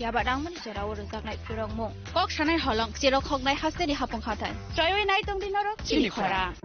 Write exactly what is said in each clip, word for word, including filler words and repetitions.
Yaba nangmani jorao rwjaknai phurokmung. Kok sanai holong, cherok hoknai hasteni hapung hathai. Choiwi nai tongdi norok chini khorang.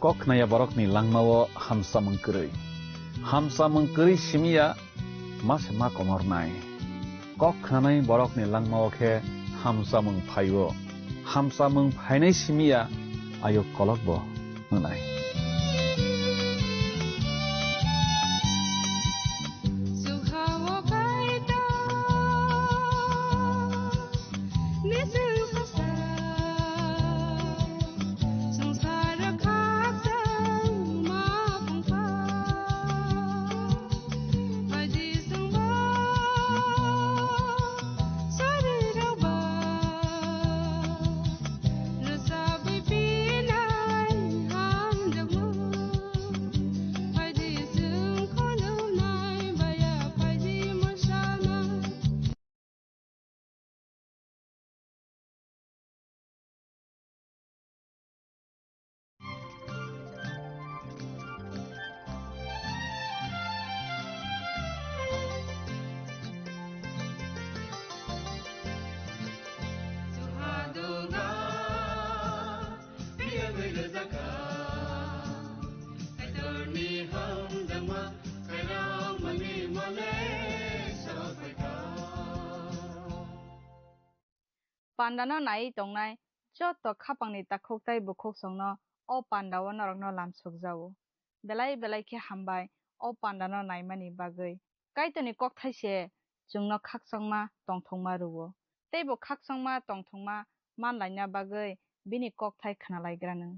Kok khnaya borokni langmao hamsamung kwrwi. Hamsamung kwrwi simiya ma se ma komornai. Kok khnanai borokni langmao khe hamsamung phaio. Hamsamung phainai simiya ayuk kolokbo wngnai. Pandano naiwi tongnai joto khapangni takhuk tei bukhuksongno o pandao norokno lamsukjago. Belai belai khe hambai o pandano naimani bagwi. Kaitorni kokthai se chwngno khakchangma tongthokma rwo. Teibo khakchangma tongthokma manlaina bagwi bini kokthai khnalaigra nwng.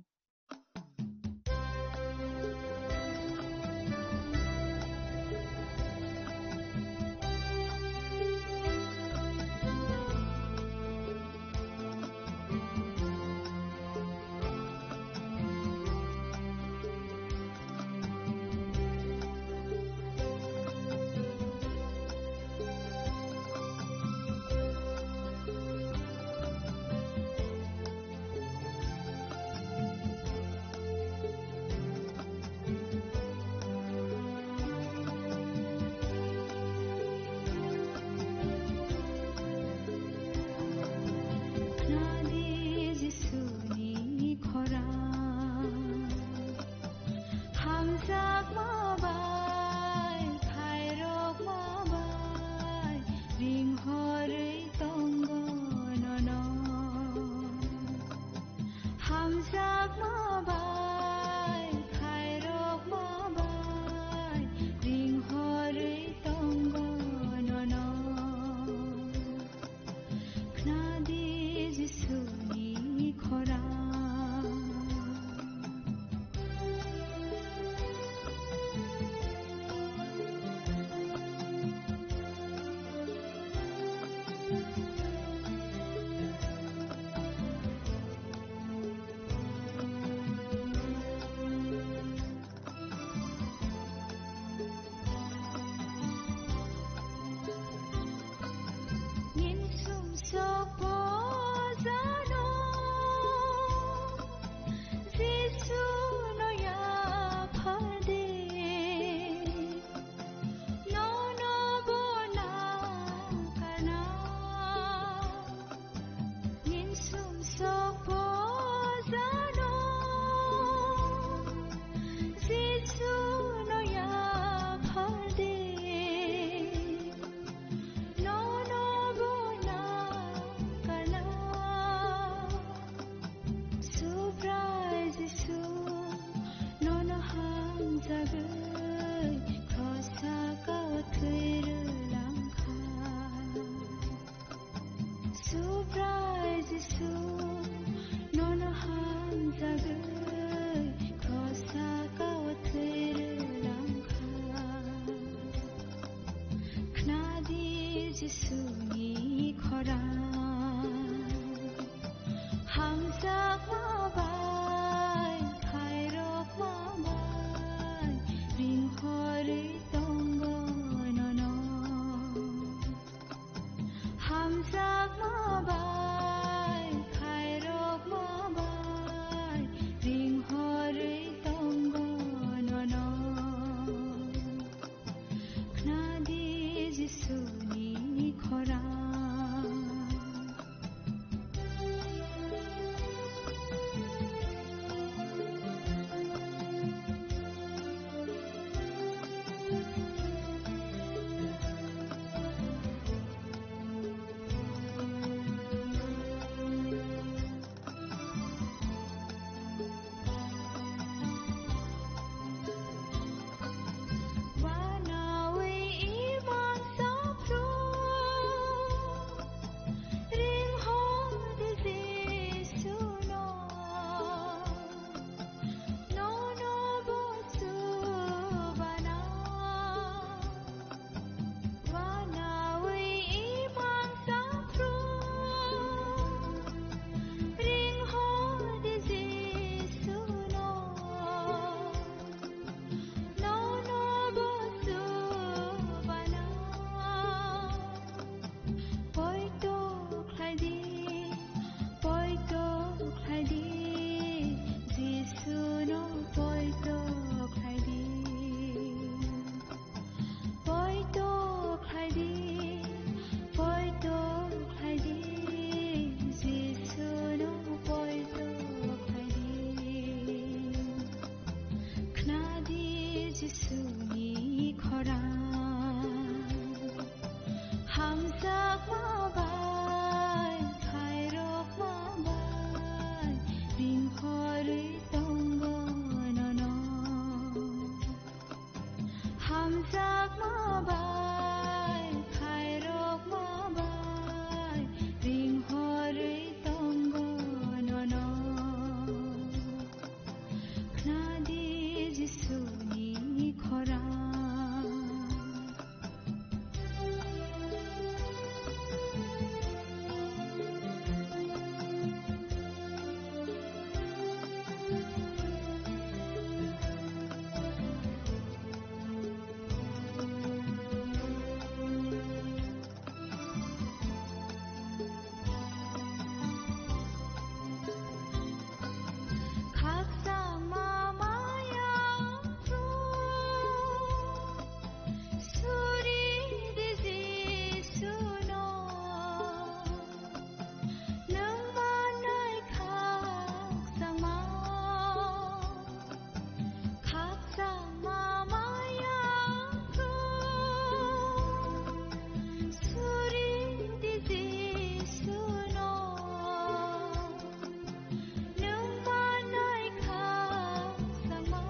Hamjakma bai, khairokma bai, ringhorwi tongo nono. Hamjakma bai, khairokma bai, ringhorwi tongo nono. Khnadi Jisuni khorang. Subrai Jisu, nono hamjagwi, krosa kao thwi rwlangkha. Subrai Jisu, nono hamjagwi, krosa kao thwi rwlangkha. Khnadi Jisuni khorang. Hamjakma bai, khairokma bai, ringhorwi tongo nono. Hamjakma bai, khairokma bai, ringhorwi tongo nono. Khnadi Jisuni khorang. Jisuni khorang, hamjakma bai, khairokma bai, ringhorwi tongo nono. Hamjakma bai, khairokma bai, ringhorwi tongo nono. Khnadi Jisuni khorang. Khakchangma maya rw, suri di Jisuno, nwng manwi khakchangma. Khakchangma maya rw, suri di Jisuno, nwng manwi khakchangma.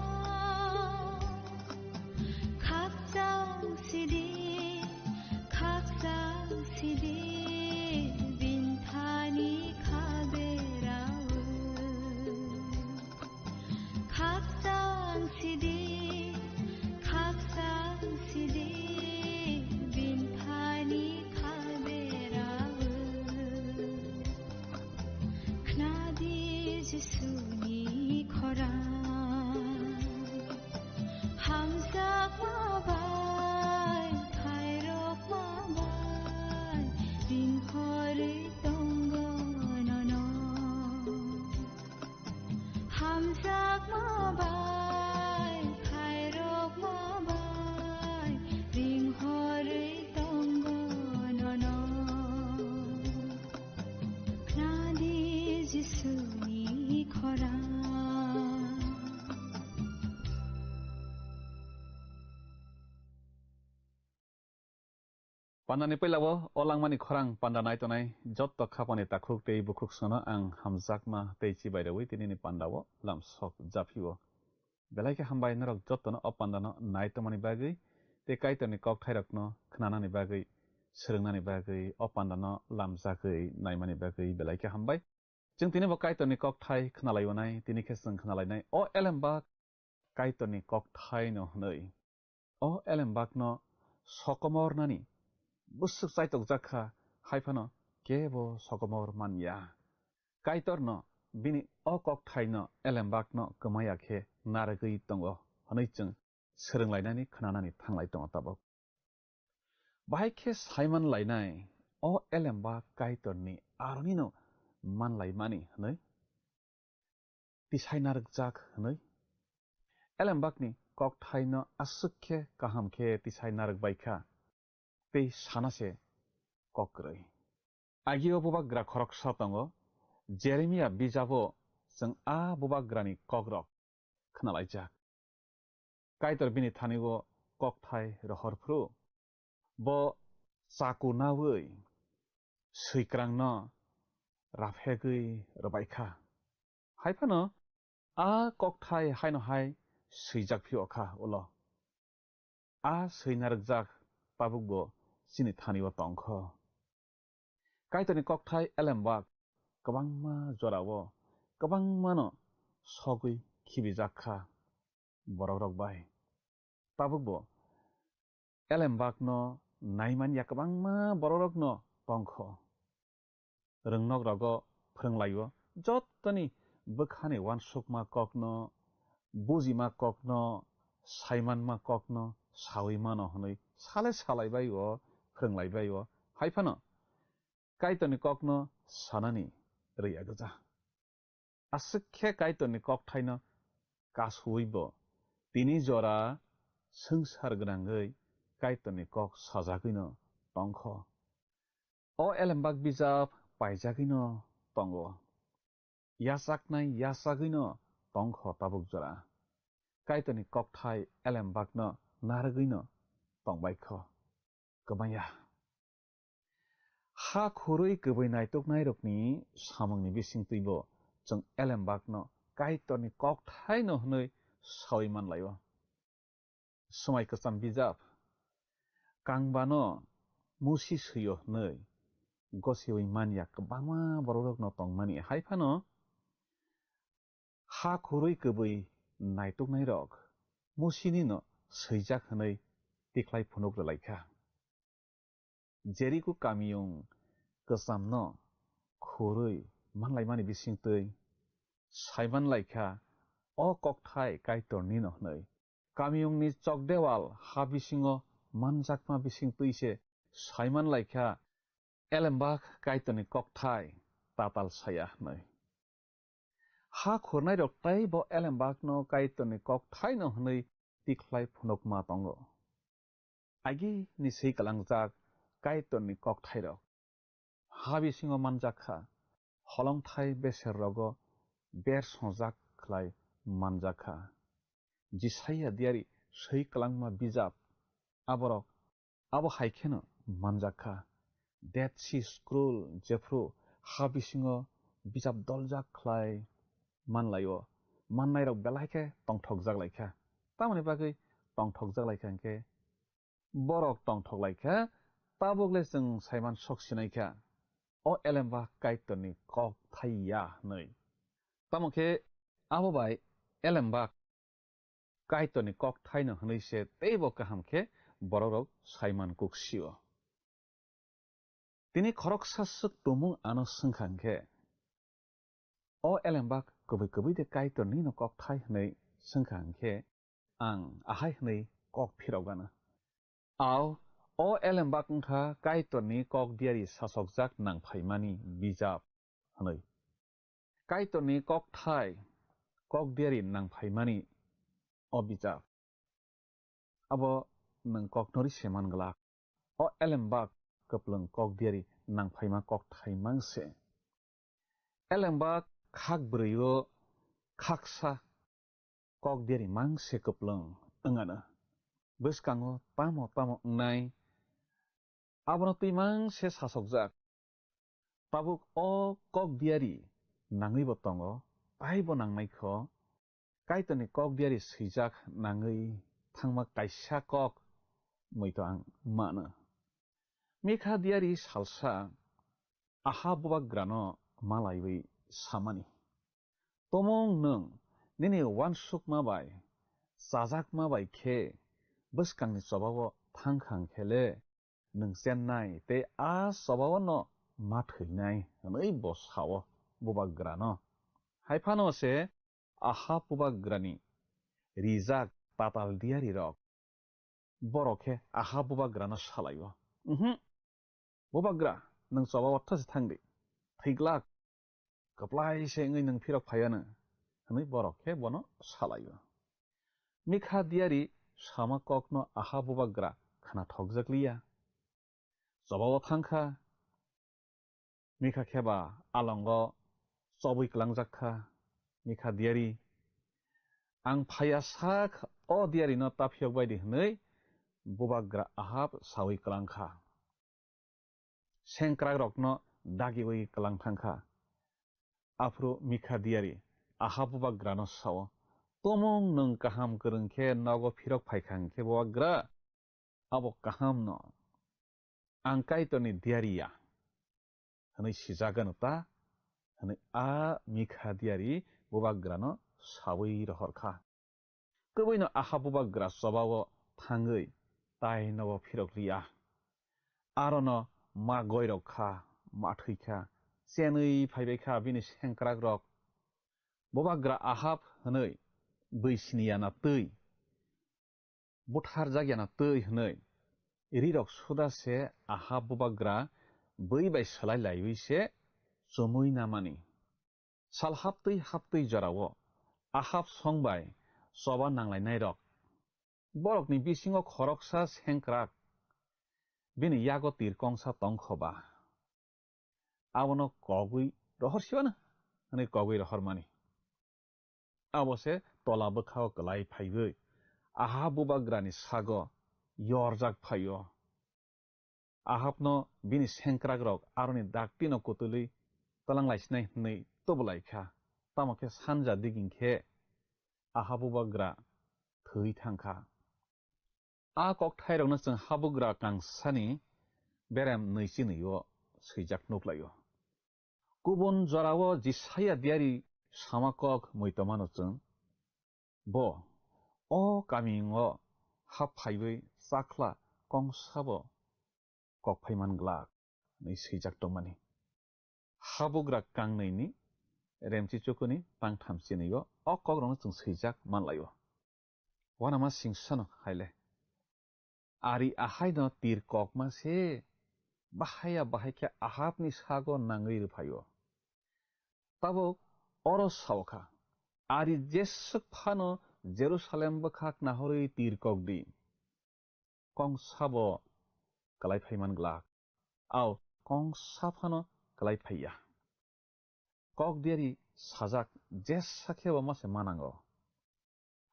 Khakchang sidi, khakchang sidi, bini thani kha berao. Khakchang sidi, khakchang sidi, bini thani kha berao. Khnadi Jisuni khorang. Hamjakma bai, khairokma bai, ringhorwi tongo nono. Hamjakma bai, khairokma bai, ringhorwi tongo nono. Khnadi Jisuni khorang. Pandani puila o, o langmani khorang panda nai tongnai jotto khapani takhuk tei bukhuk sono ang hamjakma tei chibai rwi tinini panda o lam sok japhi o. Belai khe hambai norok jottono o pandano nai tongmani bagwi tei Kaitorni kokthairokno khnanani bagwi, swrwngnani bagwi, o pandano lamjagwi naimani bagwi belai khe hambai. Chwng tini bo Kaitorni kokthai khnalaionai, tini khe chwng khnalainai o elembak Kaitorni kokthaino hwnwi. O elembakno sokomornani bwswk chaitokjak kha, hai phano kebo sokomor man ya. Kaitorno bini o kokthaino elembakno kwmaya khe narwgwi tongo hwnwi chwng swrwnglainani khnanani thanglai tongo tabuk. Bahai khe saiman lainai o elembak Kaitorni aronino manlaimani hwnwi, tisai narwkjak hwnwi. Elembakni kokthaino aswk khe kaham khe tisai narwk bai kha, tei sana se kok kwrwi. Agio bubagra khoroksa tongo, Jeremia bijabo chwng a bubagrani kokrok khnalaijak. Kaitor bini thani-o kokthai rohor phuru, bo chaku naui swikrangno raphegwi rwbai kha. Hai phano a kokthai haino hai swijak phio kha ulo. A swi narwkjak tabukbo chini thani-o tong kho. Kaitorni kokthai elembak kwbangma jorao kwbangmano sogwi khibijak kha borokrok bai. Tabukbo elembakno naimanya kwbangma borokrokno tong kho. Rwngnok rogo phwrwnglaio, jottoni bwkhani uansukma kokno, bujima kokno, saimanma kokno saui mano hwnwi sale salaibaio, phwrwnglaibaio. Hai phano Kaitorni kokno sanani rwya gwja. Aswk khe Kaitorni kokthaino kasuibo tini jora swngchar gwnangwi Kaitorni kok sajagwino tong kho. O elembak bijap paijagwino tongo. Yachaknai yachagwino tong kho tabuk jora. Kaitorni kokthai elembakno narwgwino tongbaikho. Kwbangya. Ha khurwi kwbwi naituknairokni samungni bisingtwibo chwng elembakno Kaitorni kokthaino hwnwi sawi manlaio. Swmai kwcham bijap kangbano musi swio hwnwi gosiwi manya kwbangma borokrokno tongmani. Hai phano ha khurwi kwbwi naituknairok musinino swijak hwnwi tikhlai phunuk rwlaikha. Jeriko kamiyung kwchamno khurwi manlaimani bisingtwi saimanlaikha, o kokthai Kaitornino hwnwi. Kamiyungni chokdeual ha bisingo manjakma bisingtwi se saimanlaikha, elembak Kaitorni kokthai tatal saya hwnwi. Ha khurnairok teibo elembakno Kaitorni kokthaino hwnwi tikhlai phunukma tongo. Agini swi kwlangjak Kaitorni kokthairok ha bisingo manjakha, holongthai beser rogo ber songjak khlai manjakha. Jisaiya diari swi kwlangma bijap aborok abo hai kheno manjakha. Dead Sea Scroll jephru ha bisingo bijap doljak khlai manlaio, mannairok belai khe tongthokjak laikha. Tamoni bagwi tongthokjak laikha hwnkhe, borok tongthok laikha, tabukle chwng saiman sok sinaikha, o elembak Kaitorni kokthai ya hwnwi. Tamo khe abo bai elembak Kaitorni kokthaino hwnwi se teibo kaham khe borokrok saiman kuk sio. Tini khoroksa swk tumung ano swngkha hwnkhe, o elembak kwbwi kwbwi de Kaitornino kokthai hwnwi swngkha hwnkhe, ang ahai hwnwi kok phirok gana. Ao, o elembak wngkha Kaitorni kok diari sasokjak nangphaimani bijap hwnwi. Kaitorni kokthai kok diari nangphaimani o bijap. Abo nwng koknori se man glak. O elembak kwplwng kok diari nangphaima kokthai mang se. Elembak khak bwrwi o khaksa kok diari mang se kwplwng wngano. Bwskango tamo tamo wngnai abono twi mang se sasokjak. Tabuk o kok diari nangwi bo tongo, taibo nangnai kho. Kaitorni kok diari swijak nangwi thangma kaisa kok muitu ang mano. Mikha diari salsa Ahab bubagrano malaiwi samani, "Tomung nwng nini uansukma bai chajakma bai khe bwskangni chobao thangkha hwnkhe le nwng chennai tei a chobao no ma thwinai," hwnwi bo sao bubagrano. Hai phano se Ahab bubagrani rijak tatal diarirok borok khe Ahab bubagrano salaio, "Umhu, bubagra, nwng choba otha se thang di, thwiglak, kwplai se wngwi nwng phirok phaiya nw," hwnwi borok khe bono salaio. Mikha diari sama kokno Ahab bubagra khna thokjak liya. Chobao thang kha. Mikha khe ba alongo chobwi klangjak kha. Mikha diari, "Ang phaiya sak o diarino ta phiyok bai di," hwnwi bubagra Ahab saui klang kha. Sengkrakrokno dagiui klang thang kha. Aphuru Mikha diari Ahab bubagrano sao, "Tomung nwng kaham kwrwng khe nogo phirok phai kha hwn khe bubagra, abo kahamno ang Kaitorni diari ya hwnwi sijagano ta," hwnwi a Mikha diari bubagrano saui rohor kha. Kwbwino Ahab bubagra chobao thangwi tai nogo phirok liya. Arono ma goirok kha, ma thwi kha, chenwi phaibai kha bini sengkrakrok. Bubagra Ahab hwnwi bwi sini yana twi, butharjak yana twi hwnwi rirok suda se Ahab bubagra bwi bai swlai laiwi se chumui namani. Sal haptwi haptwi jorao Ahab song bai choba nanglainairok, borokni bisingo khoroksa sengkrak bini yago tir kongsa tong kho ba, abono kogwi rohor sibana hwnwi kogwi rohormani. Abo se tola bwkhao kwlai phaiwi Ahab bubagrani sago yorjak phaio. Ahabno bini sengkrakrok aroni daktino kutulwi twlanglaisinai hwnwi tubulaikha, tamo khe sanja digini khe Ahab bubagra thwi thangkha. A kokthairokno chwng habugra kangsani berem nwi chinwi-o swijak nuklaio. Kubun jorao Jisaya diari sama kok mui tongmano chwng, bo o kamiyungo hap phaiwi chakhla kongsabo kok phaiman glak hwnwi swijak tongmani. Habugra kangnwini remchi chukuni tangtham chinwi-o o kokrokno chwng swijak manlaio. Uanama singsano haile. Ari ahaino tir kokma se bahaiya bahai khe Ahabni sago nangwi rwphaio. Tabuk oro sao kha, ari jeswk phano Jerusalem bwkhak nahorwi tir kok di. Kongsa bo kwlai phaiman glak. Ao kongsa phano kwlai phaiya. Kok diari sajak jesa khe bo ma se manango.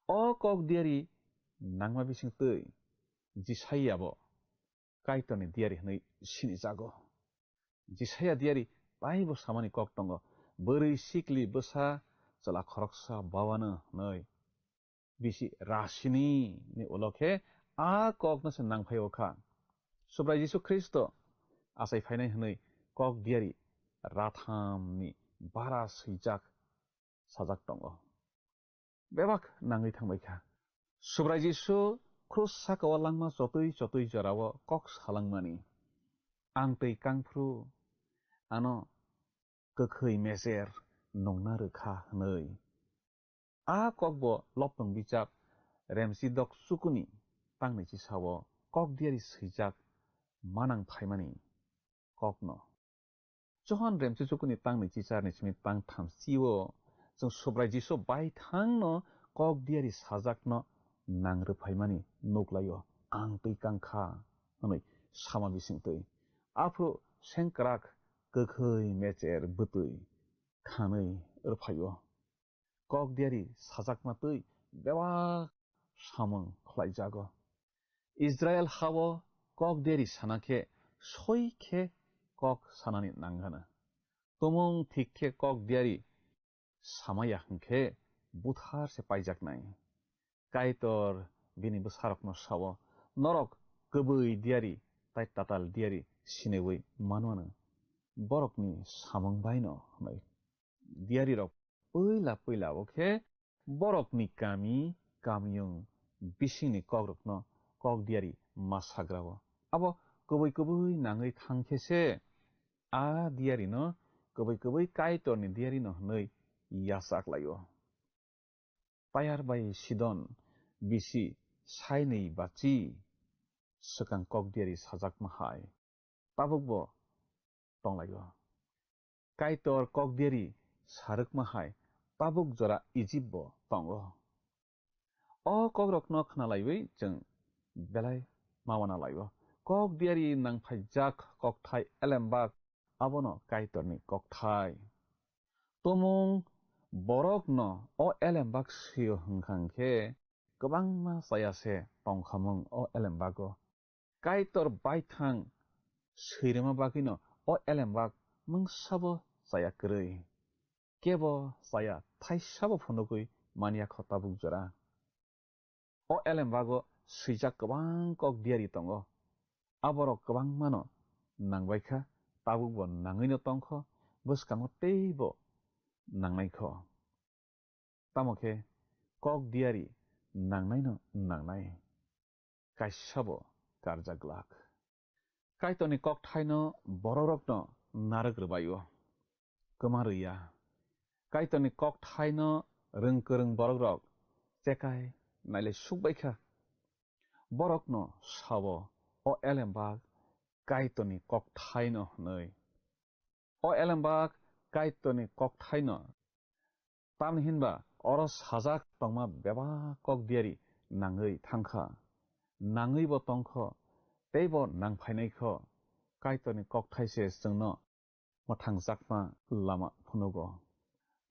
O kok diari nangma bising twi Jisaya bo Kaitorni diari hwnwi sinijago. Jisaya diari taibo samani kok tongo, "Bwrwi sikli bwsa chwla khoroksa bawano," hwnwi. Bisi rasini ni ulo khe a kokno se nangphai o kha. Subrai Jisu Khristo achai phainai hwnwi kok diari rathamni bara swijak sajak tongo. Bebak nangwi thangbai kha. Subrai Jisu krus saka o langma chotwi chotwi jorao kok salangmani, "Ang twi kangphru ano kwkhwi mecher nungna rwkha," hwnwi. A kokbo loptong bichap remchi dok chukuni tangni chisao kok diari swijak manang phaimani kokno. Johan remchi chukuni tangni chicharni simi tangtham chio chwng Subrai Jisu baithangno kok diari sajakno nang rwphaimani nuklaio, "Ang twi kangkha," hwnwi sama bising twi. Aphuru sengkrak kwkhwi mecher bwtwi khanwi rwphaio. Kok diari sajakma twi bebak samung khlaijago. Israel hao kok diari sana khe soi khe kok sanani nangano. Tumung thik khe kok diari samaya hwnkhe buthar se paijaknai. Kaitor bini bwsarokno sao, "Norok kwbwi diari tai tatal diari siniwi manwano, borokni samung baino," hwnwi. Diarirok puila puila o khe borokni kami kamiyung bisingni kokrokno kok diari ma sagrao. Abo kwbwi kwbwi nangwi thang khe se a diarino kwbwi kwbwi Kaitorni diarino hwnwi yachak laio. Tayar bai Sidon bisi sainwi bachi swkang kok diari sajakma hai tabukbo tonglaio. Kaitor kok diari sarwkma hai tabuk jora Ijipbo tongo. O kokrokno khna laiwi chwng belai ma uana laio. Kok diari nangphaijak kokthai elembak abono Kaitorni kokthai. Tumung borokno o elembak swi-o hwnkha hwnkhe kwbangma chaya se tongkhamung o elembago. Kaitor baithang swirwma bagwino o elembak mungsabo chaya kwrwi. Kebo chaya thaisabo phunugwi manya kho tabuk jora. O elembago swijak kwbang kok diari tongo. Aborok kwbangmano nangbaikha, tabukbo nangwino tongkho, bwskango teibo nangnaikho. Tamo khe kok diari nangnaino nangnai, kaisabo karjak glak. Kaitorni kokthaino borokrokno narwk rwbaio, kwma rwya. Kaitorni kokthaino rwng kwrwng borokrok chekai nailai sukbaikha. Borokno sao, "O elembak Kaitorni kokthaino," hwnwi. O elembak Kaitorni kokthaino. Tamni hinba oro sajak tongma bebak kok diari nangwi thangkha, nangwibo tongkho, teibo nangphainaikho. Kaitorni kokthai se chwngno mwthangjakma lama phunugo.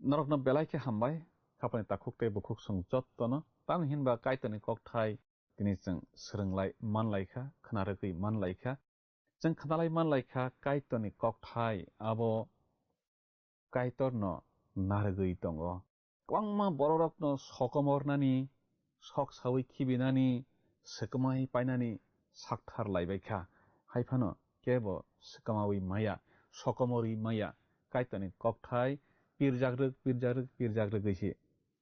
Norokno belai khe hambai, khapani takhuk tei bukhuk song jottono. Tamni hinba Kaitorni kokthai tini chwng swrwnglai manlaikha, khwnarwgwi manlaikha. Chwng khwnalai manlaikha Kaitorni kokthai abo Kaitorno narwgwi tongo. Kwbangma bororokno sokomornani, sok saui khibinani, swkmai painani sakthar laibaikha. Haiphano kebo swkmaui maya, sokomorwi maya, Kaitorni kokthai pirjakrwk, pirjakrwk, pirjakrwgwi se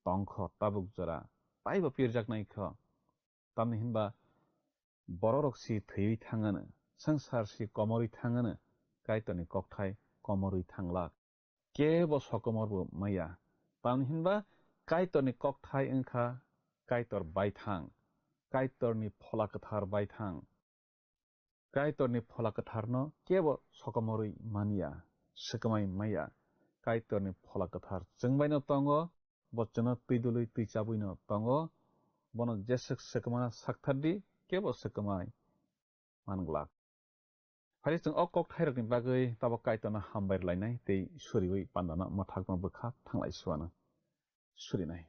tongkho tabuk jora. Taibo pirjaknaikho. Tamni hinba bororok si thwiwi thangano, swngchar si komorwi thangano, Kaitorni kokthai komorwi thanglak. Kebo sokomorbo maya. Tamni hinba Kaitorni kokthai wngkha Kaitor baithang, Kaitorni Phola Kwthar baithang. Kaitorni Phola Kwtharno kebo sokomorwi manya, swkmai maya. Kaitorni Phola Kwthar chwngbaino tongo, bo chwngno twi dului twi chabwino tongo. Bono jeswk swkmana sakthardi, kebo swkmai manglak. Phai chwng o kokthairokni bagwi tabok Kaitorno hambai rwlainai tei suriui pandano mwthakno bwkha thanglai suano surinai.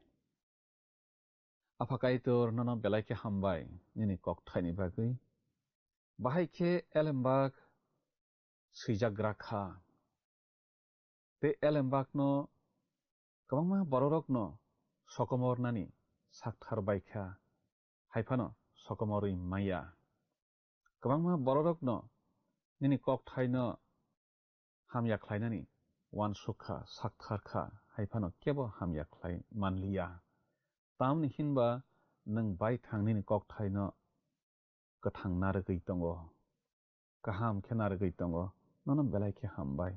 Apha Kaitor, nono belai khe hambai nini kokthaini bagwi. Bahai khe elembak swijak gra kha. Tei elembakno kwbangma bororokno sokomornani sakthar bai kha, hai phano sokomorwi maya. Kwbangma bororokno nini kokthaino hamya khlainani uansuk kha, sakthar kha, hai phano kebo hamya khlai manliya. Tamni hinba nwng baithang nini kokthaino kwthang narwgwi tongo, kaham khe narwgwi tongo, nono belai khe hambai.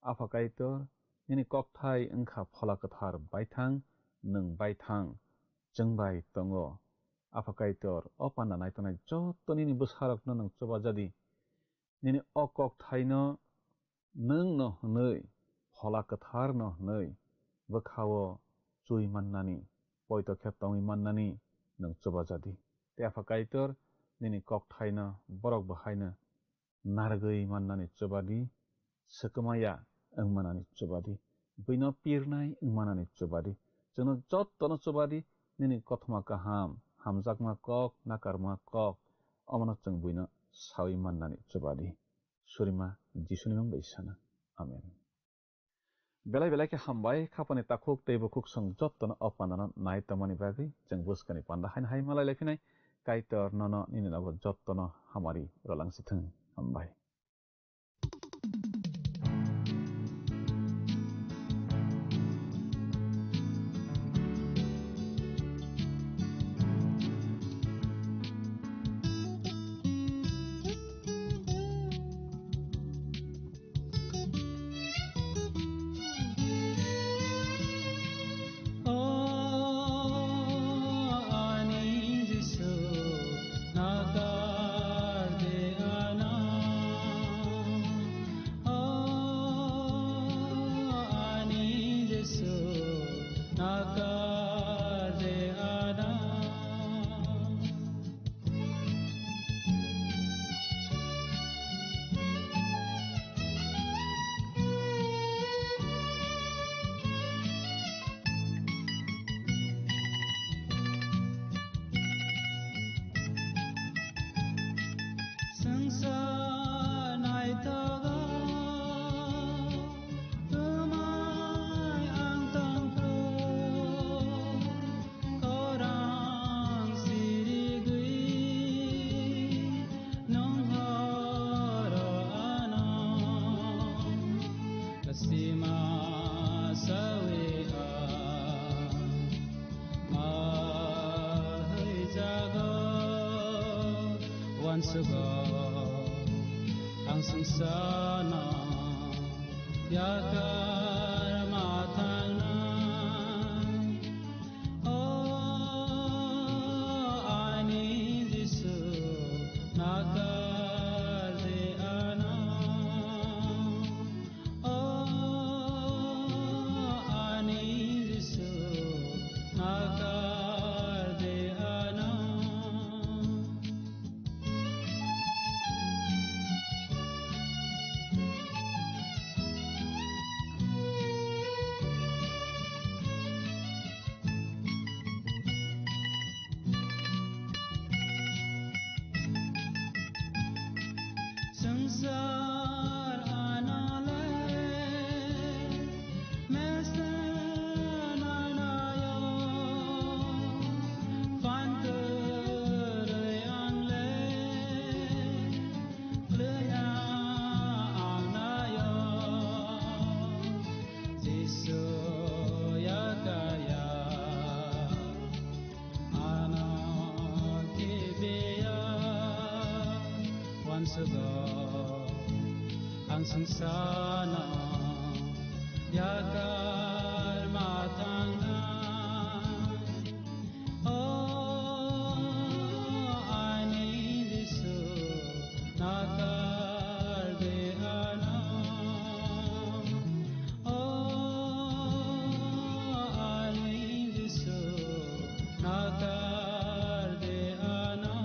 Apha Kaitor, nini kokthai wngkha Phola Kwthar baithang, nwng baithang, chwng bai tongo. Apha Kaitor, o panda naitongnai joto nini bwsarokno nwng chubajadi. Nini o kokthaino nwng no hwnwi, Phola Kwthar no hwnwi, bwkhao chui mannani, poito khe tongwi mannani nwng chubajadi. Tei Apha Kaitor, nini kokthaino borok bo haino narwgwi mannani chubadi, swkmaya wng manani chubadi, buino pirnai wng manani chubadi, chwngno jottono chubadi, nini kothoma kaham, hamjakma kok, nakarma kok, omono chwng buino saui mannani chubadi. Surima Jisuni mung bai sana. Amen. Belai belai khe hambai, khapani takhuk tei bukhuk song jottono o pandano nai tongmani bagwi. Chwng bwskani panda haino hai malai lai phinai, Kaitor nono nini nogo jottono hamari rwlang sithwng. Hambai. Ang sungsano yakar ma thangnai. O ani Jisu, nakar de ano. O ani Jisu, nakar de ano. Sugo ang sungsano yakar ma thangnai. O ani Jisu, nakar de ano. O ani Jisu, nakar de ano.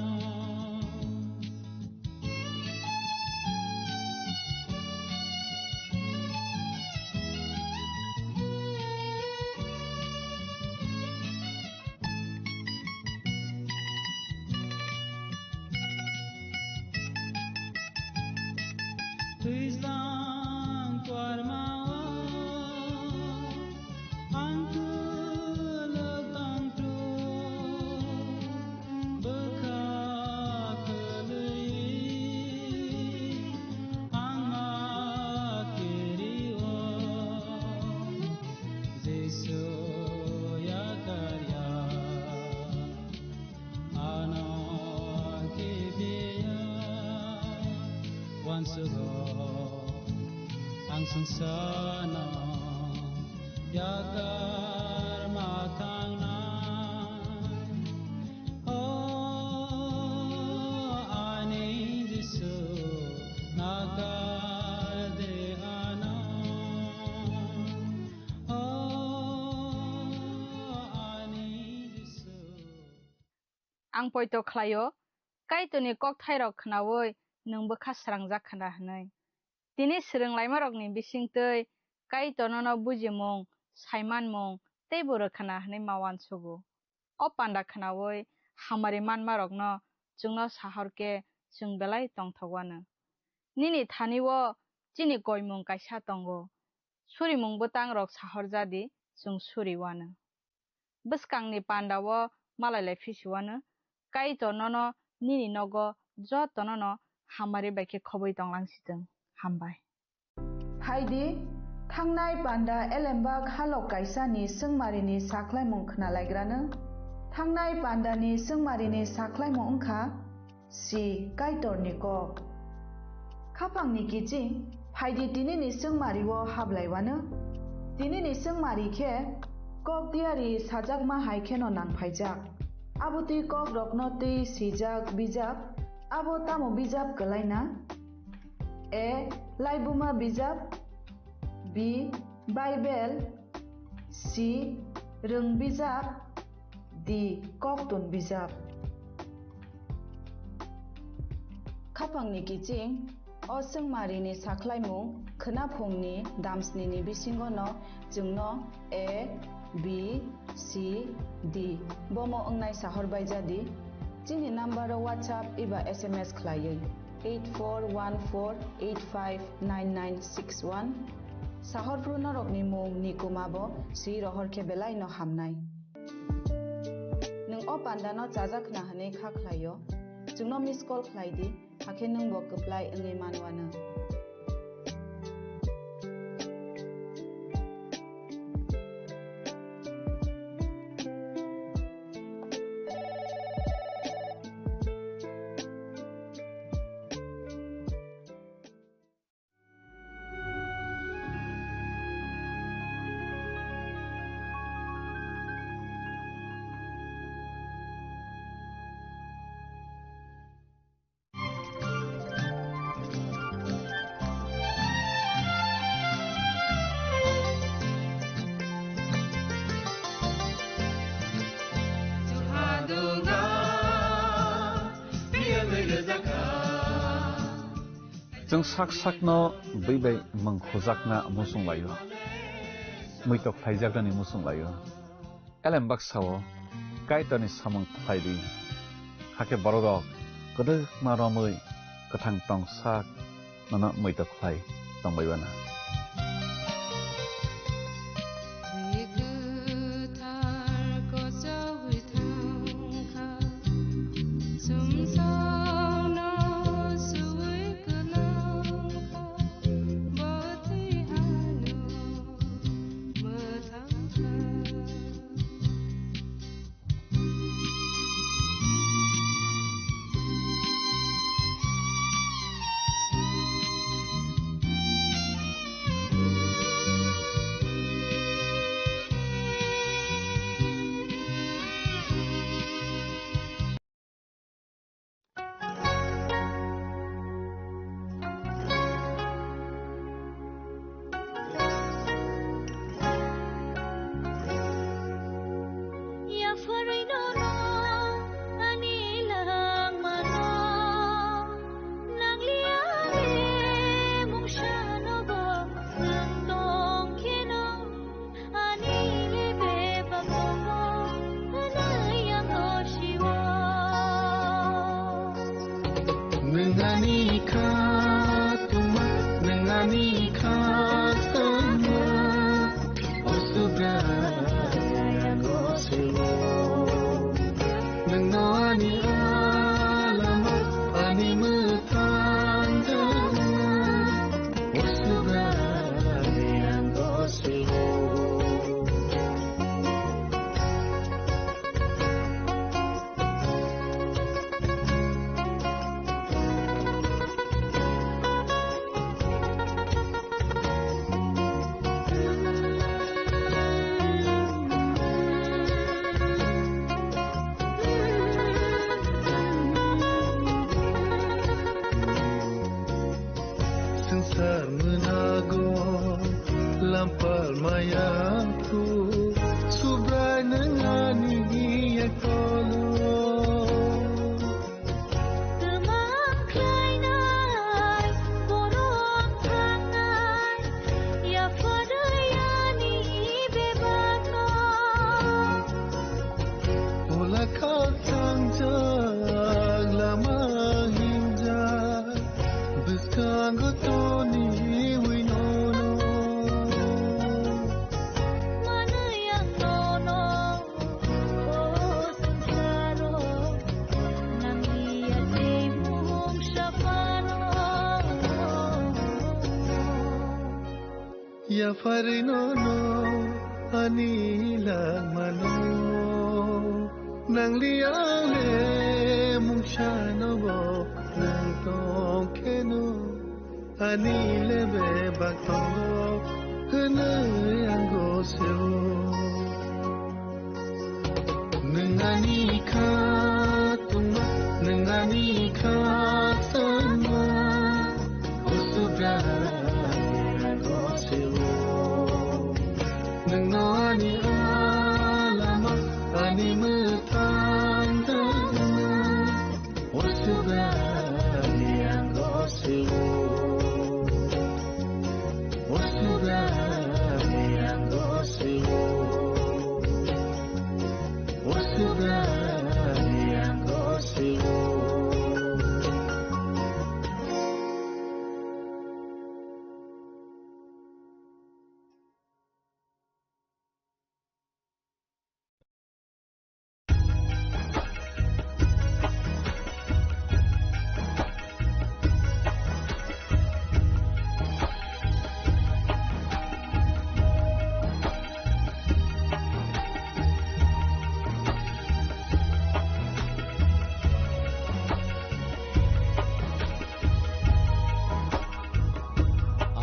Twijlang kwarmao ang kwlwk tongthu, bwkha kwlwi ang ma kiri-o. Jisu yakar ya ano kibiya wansugo ang sungsano yakar ma thangnai. O ani Jisu, nakar de ano. O ani Jisu. Ang poito khlaio, Kaitorni kokthairok khnaui nwng bwkha srangjak khna hwnwi. Tini swrwng laimarokni bisingtwi Kaitor nono bujimung, saimanmung teibo rwkhana hwnwi ma uansugo. O panda khnaui hamari manmarokno chwngno sahor khe chwng belai tongthok uanw. Nini thani-o chini koimung kaisa tongo. Surimung bwtangrok sahor ja di, chwng suri uanw. Bwskangni panda-o malai lai phisi uanw, Kaitor nono nini nogo jotono no hamari bai khe khobwi tong lang si chwng. Hambai. Phai di, thangnai panda elembak halok kaisani swngmarini sakhlaimung khna laigrano. Thangnai pandani swngmarini sakhlaimung wngkha, si Kaitorni kok. Khapangni kiching, phai di tinini swngmari-o hablai uanw. Tinini swngmari khe kok diari sajakma hai kheno nang phaijak. Abo twi kokrokno twi swijak bijap, abo tamo bijap kwlai na? A. Laibuma bijap. B. Bible. C. Rwng bijap. D. Koktun bijap. Khapangni kiching, o swngmarini sakhlaimung khwnaphungni damsnini bisingono chwngno A, B, C, D bomo wngnai sahor bai ja di. Chini number-o WhatsApp eba S M S khlaiwi eight four one four eight five nine nine six one. Sahor phru norokni mung ni kuma bo swi rohor khe belai no hamnai. Nwng o panda no chajak khna hwnwi kha khlaio, chwngno miss call khlai di, hakhe nwng bo kwplai wngwi man uanw. Chwng sak sakno bui bai mung khujakna muchung laio, muitok khlaijaknani muchung laio. Elem baksa-o Kaitorni samung khlai di, hakhe bororok kwdwkma romwi kwthang tong sak nono muitok khlai tongbai uanw. Ani kha tuma, nang ani kha sama, o Subrai ang go selo. Nang no ani alama, ani mwthang jana, o Subrai ang go selo. Swngchar mwnago lampal maya khu, Subrai nwng ani yaktolo. Twmang khlainai, borom thangnai, yapharwi ani bebakno. Ola khak thangjak lama hingjak, bwskango toniwi nono. Manwi ang nono, o swngcharo, nangni yakni mungsa phano. Yapharwi nono ani langmano, nangli ang le mungsano bo nang tongkheno, ani le bebak tongo hwnwi ang goseo. Nwng ani kha tongma, nwng ani kha sanma, o Subrai ang goseo. Nwng no ani alama, ani mwthang tongma, o Subrai ang goseo. O Subrai ang goseo. O Subrai ang goseo.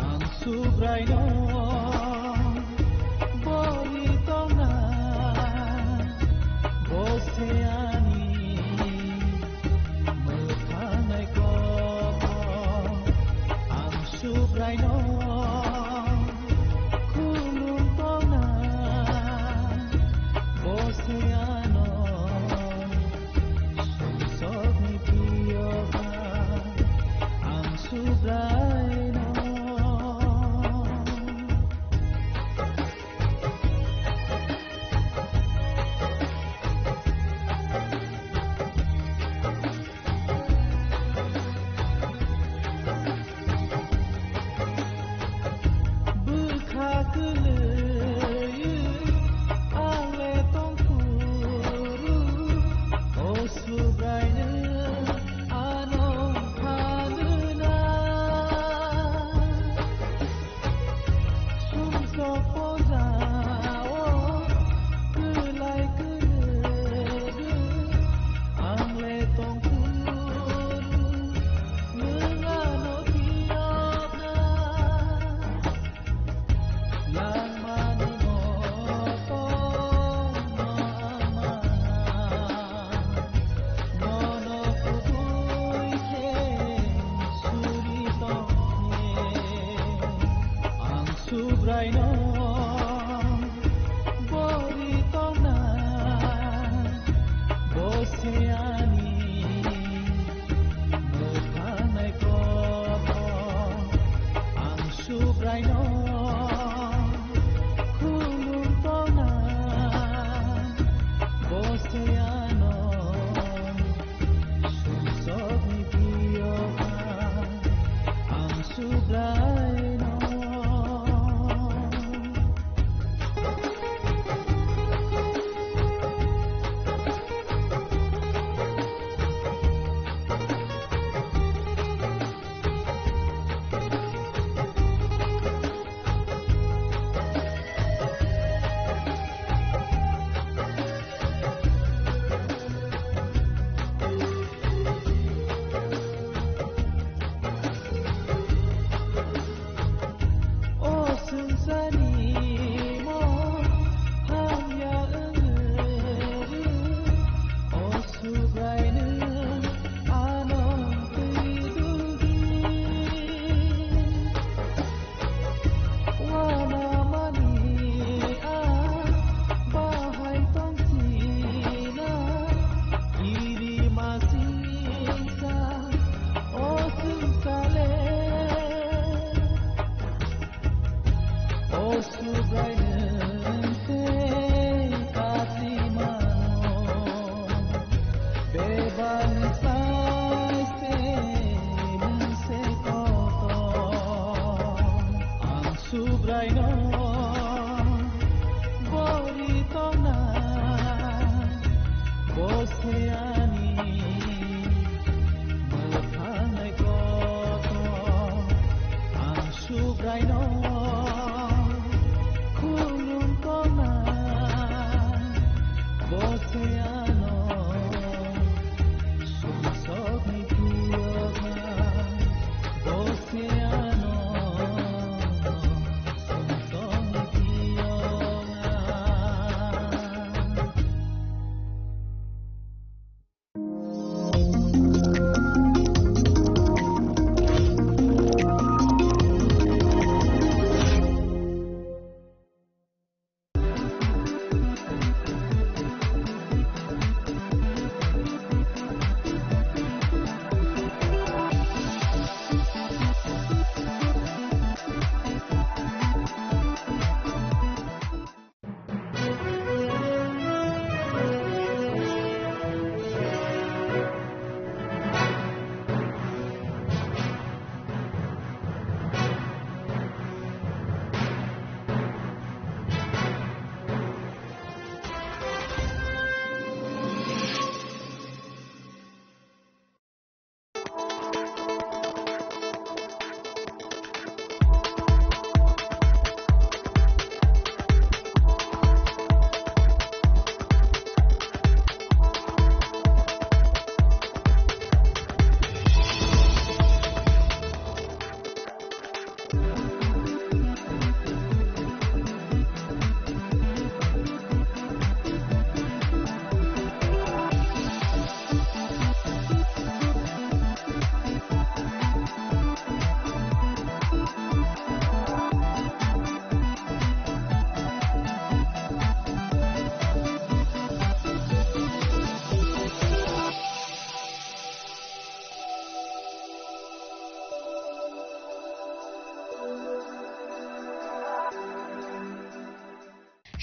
Ang Subraino bori tongna, bo se ani mwthangnai kok. Ang Subraino khulum tongna, bo se ano sumsokni piyoha. Ang Subraino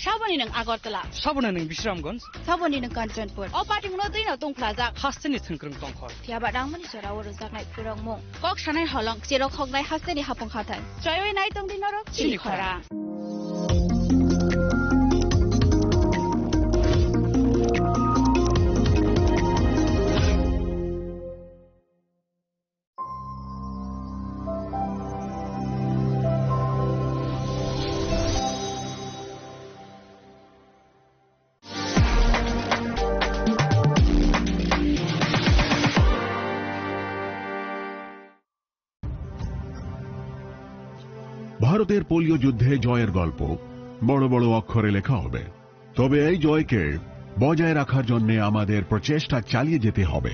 Saboni nwng Agartala. Saboni nwng Bisramganj. Saboni nwng Kanchanpur. O patimungno twi no tungphlajak. Hasteni thwngkwrwng tongkhor. Phiya ba rangmani jora o rwjaknai phwrwngmung. Kok sanai holong, cherok hoknai hasteni hapung hathai. Choiwi nai tongdi norok chini khorang. ভারতের পোলিও যুদ্ধে জয়ের গল্প বড় বড় অক্ষরে লেখা হবে। তবে এই জয়কে বজায় রাখার জন্য আমাদের প্রচেষ্টা চালিয়ে যেতে হবে,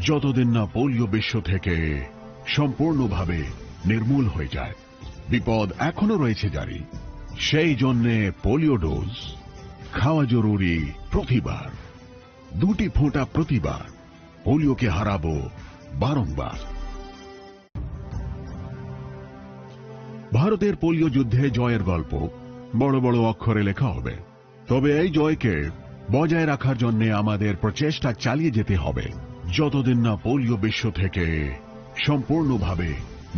যতদিন না পোলিও বিশ্ব থেকে সম্পূর্ণভাবে নির্মূল হয়ে যায়। বিপদ এখনো রয়েছে জারি। সেই জন্যে পোলিও ডোজ খাওয়া জরুরি প্রতিবার। দুটি ফোঁটা প্রতিবার। পোলিওকে হারাবো বারংবার। ভারতের পোলিও যুদ্ধে জয়ের গল্প বড় বড় অক্ষরে লেখা হবে। তবে এই জয়কে বজায় রাখার জন্য আমাদের প্রচেষ্টা চালিয়ে যেতে হবে, যতদিন না পোলিও বিশ্ব থেকে সম্পূর্ণভাবে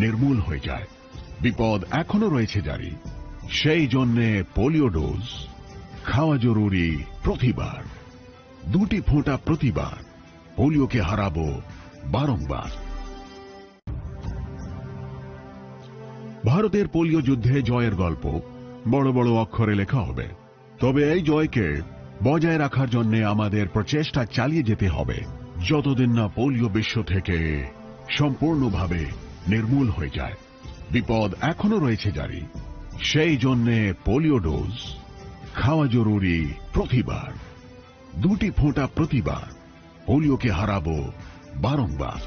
নির্মূল হয়ে যায়। বিপদ এখনো রয়েছে জারি। সেই জন্যে পোলিও ডোজ খাওয়া জরুরি প্রতিবার। দুটি ফোঁটা প্রতিবার। পোলিওকে হারাবো বারংবার। ভারতের পোলিও যুদ্ধে জয়ের গল্প বড় বড় অক্ষরে লেখা হবে। তবে এই জয়কে বজায় রাখার জন্য আমাদের প্রচেষ্টা চালিয়ে যেতে হবে, যতদিন না পোলিও বিশ্ব থেকে সম্পূর্ণভাবে নির্মূল হয়ে যায়। বিপদ এখনো রয়েছে জারি। সেই জন্যে পোলিও ডোজ খাওয়া জরুরি প্রতিবার। দুটি ফোঁটা প্রতিবার। পোলিওকে হারাবো বারংবার।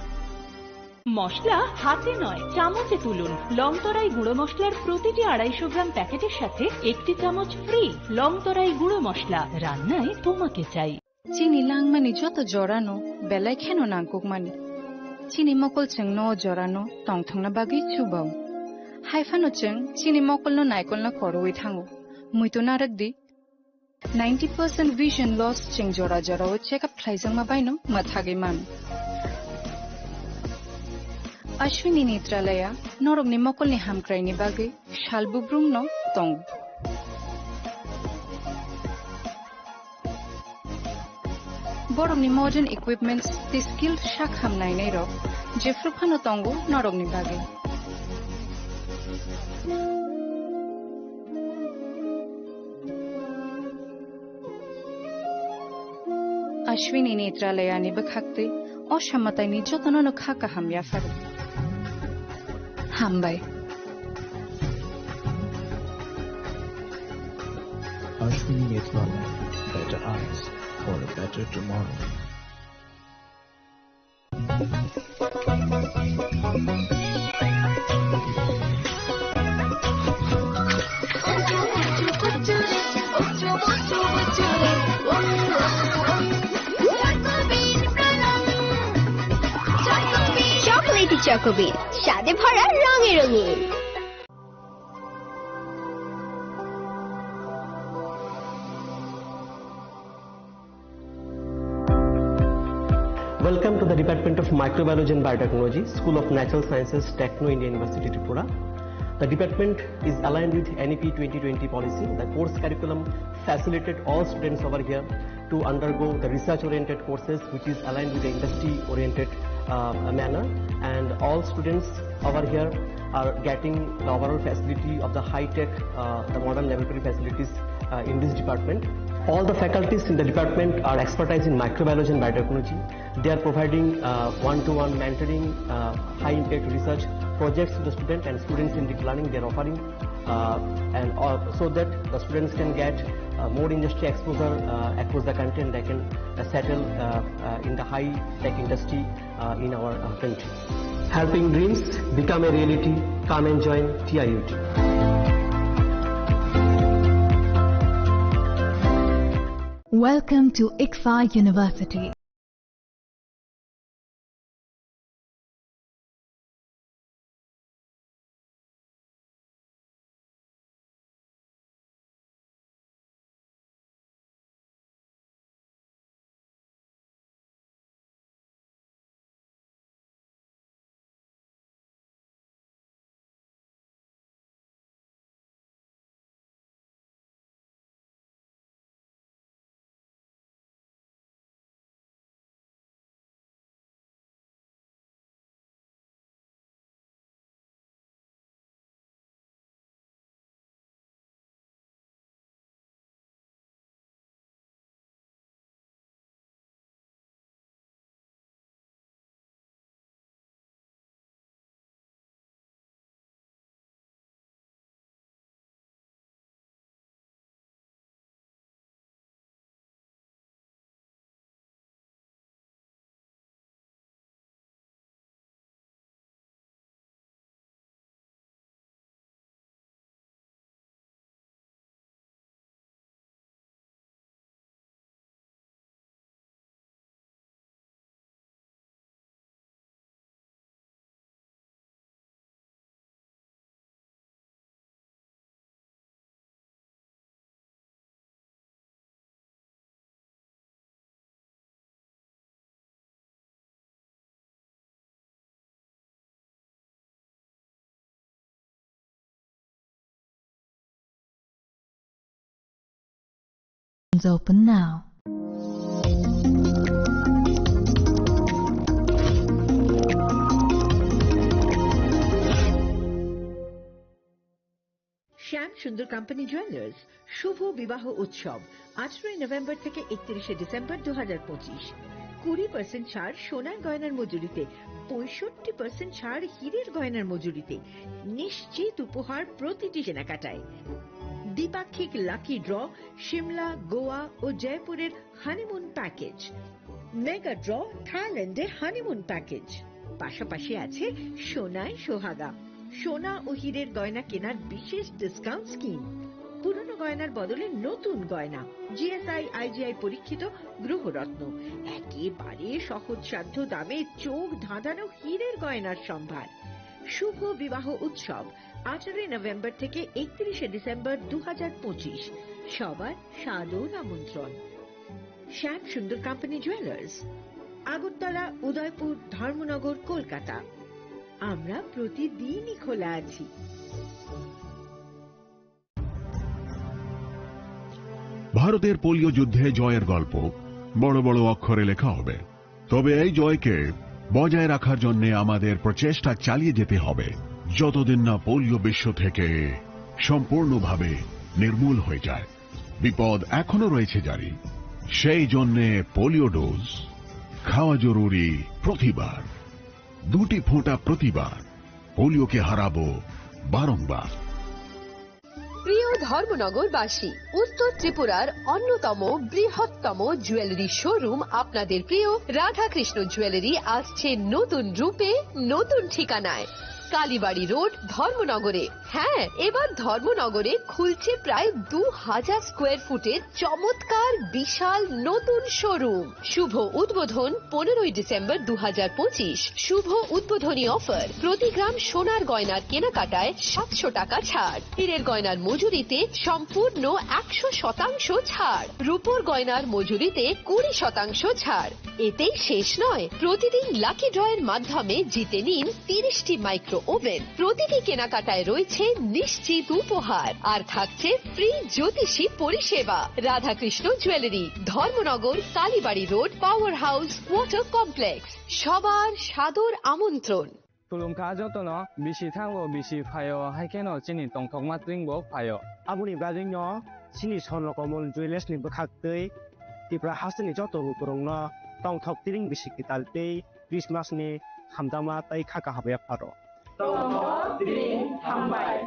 মশলা হাতে নয়, চামচে তুলুন। লংতরাই গুঁড়ো মশলার প্রতিটি আড়াইশো গ্রাম প্যাকেটের সাথে একটি চামচ ফ্রি। লংতরাই গুঁড়ো মশলা, রান্নায় তোমাকে চাই। Chini langmani joto jorano belai kheno nangkukmani. Chini mokol chwngno o jorano tongthokna bagwi chubao. Haiphano chwng chini mokolno naikolna korwi thango. Muitu narwk di. Ninety percent vision loss chwng jora jorao check up khlaijakma baino mwthagwi mano. Ashwini Netralaya norokni mokolni hamkraini bagwi sal bubrumno tongo. Borokni modern equipments tei skilled sak ham nainairok jephru phano tongo norokni bagwi. Ashwini Netralayani bwkhaktwi o samataini jotono no kha kaham yapharo. Hambai. Ashwini Netralaya, better eyes for a better tomorrow. Chocolatey Choco Bean, স্বাদে ভরা, রঙে রঙিন। Welcome to the Department of Microbiology and Biotechnology, School of Natural Sciences, Techno India University, Tripura. The department is aligned with N E P twenty twenty policy. The course curriculum facilitated all students over here to undergo the research-oriented courses, which is aligned with the industry-oriented, uh, manner. And all students over here are getting the overall facility of the high-tech, uh, the modern laboratory facilities, uh, in this department. All the faculties in the department are expertise in microbiology and biotechnology. They are providing, uh, one-to-one mentoring, uh, high-impact research projects to the student and students-centric learning they are offering, uh, and all, so that the students can get, uh, more industry exposure, uh, across the country, and they can, uh, settle, uh, uh, in the high-tech industry, uh, in our, uh, country. Helping dreams become a reality. Come and join T I U T. Welcome to ICFAI University. Open now. শ্যাম সুন্দর company jewellers শুভ বিবাহ উৎসব, আঠারোই নভেম্বর থেকে একত্রিশে ডিসেম্বর দু হাজার পঁচিশ। কুড়ি পার্সেন্ট ছাড় সোনার গয়নার মজুরিতে, পঁয়ষট্টি পার্সেন্ট ছাড় হীরের গয়নার মজুরিতে, নিশ্চিত উপহার প্রতিটি কেনাকাটায়। দ্বিপাক্ষিক লাকি ড্র সিমলা, গোয়া ও জয়পুরের হানিমুন প্যাকেজ, মেগা ড্র থাইল্যান্ডে হানিমুন প্যাকেজ, পাশাপাশি আছে সোনায় সোহাগা, সোনা ও হীরের গয়না কেনার বিশেষ ডিসকাউন্ট স্কিম, পুরনো গয়নার বদলে নতুন গয়না, জিএসআই আইজিআই পরীক্ষিত গ্রহরত্ন, একেবারে সহজসাধ্য দামে চোখ ধাঁধানো হীরের গয়নার সম্ভার। শুভ বিবাহ উৎসব, আঠারোই নভেম্বর থেকে একত্রিশে ডিসেম্বর দু হাজার পঁচিশ। সবার সাদর আমন্ত্রণ। শ্যাম সুন্দর কোম্পানি জুয়েলার্স, আগরতলা, উদয়পুর, ধর্মনগর, কলকাতা। আমরা প্রতিদিনই খোলা আছি। ভারতের পোলিও যুদ্ধে জয়ের গল্প বড় বড় অক্ষরে লেখা হবে, তবে এই জয়কে বজায় রাখার জন্য আমাদের প্রচেষ্টা চালিয়ে যেতে হবে, যতদিন না পোলিও বিশ্ব থেকে সম্পূর্ণভাবে নির্মূল হয়ে যায়। বিপদ এখনো রয়েছে জারি, সেই জন্য পোলিও ডোজ খাওয়া জরুরি প্রতিবার, দুটি ফোঁটা প্রতিবার। পোলিওকে হারাবো বারংবার। প্রিয় ধর্মনগরবাসী, উত্তর ত্রিপুরার অন্যতম বৃহত্তম জুয়েলারি শোরুম আপনাদের প্রিয় রাধাকৃষ্ণ জুয়েলারি আসছে নতুন রূপে, নতুন ঠিকানায়, কালীবাড়ি রোড, ধর্মনগরে। হ্যাঁ, এবার ধর্মনগরে খুলছে প্রায় দু হাজার স্কোয়ার ফুটের চমৎকার বিশাল নতুন শোরুম। শুভ উদ্বোধন পনেরোই ডিসেম্বর দু হাজার পঁচিশ। শুভ উদ্বোধনী অফার, প্রতি গ্রাম সোনার গয়নার কেনাকাটায় সাতশো টাকা ছাড়, হীরের গয়নার মজুরিতে সম্পূর্ণ একশো শতাংশ ছাড়, রূপোর গয়নার মজুরিতে কুড়ি শতাংশ ছাড়। এতেই শেষ নয়, প্রতিদিন লাকি ড্রয়ের মাধ্যমে জিতে নিন তিরিশটি মাইক্রো ওভেন। প্রতিটি কেনাকাটায় রয়েছে নিশ্চিত উপহার, আর থাকছে ফ্রি জ্যোতিষী পরিষেবা। Radhakrishna jewellery, Dharmanagar, Kalibari road, power house, water complex. সবার সাদর আমন্ত্রণ। Khulumkha jotono, bisi thango, bisi phaio, hai kheno chini tongthokma tring bo phaio. Aboni bagwino chini Swarno Komol Jewellers ni bwkhak twi Tripura hasteni joto lukurokno tongthok tring bisi kwtal tei Christmas ni hamjakma tei kha kaham yapharo. Tongthok tring hambai.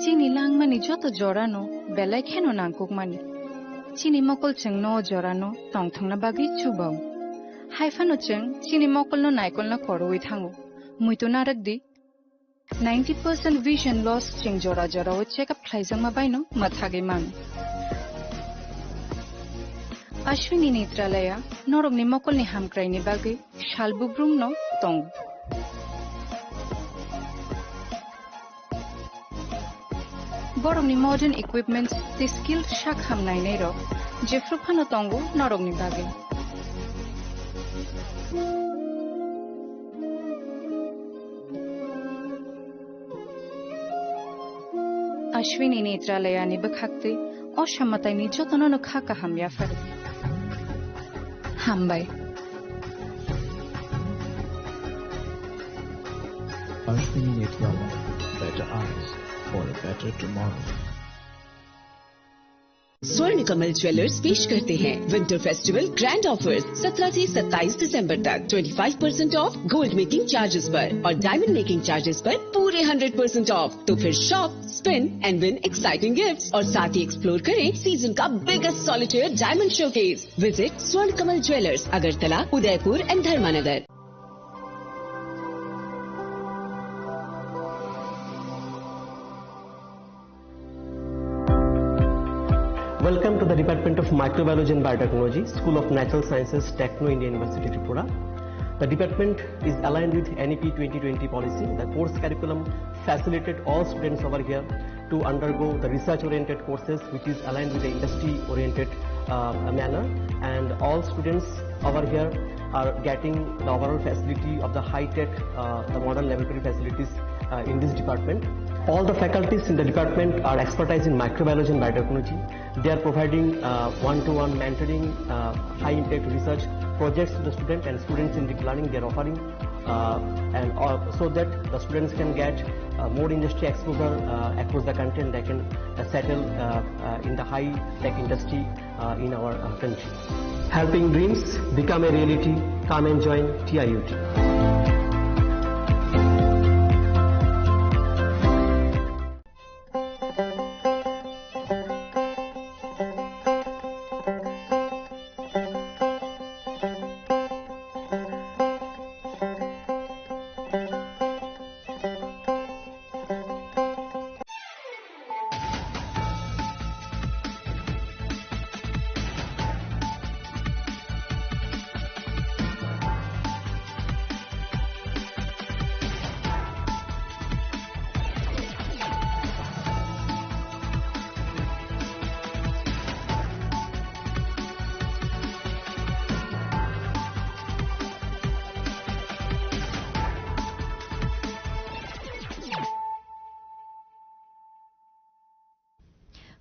Chini langmani joto jorano belai kheno nangkukmani. Chini mokol chwngno o jorano tongthokna bagwi chubao. Hai phano chwng chini mokolno naikolna koroui thango. Muitu narwk di. Ninety percent vision loss chwng jora jorao check up khlaijakma baino mwthagwi mano. Ashwini Netralaya norokni mokolni hamkraini bagwi sal bubrumno tongo. Borokni modern equipments tei skilled sak ham nainairok jephru phano tongo norokni bagwi. Ashwini Netralayani bwkhaktwi o samataini jotono no kha kaham yaphar. Hambai. Ashwini Netralaya, better eyes for a better tomorrow. स्वर्ण कमल ज्वेलर्स पेश करते हैं winter festival grand offers. सत्रह से सत्ताईस दिसंबर तक twenty five percent of gold making charges पर और डायमंड मेकिंग चार्जेस पर पूरे हंड्रेड परसेंट ऑफ। तो फिर shop, spend and win exciting gifts और साथ ही एक्सप्लोर करें सीजन का biggest solitaire diamond showcase. Visit स्वर्ण कमल ज्वेलर्स, अगरतला, उदयपुर एंड धर्मानगर। Welcome to the Department of Microbiology and Biotechnology, School of Natural Sciences, Techno India University, Tripura. The department is aligned with N E P twenty twenty policy. The course curriculum facilitated all students over here to undergo the research-oriented courses, which is aligned with the industry-oriented, uh, manner. And all students over here are getting the overall facility of the high-tech, uh, the modern laboratory facilities, uh, in this department. All the faculties in the department are expertise in microbiology and biotechnology. They are providing, uh, one-to-one mentoring, uh, high-impact research projects to the student and students in deep learning. They are offering, uh, and all, so that the students can get, uh, more industry exposure, uh, across the country, and they can, uh, settle, uh, uh, in the high-tech industry, uh, in our, uh, country. Helping dreams become a reality. Come and join T I U T.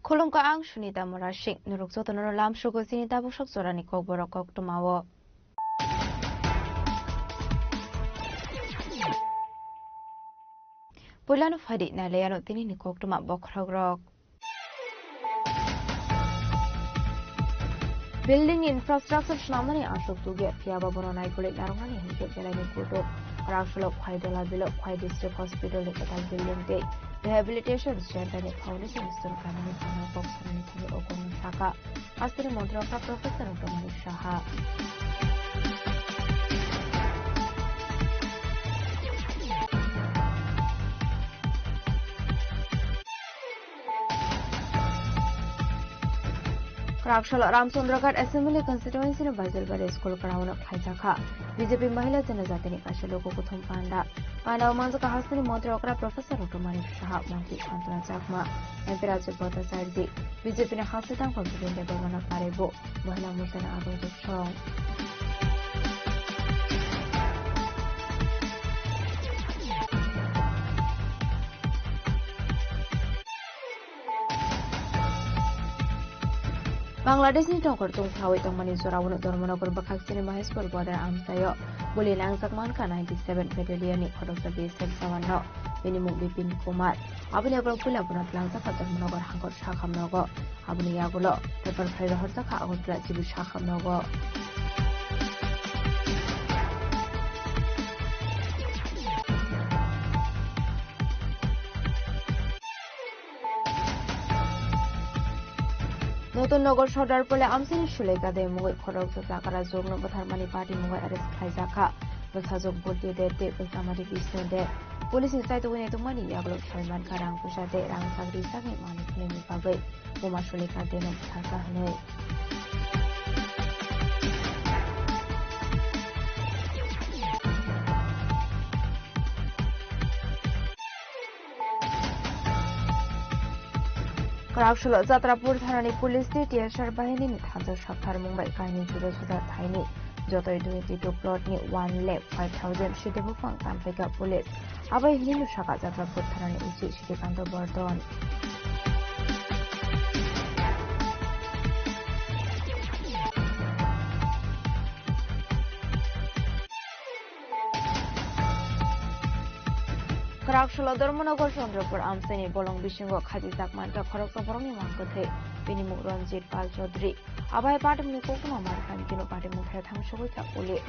Khulumkha, ang Sunita Murasing. Norok jotono lamsugo chini tabuk sok jorani kokborok koktwmao. Puilano phaidi nailaiano tinini koktwma bokhorokrok. Building infrastructure swnamnani aswk tugya, phiyaba bono naikolwi narwknani hinkhe belaini kutuk. Raksolo Khwai Dola Bilo Khwai District Hospital ni kwtal building tei rehabilitation center ni foundation stone kamini thangna kok sanani thani o kokno sakha. Hasteni montri okra Professor Dr. Manik Saha. Kwraksalo Ramchandraghat Assembly Constituency ni Baijalbari School ground o khlaijakha B J P Mahila Janajati ni kaisa logo kuthum panda. Panda o manjakha hasteni montri okra Professor Dr. Manik Saha, montri Santana Chakma, M P Rajib Bhattacharjee, B J P ni hasteni tangkhung Bipin Debbarma no karwi bo Mahila Morcha ni agojwk song. Bangladeshni tongkhor tongthraui tongmani jorao Dharmanagar bwkhak chini Maheshpur border amchaio guli nangjak mankha ninety seven Battalion ni khoroksa B S F jawan no. Bini mung Bipin Kumar. Aboni yagulo puila bono twlangjakha Dharmanagar hangkor sakhamnogo. Aboni yagulo paper phai rohorjakha Agartala G B sakhamnogo. Notun Nagar Sodar Pole amchaini Suleika de mungwi khoroksa chakra jokno bwtharmani party mungwi arrest khlaijakha. Bwsajwk Bhorti de tei bwsamari Bishnu de. Police ni chaitugwi naitugmani yagulo saimankha rang puisa tei rangchak rijak ni manwi phunukni bagwi buma Suleika de no bwtharkha hwnwi. Kwraksalo Chatrapur thanani police tei T S R bahini ni thansa saktharmung bai kainwi juda juda thaini jotoi twenty two plot ni one lakh five thousand side buphang tamphai kha police. Abai hini no saka Chatrapur thanani O C Srikanto Bordon. Raksolo Dharmanagar Chandrapur amchaini bolong bisingo khajijak mankha khoroksa borokni mangkwthwi, bini mung Ranjit Pal Chaudhary. Abai patimni koktwma mankha hwnkhe no patimung thaya thangsugwi kha police.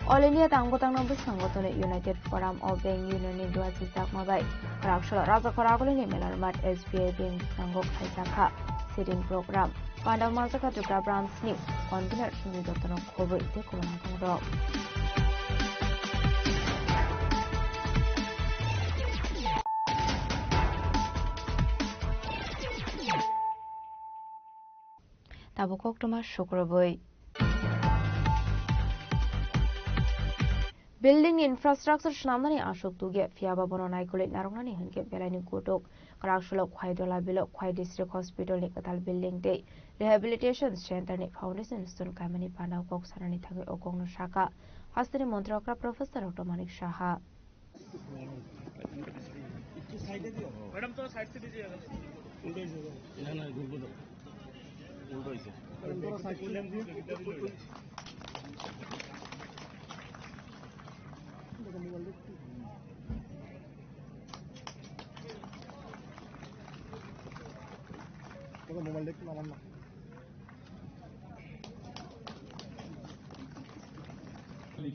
All India tang bwtangno bwskango tonwi United Forum of Bank Union ni duachi chakma bai Raksolo Rajakhor Agulini Melarmat S B I Bank bwskango khlaijakha sitting program. Pandao manjakha Tripura Branch ni Convener Sanjay Dotto no khobwi tei kwbangma tongrok. Tabuk koktwma sukrubwi. Building ni infrastructure swnamnani aswk tugya, phiyaba bono naikolwi narwknani hwnkhe belaini kutuk. Kwraksolo Khwai Dola Bilo Khwai District Hospital ni kwtal building tei Rehabilitation Center ni foundation stone kaimani panao kok sanani thangwi o kokno sakha hasteni montri okra Professor Doctor Manik Saha. Madam, थोड़ा साइड से दीजिएगा। না, না, ঘুরবো তো। উল্টো হয়েছে। মোবাইল দেখতে আমার না।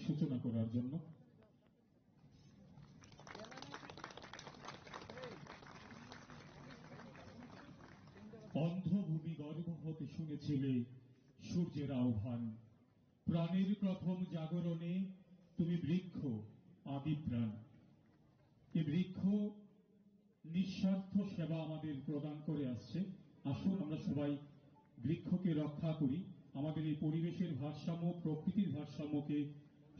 সূচনা করার জন্য। অন্ধ ভূমি গর্ভ হতে শুনেছিলে সূর্যের আহ্বান। প্রাণের প্রথম জাগরণে তুমি বৃক্ষ, আদি প্রাণ। এ বৃক্ষ নিঃস্বার্থ সেবা আমাদের প্রদান করে আসছে। আসুন আমরা সবাই বৃক্ষকে রক্ষা করি। আমাদের এই পরিবেশের ভারসাম্য, প্রকৃতির ভারসাম্যকে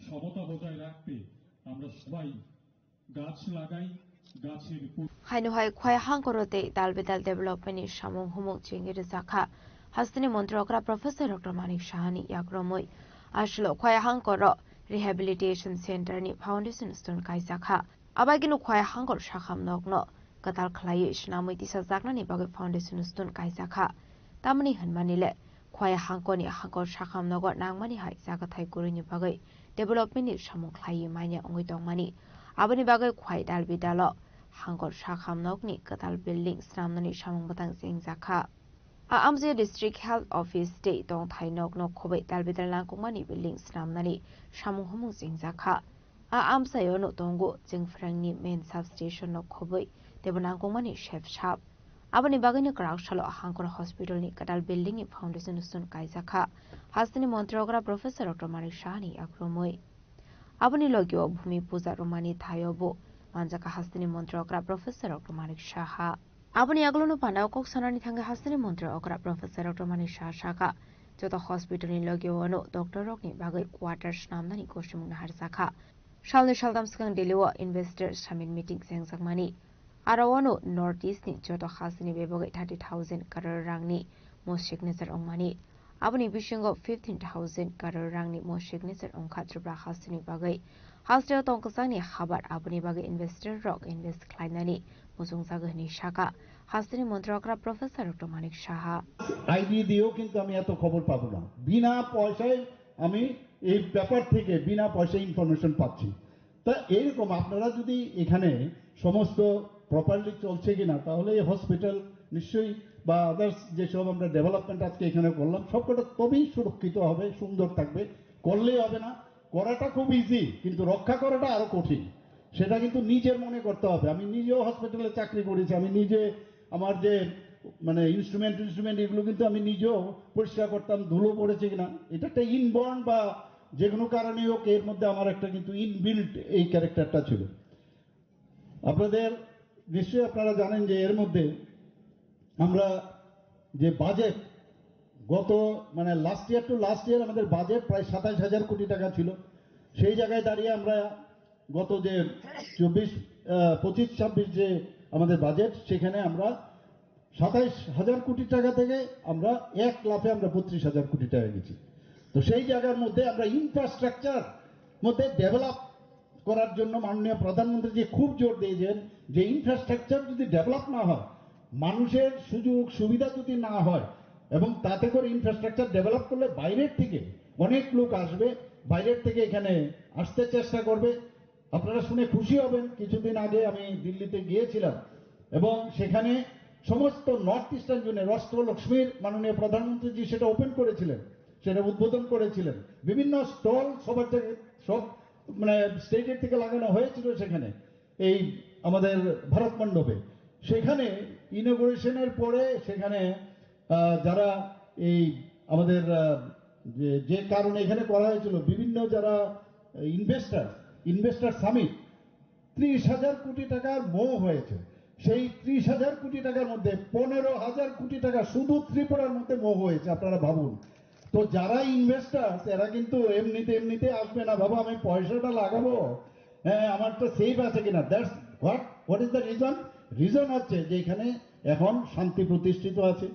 সমতা বজায় রাখতে আমরা সবাই গাছ লাগাই, গাছের পরি- Haino hai Khwai hangkoro tei dal bidal development ni samung humung chengwi rwjakha hasteni montri okra Professor Doctor Manik Saha ni yakromwi. Aswlo Khwai hangkoro Rehabilitation Center ni foundation stone kaijakha. Abaikeno Khwai hangkor sakham nokno kwtal khlaiwi swnamwi tisajaknani bagwi foundation stone kaijakha. Tamoni hwnmani le Khwai hangkorni hangkor sakham nogo nangmani hai chagathai kwrwini bagwi development ni samung khlaiwi manya wngwi tongmani. Aboni bagwi Khwai dal bidalo hangkor sakham nokni kwtal building swnamnani samung bwtang chengjakha. A amchaio District Health Office tei tongthai nokno khobwi dal bidal nangkukmani building swnamnani samung humung chengjakha. A amchaio no tongo Chengphrangni main substation no khobwi teibo nangkukmani sep sap. Aboni bagwino kwraksalo Hangkor Hospital ni kwtal building ni foundation stone kaijakha hasteni montri okra Professor Doctor Manik Saha ni yakromwi. Aboni logio Bhumi Puja rwmani thaio bo manjakha hasteni montri okra Professor Doctor Manik Saha. Aboni yagulono panao kok sanani thangwi hasteni montri okra Professor Doctor Manik Saha sakha, joto hospital ni logio wano doctor rokni bagwi quarter swnamnani kosimung naharjakha. Salni saltam swkang Delhi o investor summit meeting chengjakmani. Aro wano North East ni joto hasteni bebagwi thirty thousand crore rangni mo signature wngmani. Aboni bisingo fifteen thousand crore rangni mo signature wngkha Tripura hasteni bagwi. Hasteo tongkwchangni habar aboni bagwi investor rok invest khlainani muchungjago hwnwi sakha hasteni montri okra Professor Doctor Manik Saha. ID দিয়েও কিন্তু আমি এত খবর পাবো না। বিনা পয়সায় আমি এই ব্যাপার থেকে বিনা পয়সায় ইনফরমেশন পাচ্ছি। তা এইরকম আপনারা যদি এখানে সমস্ত প্রপারলি চলছে কিনা, তাহলে এই হসপিটাল নিশ্চয়ই বা আদার্স যেসব আমরা ডেভেলপমেন্ট আজকে এখানে করলাম, সবকটা তবেই সুরক্ষিত হবে, সুন্দর থাকবে। করলেই হবে না, করাটা খুব ইজি, কিন্তু রক্ষা করাটা আরো কঠিন। সেটা কিন্তু নিজের মনে করতে হবে। আমি নিজেও হসপিটালে চাকরি করেছি, আমি নিজে আমার যে মানে ইনস্ট্রুমেন্ট ইনস্ট্রুমেন্ট এগুলো কিন্তু আমি নিজেও পরিষ্কার করতাম, ধুলো পড়েছে কিনা। এটা একটা ইনবর্ন বা যে কোনো কারণেই হোক, এর মধ্যে আমার একটা কিন্তু ইনবিল্ট এই ক্যারেক্টারটা ছিল। আপনাদের নিশ্চয়ই আপনারা জানেন যে এর মধ্যে আমরা যে বাজেট গত মানে last year to last year আমাদের বাজেট প্রায় সাতাইশ হাজার কোটি টাকা ছিল। সেই জায়গায় দাঁড়িয়ে আমরা গত যে চব্বিশ, আহ, পঁচিশ ছাব্বিশ যে আমাদের বাজেট, সেখানে আমরা সাতাইশ হাজার কোটি টাকা থেকে আমরা এক লাফে আমরা বত্রিশ হাজার কোটি টাকা গেছি। তো সেই জায়গার মধ্যে আমরা ইনফ্রাস্ট্রাকচার মধ্যে ডেভেলপ করার জন্য মাননীয় প্রধানমন্ত্রী যে খুব জোর দিয়েছেন যে ইনফ্রাস্ট্রাকচার যদি ডেভেলপ না হয়, মানুষের সুযোগ সুবিধা যদি না হয় এবং তাতে করে ইনফ্রাস্ট্রাকচার ডেভেলপ করলে বাইরের থেকে অনেক লোক আসবে, বাইরের থেকে এখানে আসতে চেষ্টা করবে। আপনারা শুনে খুশি হবেন, কিছুদিন আগে আমি দিল্লিতে গিয়েছিলাম এবং সেখানে সমস্ত নর্থ ইস্টার্ন জোনের অষ্টলক্ষ্মীর মাননীয় প্রধানমন্ত্রীজি সেটা ওপেন করেছিলেন, সেটা উদ্বোধন করেছিলেন। বিভিন্ন স্টল সবার থেকে, সব মানে স্টেটের থেকে লাগানো হয়েছিল সেখানে, এই আমাদের ভারত মণ্ডপে। সেখানে ইনোগ্রেশনের পরে সেখানে আহ, যারা এই আমাদের আহ, যে যে কারণে এখানে করা হয়েছিল, বিভিন্ন যারা ইনভেস্টার, ইনভেস্টার সামিট, ত্রিশ হাজার কোটি টাকার মোহ হয়েছে। সেই ত্রিশ হাজার কোটি টাকার মধ্যে পনেরো হাজার কোটি টাকা শুধু ত্রিপুরার মধ্যে মোহ হয়েছে। আপনারা ভাবুন, তো যারা ইনভেস্টার, এরা কিন্তু এমনিতে এমনিতে আসবে না, "বাবা, আমি পয়সাটা লাগাবো, হ্যাঁ, আমার তো সেফ আছে কিনা।" That's what, what is the reason? Reason হচ্ছে যে এখানে এখন শান্তি প্রতিষ্ঠিত আছে,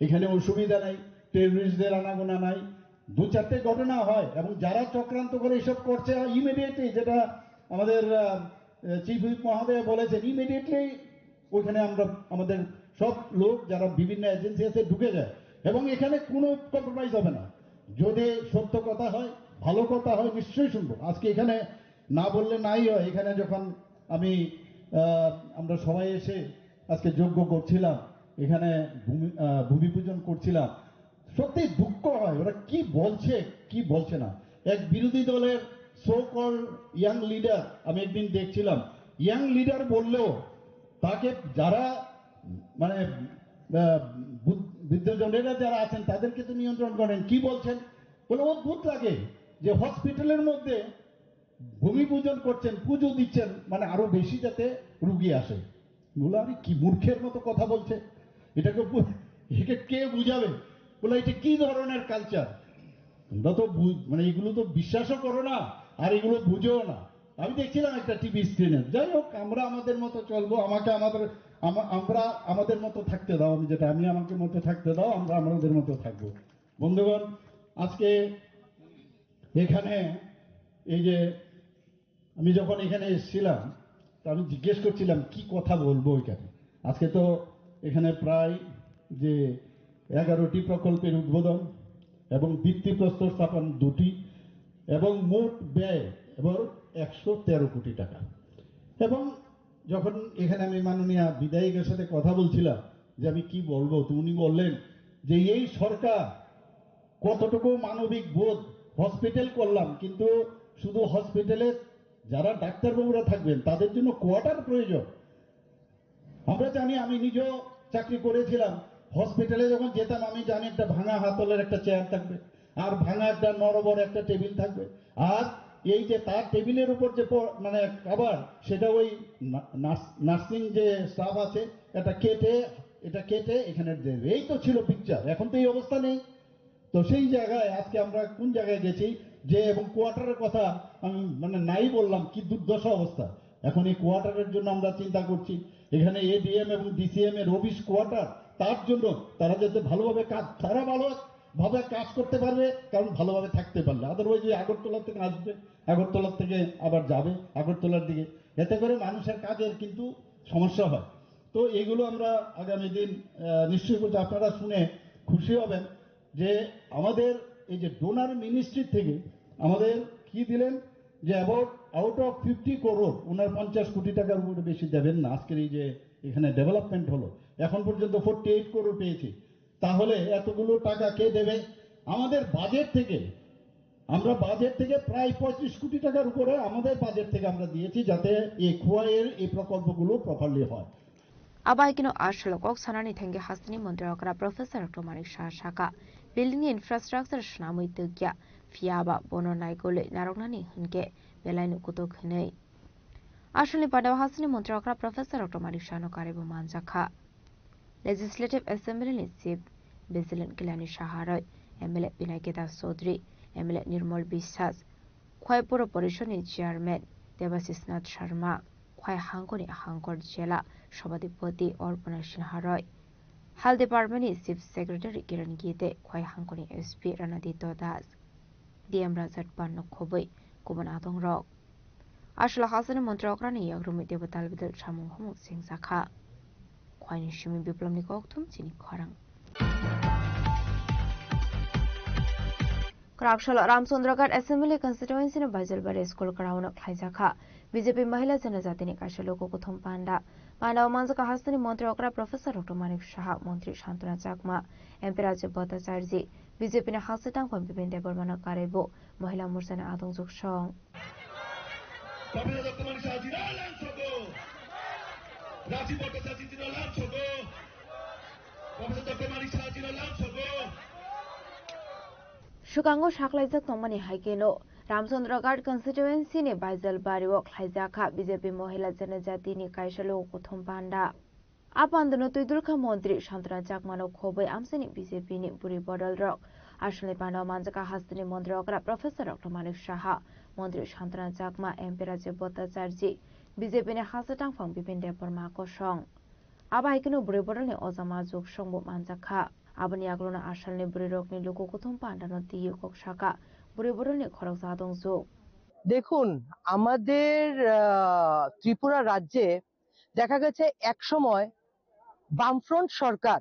এখানে অসুবিধা নাই, টেররিস্টদের আনাগোনা নাই। দু চারটে ঘটনা হয় এবং যারা চক্রান্ত করে এসব করছে, ইমিডিয়েটলি, যেটা আমাদের চিফ হুইপ মহোদয় বলেছেন, ইমিডিয়েটলি ওইখানে আমরা, আমাদের সব লোক যারা বিভিন্ন এজেন্সি আছে ঢুকে যায় এবং এখানে কোনো কম্প্রোমাইজ হবে না। যদি সত্য কথা হয়, ভালো কথা হয়, নিশ্চয়ই শুনবো। আজকে এখানে না বললে নাই হয়। এখানে যখন আমি আহ, আমরা সবাই এসে আজকে যজ্ঞ করছিলাম, এখানে ভূমি আহ, ভূমি পূজন করছিলাম, সত্যি দুঃখ হয়, ওরা কি বলছে, কি বলছে না। এক বিরোধী দলের সো কল ইয়াং লিডার, আমি একদিন দেখছিলাম, ইয়াং লিডার বললেও তাকে যারা মানে আহ, বুদ- বৃদ্ধজনেরা যারা আছেন, তাদেরকে তো নিয়ন্ত্রণ করেন। কি বলছেন? বলে, অদ্ভুত লাগে যে হসপিটালের মধ্যে ভূমি পূজন করছেন, পুজো দিচ্ছেন, মানে আরো বেশি যাতে রুগী আসে। বলে, "আরে কি মূর্খের মতো কথা বলছে, এটাকে বু- একে কে বুঝাবে?" বলে, "এটা কি ধরনের কালচার? তোমরা তো বু- মানে এগুলো তো বিশ্বাসও করো না, আর এগুলো বুঝেও না।" আমি দেখছিলাম একটা টিভি স্ক্রিনে। যাই হোক, আমরা আমাদের মতো চলবো, আমাকে আমাদের আমা- আমরা আমাদের মতো থাকতে দাও, আমি যেটা আমি আমাকে মতো থাকতে দাও, আমরা আমাদের মতো থাকবো। বন্ধুগণ, আজকে এখানে এই যে আমি যখন এখানে এসেছিলাম, তো আমি জিজ্ঞেস করছিলাম কি কথা বলবো এখানে। আজকে তো এখানে প্রায় যে এগারোটি প্রকল্পের উদ্বোধন এবং ভিত্তিপ্রস্তর স্থাপন দুটি এবং মোট ব্যয় এবার একশো তেরো কোটি টাকা। এবং যখন এখানে আমি মাননীয় বিধায়কের সাথে কথা বলছিলাম যে আমি কি বলবো, তো উনি বললেন যে এই সরকার কতটুকু মানবিক বোধ, হসপিটাল করলাম, কিন্তু শুধু হসপিটালে যারা ডাক্তারবাবুরা থাকবেন তাদের জন্য কোয়ার্টার প্রয়োজন। আমরা জানি, আমি নিজেও চাকরি করেছিলাম, হসপিটালে যখন যেতাম আমি জানি একটা ভাঙা হাতলের একটা চেয়ার থাকবে, আর ভাঙা একটা নরবর একটা টেবিল থাকবে, আর এই যে তার টেবিলের উপর যে প- মানে কভার, সেটা ওই না- নার্স- নার্সিং যে স্টাফ আছে, এটা কেটে, এটা কেটে এখানে দেবে। এই তো ছিল পিকচার। এখন তো এই অবস্থা নেই। তো সেই জায়গায় আজকে আমরা কোন জায়গায় গেছি, যে এবং কোয়ার্টারের কথা আমি মানে নাই বললাম, কি দুর্দশা অবস্থা। এখন এই কোয়ার্টারের জন্য আমরা চিন্তা করছি। এখানে এডিএম এবং ডিসিএম এর অফিস কোয়ার্টার, তার জন্য তারা যাতে ভালোভাবে কাজ, তারা ভালোভাবে কাজ করতে পারবে, কারণ ভালোভাবে থাকতে পারলে। আদারওয়াইজ ওই আগরতলা থেকে আসবে, আগরতলা থেকে আবার যাবে আগরতলার দিকে, এতে করে মানুষের কাজের কিন্তু সমস্যা হয়। তো এগুলো আমরা আগামী দিন আহ, নিশ্চয়ই করছি। আপনারা শুনে খুশি হবেন যে আমাদের এই যে ডোনার মিনিস্ট্রি থেকে আমাদের কি দিলেন, যে about out of fifty crore, ওনার পঞ্চাশ কোটি টাকার উপরে বেশি দেবেন না। আজকের এই যে এখানে ডেভেলপমেন্ট হলো, এখন পর্যন্ত ফোর্টি এইট করোড় পেয়েছি, তাহলে এতগুলো টাকা কে দেবে? আমাদের বাজেট থেকে, আমরা বাজেট থেকে প্রায় পঁয়ত্রিশ কোটি টাকার উপরে আমাদের বাজেট থেকে আমরা দিয়েছি, যাতে এই খোয়াইয়ের এই প্রকল্পগুলো প্রপারলি হয়। Abaikino a salo kok sanani thangwi hasteni montri okra Professor Doctor Manik Saha sakha, building ni infrastructure swnamwi twkya, phiyaba bono naigolwi narwknani hwnkhe belaino kutuk hwnwi. A salni pandao hasteni montri okra Professor Doctor Manik Sahano karwibo manjakha. Legislative Assembly ni Chief Vigilant Kalyani Saha roi, M L A Binaiketa Chaudhary, M L A Nirmal Biswas, Khwai Puro Porishod ni Chairman Debashish Nath Sharma, Khwai Hangkoni Hangkor Jela Sabhapati Arpana Sinha roi, Health Department ni Chief Secretary Kiran Gite, Khwai Hangkoni S P Ranadito Das, D M Rajat Panno khobwi kubun adongrok. Aswla hasteni montri okrani yakrumwi teibo talbidal samung humung chengjakha. Ani simi Biplomni kokthum chini khorang. Kwraksalo Ramchandraghat Assembly Constituency ni Baijalbari School ground o khlaijakha B J P Mahila Janajati ni kaisa luku kuthum panda. Panda o manjakha hasteni Montri okra Professor Doctor Manik Saha, Montri Santana Chakma, M P Rajib Bhattacharjee, B J P ni hasteni tangphang Bipin Debbarma no karwi bo Mahila Morcha ni adongjwk song. Professor Doctor Manik Saha ji no lam sogo. Rajib Bhattacharjee ji no lam sogo. Professor Doctor Manik Saha ji no lam sogo. Swkango saklaijak tongmani hai kheno Ramchandraghat constituency ni Baijalbari o khlaijakha B J P Mahila Janajati ni kaisa luku kuthum panda. A pandano twidulkha Montri Santana Chakmano khobwi amchaini B J P ni bwrwi bodolrok. Asalni pandao manjakha hasteni Montri okra Professor Doctor Manik Saha, Montri Santana Chakma, M P Rajib Bhattacharjee, B J P ni hasteni tangphang Bipin Debbarma kosong. Abo hai kheno bwrwi bodolni ojama jwk songbo manjakha. Aboni yagulono asalni bwrwirokni luku kuthum pandano twiwi kok sakha bwrwi bodolni khoroksa adongjwk. দেখুন, আমাদের আহ, ত্রিপুরা রাজ্যে দেখা গেছে এক সময় বামফ্রন্ট সরকার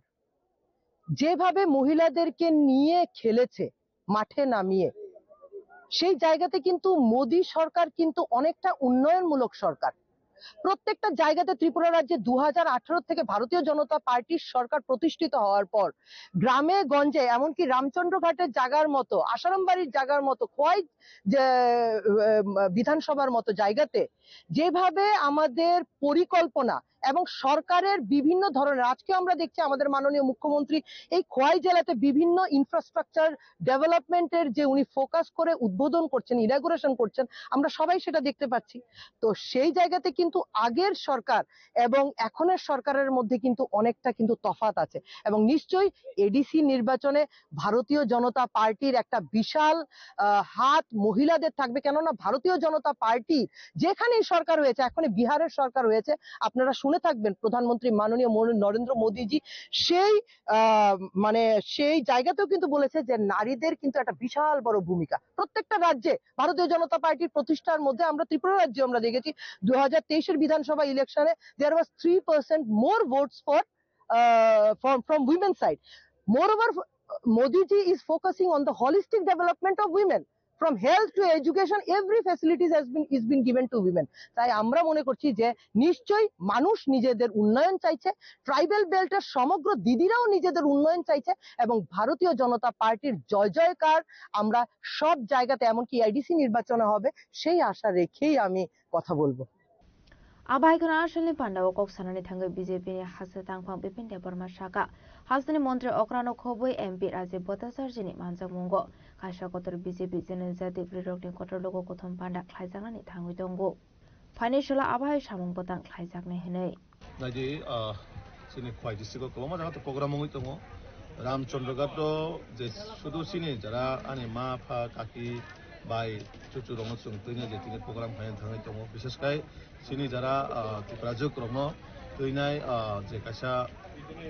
যেভাবে মহিলাদেরকে নিয়ে খেলেছে মাঠে নামিয়ে, সেই জায়গাতে কিন্তু মোদী সরকার কিন্তু অনেকটা উন্নয়নমূলক সরকার। প্রত্যেকটা জায়গাতে ত্রিপুরা রাজ্যে দু হাজার আঠারো থেকে ভারতীয় জনতা পার্টির সরকার প্রতিষ্ঠিত হওয়ার পর গ্রামে গঞ্জে, এমনকি রামচন্দ্রঘাটের জায়গার মতো, আসারামবাড়ির জায়গার মতো, খোয়াই যে আহ, বিধানসভার মতো জায়গাতে যেভাবে আমাদের পরিকল্পনা এবং সরকারের বিভিন্ন ধরনের, আজকে আমরা দেখছি আমাদের মাননীয় মুখ্যমন্ত্রী এই খোয়াই জেলাতে বিভিন্ন ইনফ্রাস্ট্রাকচার ডেভেলপমেন্টের যে উনি ফোকাস করে উদ্বোধন করছেন, ইনাগুরেশন করছেন, আমরা সবাই সেটা দেখতে পাচ্ছি। তো সেই জায়গাতে কিন্তু আগের সরকার এবং এখনের সরকারের মধ্যে কিন্তু অনেকটা কিন্তু তফাৎ আছে। এবং নিশ্চয়ই এডিসি নির্বাচনে ভারতীয় জনতা পার্টির একটা বিশাল আহ, হাত মহিলাদের থাকবে, কেননা ভারতীয় জনতা পার্টি যেখানেই সরকার হয়েছে, এখন বিহারের সরকার হয়েছে, আপনারা শুনে থাকবেন প্রধানমন্ত্রী মাননীয় মোর-, নরেন্দ্র মোদীজি সেই আহ, মানে সেই জায়গাতেও কিন্তু বলেছে যে নারীদের কিন্তু একটা বিশাল বড় ভূমিকা প্রত্যেকটা রাজ্যে। ভারতীয় জনতা পার্টির প্রতিষ্ঠার মধ্যে আমরা ত্রিপুরা রাজ্যে আমরা দেখেছি দু হাজার তেইশের বিধানসভা ইলেকশনে there was three percent more votes for uh, from, from women's side. Moreover, Modi ji is focusing on the holistic development of women. From health to education, every facilities has been is been given to women. তাই আমরা মনে করছি যে নিশ্চয়ই মানুষ নিজেদের উন্নয়ন চাইছে, ট্রাইবাল বেল্টের সমগ্র দিদিরাও নিজেদের উন্নয়ন চাইছে এবং ভারতীয় জনতা পার্টির জয় জয়কার আমরা সব জায়গাতে, এমনকি এডিসি নির্বাচনে হবে, সেই আশা রেখেই আমি কথা বলবো। Abo hai kheno asalni pandao kok sanani thangwi B J P ni hasteni tangphang Bipin Debbarma sakha, hasteni montri okrano khobwi M P Rajib Bhattacharjee ni manjakmungo kaisa kotor B J P janajati bwrwirokni kotor luku kuthum panda khlaijaknani thangwi tongo. Phaini salo abo hai samung bwtang khlaijaknai hwnwi. Naidi, ah, chini Khwai district o kwbangma jaga to program wngwi tongo. Ramchandraghat o je sudu chini jara ani ma, pha, kaki, bai, chuchu rokno chwng twina je tini program khaina thangwi tongo. Bishesh khai chini jara, ah, Tiprajwk rokno twinai, ah, je kaisa,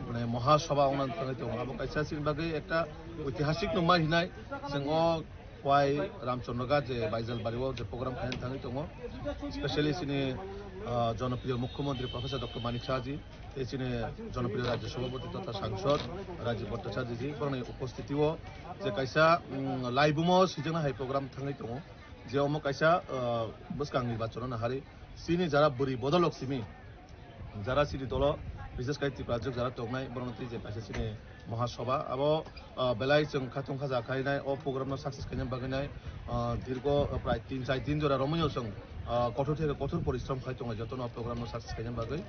mane, Maha Sabha wngna thangwi tongo. Abo kaisa chini bagwi ekta oitihasik nungma hinai. Chwng o Khwai Ramchandraghat je Baijalbari o je program khaina thangwi tongo. Specially chini, ah, jonopriyo Mukhyamantri Professor Doctor Manik Saha ji, tei chini jonopriyo Rajya Sabhapati totha Sangsod Rajib Bhattacharya ji, borokni upostiti o je kaisa, mm, laibumo swijak hai program thangwi tongo. Je omo kaisa, ah, bwskang nirbachon no hari chini jara bwrwi bodolok simi, jara chini dolo, bishesh khai Tiprajwk jara tongnai, borokno twi je kaisa chini Maha Sabha, abo, ah, belai chwng khatung khaja khainai, o program no success khaina bagwi nai, ah, dirgo, ah, prai tin char din jora romwi o chwng, ah, kothor theke kothor porishrom khai tongo jotono o program no success khaina bagwi.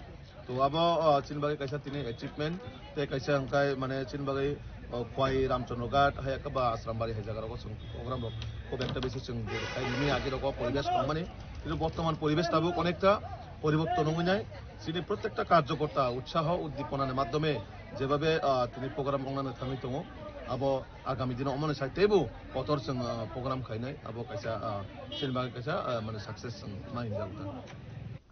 To abo, ah, chini bagwi kaisa tini achievement, tei kaisa hwnkhe mane chini bagwi, ah, Khwai Ramchandraghat, hai khe ba Asrambari hai jaga rogo chwng program rok khub ekta besi chwng khai nini age rogo poribesh tongmani, kintu bortoman poribesh tabuk onekta poriborton wngwi nai. Chini protekta karjokorta utsaho uddiponani maddhome jebabe, ah, tini program wngnani thangwi tongo, abo agami dino omoni sai teibo kotor chwng, ah, program khainai, abo kaisa, ah, chini bagwi kaisa, ah, mane success chwng ma hinjak ta.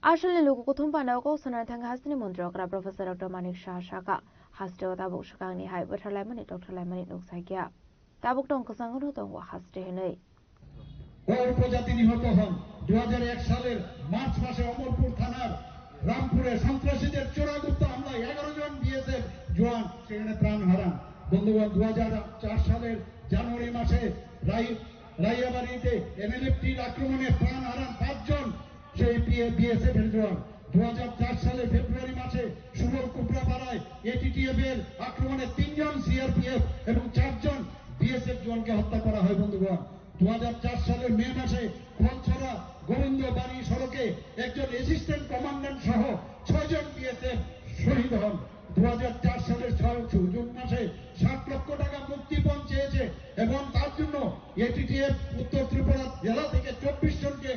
Asalni luku kuthum panda o kok sanani thangwi hasteni montri okra Professor Doctor Manik Saha sakha, hasteo tabuk swkangni hai bwtharlaimani tokthorlaimani nukjakya. Tabuk tong kwchangno tongo haste hinwi. ও উপজাতি নিহত হন। দু হাজার এক সালের মার্চ মাসে অমরপুর থানার রামপুরে সন্ত্রাসীদের চোরাগুপ্ত হামলায় এগারো জন বিএসএফ জওয়ান সেখানে প্রাণ হারান। বন্ধুগণ, দু হাজার চার সালের জানুয়ারি মাসে রাই-, রাইয়াবাড়িতে এনএলএফটির আক্রমণে প্রাণ হারান পাঁচজন সেই বিএসএফ এর জওয়ান। দু হাজার চার সালের ফেব্রুয়ারি মাসে সুবল কুপড়াপাড়ায় এটিটিএফ এর আক্রমণে তিনজন সিআরপিএফ এবং চারজন বিএসএফ জওয়ানকে হত্যা করা হয়। বন্ধুগণ, দু হাজার চার সালের মে মাসে খোলছড়া গোবিন্দবাড়ি সড়কে একজন অ্যাসিস্ট্যান্ট কমান্ড্যান্ট সহ ছয়জন বিএসএফ শহীদ হন। দু হাজার চার সালের ছয় জুন মাসে সাত লক্ষ টাকা মুক্তিপণ চেয়েছে এবং তার জন্য এটিটিএফ উত্তর ত্রিপুরা জেলা থেকে চব্বিশ জনকে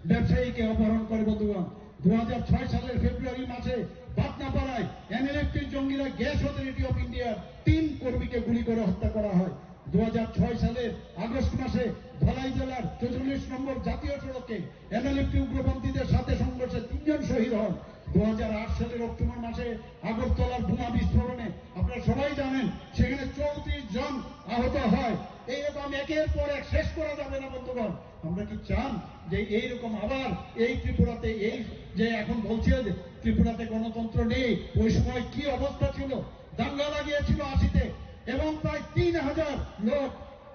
ব্যবসায়ীকে অপহরণ করে। বন্ধুগণ, দু হাজার ছয় সালের ফেব্রুয়ারি মাসে বাতনাপাড়ায় এনএলএফটি জঙ্গিরা গ্যাস অথরিটি অফ ইন্ডিয়ার তিন কর্মীকে গুলি করে হত্যা করা হয়। দু হাজার ছয় সালের আগস্ট মাসে ধলাই জেলার চৌচল্লিশ নম্বর জাতীয় সড়কে এনএলএফটি উগ্রপন্থীদের সাথে সংঘর্ষে তিনজন শহীদ হন। দু হাজার আট সালের অক্টোবর মাসে আগরতলার বোমা বিস্ফোরণে, আপনারা সবাই জানেন, সেখানে চৌত্রিশ জন আহত হয়। এইরকম একের পর এক শেষ করা যাবে না। বন্ধুগণ, আমরা কি চান যে এইরকম আবার এই ত্রিপুরাতে, এই যে এখন বলছে যে ত্রিপুরাতে গণতন্ত্র নেই, ওই সময় কি অবস্থা ছিল, দাঙ্গা লাগিয়েছিল আশিতে, এবং প্রায় তিন হাজার লোক,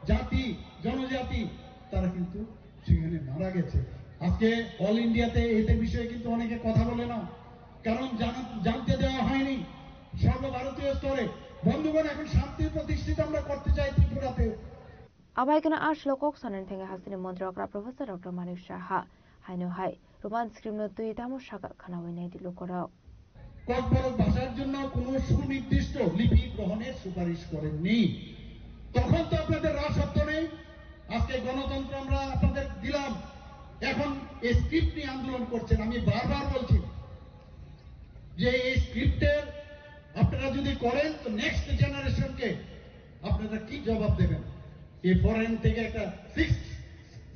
জাতি, জনজাতি, তারা কিন্তু সেখানে মারা গেছে। আজকে অল ইন্ডিয়াতে এদের বিষয়ে কিন্তু অনেকে কথা বলে না, কারণ জানা-, জানতে দেওয়া হয়নি সর্বভারতীয় স্তরে। বন্ধুগণ, এখন শান্তি প্রতিষ্ঠিত আমরা করতে চাই ত্রিপুরাতে। Abai kena aslo kok sanani thangwi hasteni montri okra Professor Doctor Manik Saha haino hai Roman script no twi tamo saka khanawi nai di lukorok. Kokborok ভাষার জন্য কোনো সুনির্দিষ্ট লিপি গ্রহণের সুপারিশ করেননি। তখন তো আপনাদের রাজসত্য নেই। আজকে গণতন্ত্র আমরা আপনাদের দিলাম, এখন এই স্ক্রিপ্ট নিয়ে আন্দোলন করছেন। আমি বারবার বলছি যে এই স্ক্রিপ্টের আপনারা যদি করেন তো নেক্সট জেনারেশনকে আপনারা কি জবাব দেবেন? এই ফরেন থেকে একটা সিক্স,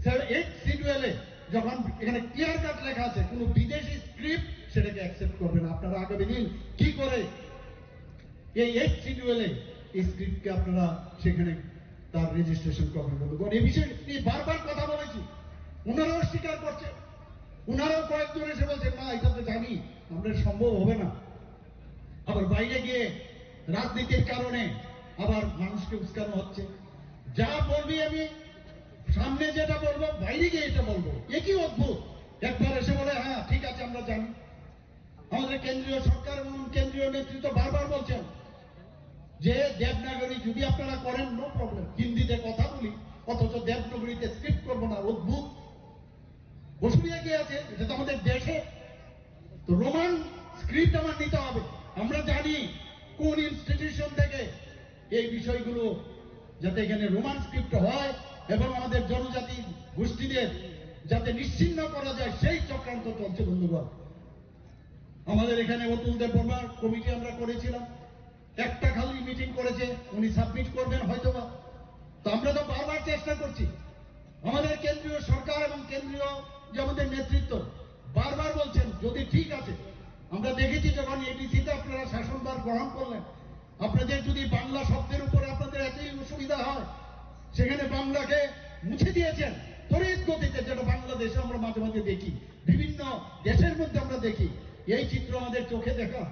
এইট শিডিউলে যখন এখানে ক্লিয়ার কাট লেখা আছে, কোনো বিদেশি স্ক্রিপ্ট সেটাকে অ্যাকসেপ্ট করবে না। আপনারা আগামী দিন কি করে এই এইট শিডিউলে এই স্ক্রিপ্টকে আপনারা সেখানে তার রেজিস্ট্রেশন করবেন? বন্ধুগণ, এই বিষয়ে নিয়ে বারবার কথা বলেছি, ওনারাও স্বীকার করছে, ওনারাও কয়েকজন এসে বলছেন, "না, এটা তো জানি আমরা, সম্ভব হবে না।" আবার বাইরে গিয়ে রাজনীতির কারণে আবার মানুষকে উস্কানো হচ্ছে। যা বলবি আমি, সামনে যেটা বলবো, বাইরে গিয়ে এটা বলবো। এ কি অদ্ভুত! একবার এসে বলে, "হ্যাঁ, ঠিক আছে, আমরা জানি।" আমাদের কেন্দ্রীয় সরকার এবং কেন্দ্রীয় নেতৃত্ব বারবার বলছেন যে দেবনাগরী যদি আপনারা করেন, নো প্রবলেম, হিন্দিতে কথা বলি, অথচ দেবনাগরীতে স্ক্রিপ্ট করবো না। অদ্ভুত! অসুবিধা কি আছে? এটা তো আমাদের দেশে। তো রোমান স্ক্রিপ্ট আমার নিতে হবে। আমরা জানি কোন ইনস্টিটিউশন থেকে এই বিষয়গুলো, যাতে এখানে রোমান স্ক্রিপ্ট হয় এবং আমাদের জনজাতি গোষ্ঠীদের যাতে নিশ্চিহ্ন করা যায়, সেই চক্রান্ত চলছে। বন্ধুগণ, আমাদের এখানে অতুল দেববর্মার কমিটি আমরা করেছিলাম, একটা খালি মিটিং করেছে, উনি সাবমিট করবেন হয়তোবা। তো আমরা তো বারবার চেষ্টা করছি, আমাদের কেন্দ্রীয় সরকার এবং কেন্দ্রীয় যে আমাদের নেতৃত্ব বারবার বলছেন, যদি ঠিক আছে, আমরা দেখেছি যখন এডিসিতে আপনারা শাসনভার গ্রহণ করলেন, আপনাদের যদি বাংলা শব্দের উপরে আপনাদের এতই অসুবিধা হয়, সেখানে বাংলাকে মুছে দিয়েছেন তড়িৎ গতিতে, যেটা বাংলাদেশে আমরা মাঝে মাঝে দেখি, বিভিন্ন দেশের মধ্যে আমরা দেখি। এই চিত্র আমাদের চোখে দেখা।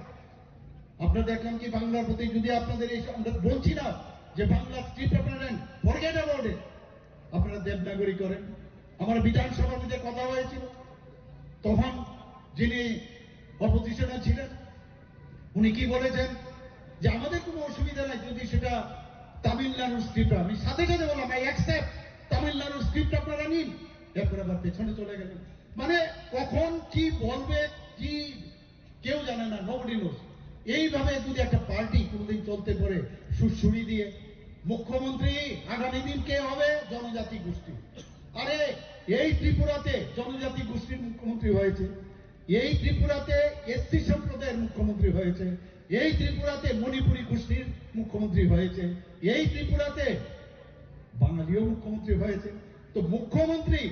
আপনারা দেখলাম কি, বাংলার প্রতি যদি আপনাদের এই, আমরা বলছি না যে বাংলা স্ক্রিপ্ট আপনারা নেন, ফরগেট অ্যাবাউট ইট, আপনারা দেবনাগরী করেন। আমার বিধানসভার মধ্যে কথা হয়েছিল, তখন যিনি অপোজিশনে ছিলেন, উনি কি বলেছেন যে আমাদের কোনো অসুবিধা নাই যদি সেটা তামিলনাড়ুর স্ক্রিপ্ট হয়। আমি সাথে সাথে বললাম, "আই অ্যাকসেপ্ট, তামিলনাড়ুর স্ক্রিপ্ট আপনারা নিন।" এরপর আবার পেছনে চলে গেলেন। মানে, কখন কি বলবে, কি কেউ জানে না, নোবডি নোস। এইভাবে যদি একটা পার্টি কোনোদিন চলতে পারে সুরসুরি দিয়ে, মুখ্যমন্ত্রী আগামী দিন কে হবে? জনজাতি গোষ্ঠী। আরে, এই ত্রিপুরাতে জনজাতি গোষ্ঠীর মুখ্যমন্ত্রী হয়েছে, এই ত্রিপুরাতে এসসি সম্প্রদায়ের মুখ্যমন্ত্রী হয়েছে, এই ত্রিপুরাতে মণিপুরী গোষ্ঠীর মুখ্যমন্ত্রী হয়েছে, এই ত্রিপুরাতে বাঙালিও মুখ্যমন্ত্রী হয়েছে। তো মুখ্যমন্ত্রী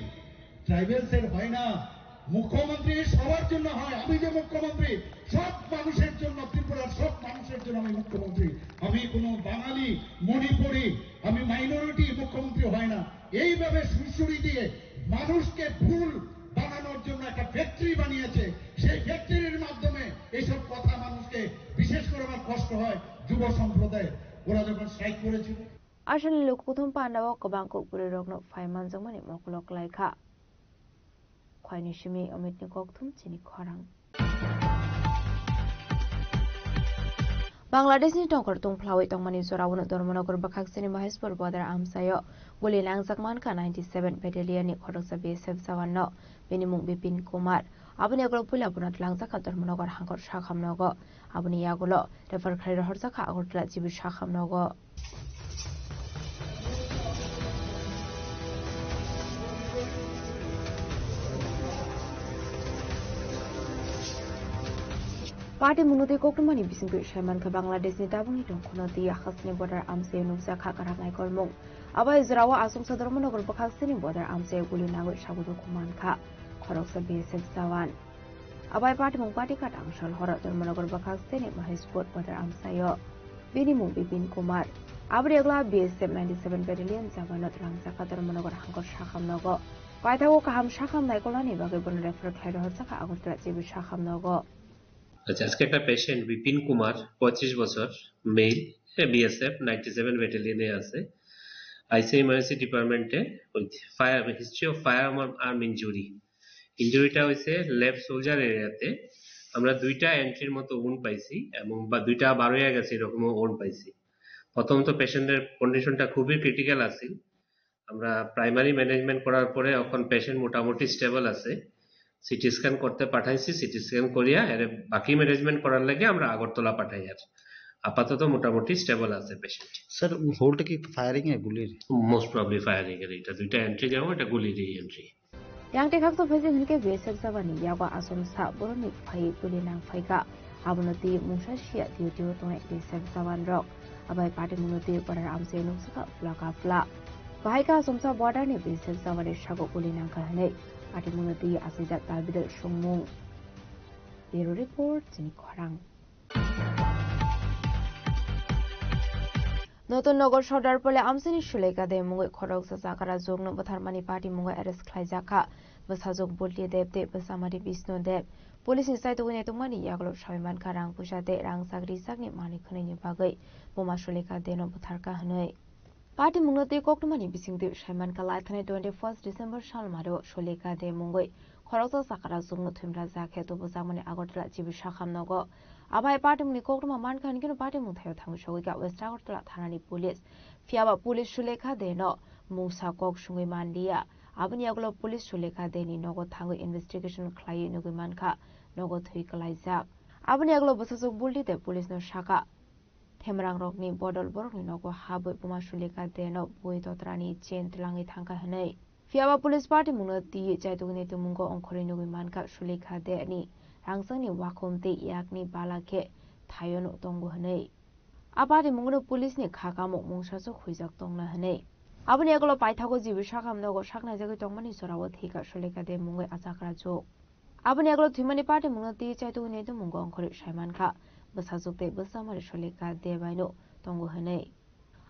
ট্রাইবেলস এর হয় না, মুখ্যমন্ত্রী সবার জন্য হয়। আমি যে মুখ্যমন্ত্রী, সব মানুষের জন্য, ত্রিপুরার সব মানুষের জন্য আমি মুখ্যমন্ত্রী। আমি কোনো বাঙালি, মণিপুরি, আমি মাইনরিটি মুখ্যমন্ত্রী হয় না। এইভাবে সুরসুরি দিয়ে মানুষকে ভুল বানানোর জন্য একটা ফ্যাক্টরি বানিয়েছে। সেই factory Aswkni lukuthum pandao kwbang kok bwrwirokno phai manjakmani mokolo klaikha. Khwaini simi Omitni kokthum chini khorang. Bangladeshni tongkhor tungphlawi tongmani jorao Dharmanagar bwkhaksini Maheshpur border amchaio guli nangjak mankha ninety seven Battalion ni khoroksa B S F jawan no, bini mung Bipin Kumar. Aboni yagulo puila bono twlangjakha Dharmanagar hangkor sakham nogo. Aboni yagulo refer khlai rohorjakha Agartala G B sakham nogo. Party mungno tei koktwmani bisingtwi saimankha Bangladeshni tabukni tongkhorno tei hakhasni border amchaio nukjakha kwrak naikolmung. Abo hai jorao Asomsa Dharmanagar bwkhaksini border amchaio guli nangwi sabuduku mankha khoroksa B S F jawan. Abo hai patimung patikhat angsal horo Dharmanagar bwkhaksini Maheshpur border amchaio. Bini mung Bipin Kumar. Aboni yagulo B S F ninety seven Battalion jawan no twlangjakha Dharmanagar hangkor sakham nogo. Paithago kaham sakham naikolnani bagwi bono refer khlai rohorjakha Agartala G B sakham nogo. আচ্ছা, আজকে একটা পেশেন্ট বিপিন কুমার, পঁয়ত্রিশ বছর, mail, BSF ninety seven ব্যাটালিয়নে আছে, আইসি ইমার্জেন্সি ডিপার্টমেন্টে, with fire, history of fire arm injury. ইনজুরিটা হয়েছে লেফট শোল্ডার এরিয়াতে। আমরা দুইটা এন্ট্রির মতো উন্ড পাইছি এবং বা দুইটা বার হয়ে গেছে, এরকমও উন্ড পাইছি। প্রথমত পেশেন্টের কন্ডিশনটা খুবই ক্রিটিক্যাল আছে। আমরা প্রাইমারি ম্যানেজমেন্ট করার পরে এখন পেশেন্ট মোটামুটি স্টেবল আছে। সিটি স্ক্যান করতে পাঠাইছি, সিটি স্ক্যান করিয়া এর বাকি ম্যানেজমেন্ট করার লাগে আমরা আগরতলা পাঠাই। আর আপাতত মোটামুটি স্টেবল আছে পেশেন্ট। স্যার, হোলটা কি ফায়ারিং এ গুলির? মোস্ট প্রবলি ফায়ারিং এর, এটা দুইটা এন্ট্রি যেমন, এটা গুলিরই entry. Yang tekhak to phaijak hinkhe B S F jawan ni yago Asomsa boroni phai guli nang phaikha. Abono twi mungsa sia duty o tongnai B S F jawan rok. Abai patimungno twi border amchaio nukjakha pla ka pla. Bahai khe Asomsa border ni B S F jawan ni sago guli nangkha hinwi patimungno twi achaijak tal bidal songmung. Bureau Report, chini khorang. Notun Nagar Sordar Pole amchaini Sulekha de mungwi khoroksa chakra jokno bwtharmani patimungwi arrest khlaijakha bwsajwk Bulti Deb tei bwsamari Bishnu Deb. Police ni chaitugwi naitugmani yagulo sawi mankha rang puisa tei rangchak rijak ni manwi khwnwi ni bagwi buma Sulekha de no bwtharkha hwnwi. Patimungno tei koktwmani bisingtwi saimankha, laithani twenty first December salmaro Sulekha de mungwi khoroksa chakra jokno thwimra jakhe tubujakmani Agartala G B sakham nogo. Abai patimungni koktwma mankha hinkhe patimung thaio thangwi sogwikha West Agartala thanani police. Phiyaba police Sulekha de no mungsa kok sungwi manliya. Aboni yagulo police Sulekha de ni nogo thangwi investigation khlaiwi nugwi mankha nogo thwi kwlaijak. Aboni yagulo bwsajwk Bulti de police no sakha. Themrangrokni bodol borokni nogo habwi buma Sulekha de no bui totrani chain twlangwi thangkha hwnwi. Phiyaba police patimungno twi chaitugni twimungo ongkhorwi nugwi mankha Sulekha de ni rangchakni wakhum tei yakni bala khe thaio no tongo hwnwi. A patimungno police ni kha kamuk mungsa se huijak tongna hwnwi. Aboni yagulo paithago G B sakham nogo saknaijagwi tongmani jorao thwikha Sulekha de mungwi achakra jok. Aboni yagulo thwimani patimungno twi chaitugni twimungo ongkhorwi saimankha bwsajwk tei bwsamari Sulekha de baino tongo hwnwi.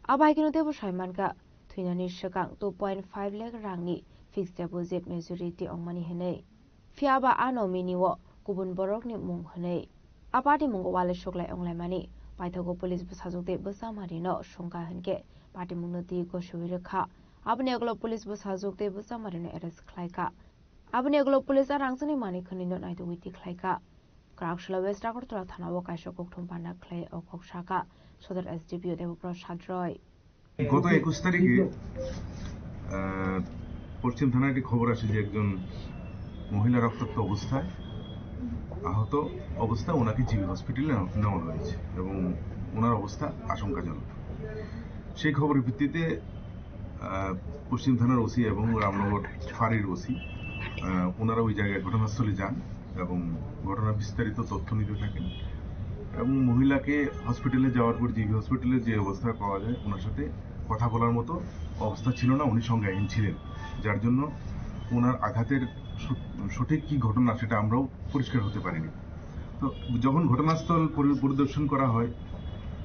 Abo hai kheno teibo saimankha thwinani swkang two point five lakh rangni fixed deposit majority ongmani hwnwi. Phiyaba ano mini o kubun borokni mung hwnwi. A patimungo walai suklai onglaimani paithago police bwsajwk tei bwsamarino sungkha hinkhe patimungno twi gosiwi rwkha. Aboni yagulo police bwsajwk tei bwsamarino arrest khlaikha. Aboni yagulo police a rangchakni manwi khwnwino naitugwi tikhlaikha. Kwraksula West Agartala thanao kaisa kokthum panda khlai o kok sakha Sodor S D P O Debaprasad Roy. গত একুশ তারিখে, আহ, পশ্চিম থানায় একটি খবর আসে যে একজন মহিলা রক্তাক্ত অবস্থায়, আহত অবস্থায় ওনাকে জিবি হসপিটালে নেওয়া হয়েছে এবং ওনার অবস্থা আশঙ্কাজনক। সেই খবরের ভিত্তিতে, আহ, পশ্চিম থানার ওসি এবং রামনগর ফাঁড়ির ওসি, আহ, ওনারা ওই জায়গায় ঘটনাস্থলে যান এবং ঘটনার বিস্তারিত তথ্য নিতে থাকেন এবং মহিলাকে হসপিটালে যাওয়ার পর জিবি হসপিটালে যে অবস্থায় পাওয়া যায়, ওনার সাথে কথা বলার মতো অবস্থা ছিল না, উনি সংজ্ঞাহীন ছিলেন, যার জন্য ওনার আঘাতের স-, সঠিক কী ঘটনা সেটা আমরাও পরিষ্কার হতে পারিনি। তো যখন ঘটনাস্থল পরি-, পরিদর্শন করা হয়,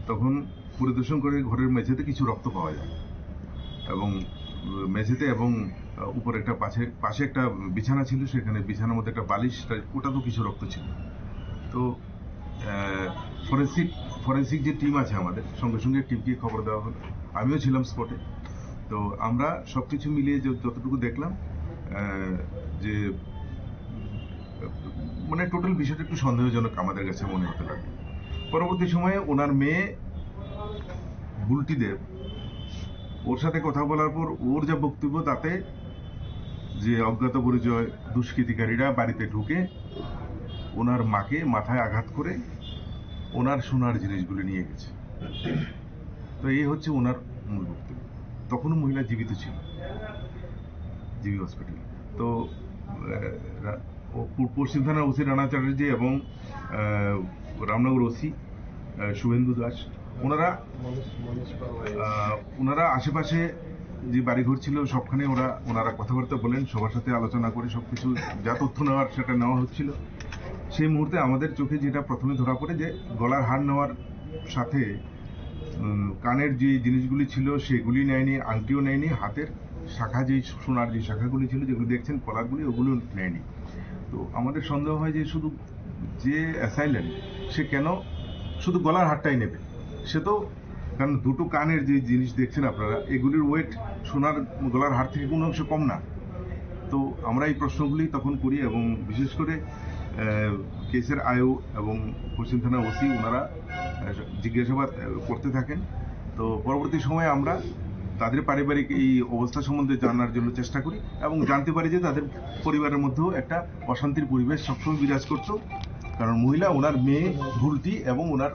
তখন পরিদর্শন করে ঘরের মেঝেতে কিছু রক্ত পাওয়া যায় এবং মেঝেতে এবং, আহ, উপরে একটা পাশে, পাশে একটা বিছানা ছিল, সেখানে বিছানার মধ্যে একটা বালিশ, তা-, ওটাতেও কিছু রক্ত ছিল। তো, আহ, ফরেন্সিক ফরেন্সিক যে টিম আছে আমাদের, সঙ্গে সঙ্গে টিমকে খবর দেওয়া হলো। আমিও ছিলাম স্পটে। তো আমরা সব কিছু মিলিয়ে যে যতটুকু দেখলাম, আহ, যে, মানে, টোটাল বিষয়টা একটু সন্দেহজনক আমাদের কাছে মনে হতে লাগলো। পরবর্তী সময়ে ওনার মেয়ে বুলটি দেব, ওর সাথে কথা বলার পর ওর যা বক্তব্য, তাতে যে অজ্ঞাত পরিচয় দুষ্কৃতিকারীরা বাড়িতে ঢুকে ওনার মাকে মাথায় আঘাত করে ওনার সোনার জিনিসগুলি নিয়ে গেছে। তো এই হচ্ছে ওনার মূল বক্তব্য। তখনও মহিলা জীবিত ছিল, জিবি হসপিটালে। তো, আহ, রা-, ও পূ-, পশ্চিম থানার ওসি রানা চ্যাটার্জি এবং, আহ, রামনগর ওসি, আহ, শুভেন্দু দাস, ওনারা, আহ, ওনারা আশেপাশে যে বাড়িঘর ছিল, সবখানে ওরা, ওনারা কথাবার্তা বলেন, সবার সাথে আলোচনা করে সবকিছু যা তথ্য নেওয়ার, সেটা নেওয়া হচ্ছিল। সেই মুহূর্তে আমাদের চোখে যেটা প্রথমে ধরা পড়ে, যে গলার হার নেওয়ার সাথে, উম, কানের যে জিনিসগুলি ছিল, সেগুলি নেয়নি, আংটিও নেয়নি, হাতের শাখা, যেই সোনার যে শাখাগুলি ছিল, যেগুলো দেখছেন, কলারগুলি, ওগুলো নেয়নি। তো আমাদের সন্দেহ হয় যে শুধু যে অ্যাসাইলেন্ট, সে কেন শুধু গলার হারটাই নেবে? সে তো, কারণ দুটো কানের যে জিনিস দেখছেন আপনারা, এগুলির ওয়েট সোনার গলার হার থেকে কোনো অংশ কম না। তো আমরা এই প্রশ্নগুলি তখন করি এবং বিশেষ করে, আহ, কেসের আইও এবং পশ্চিম থানা ওসি ওনারা, আহ, জিজ্ঞাসাবাদ, আহ, করতে থাকেন। তো পরবর্তী সময়ে আমরা তাদের পারিবারিক এই অবস্থা সম্বন্ধে জানার জন্য চেষ্টা করি এবং জানতে পারি যে তাদের পরিবারের মধ্যেও একটা অশান্তির পরিবেশ সবসময় বিরাজ করত, কারণ মহিলা, ওনার মেয়ে বুলটি এবং ওনার,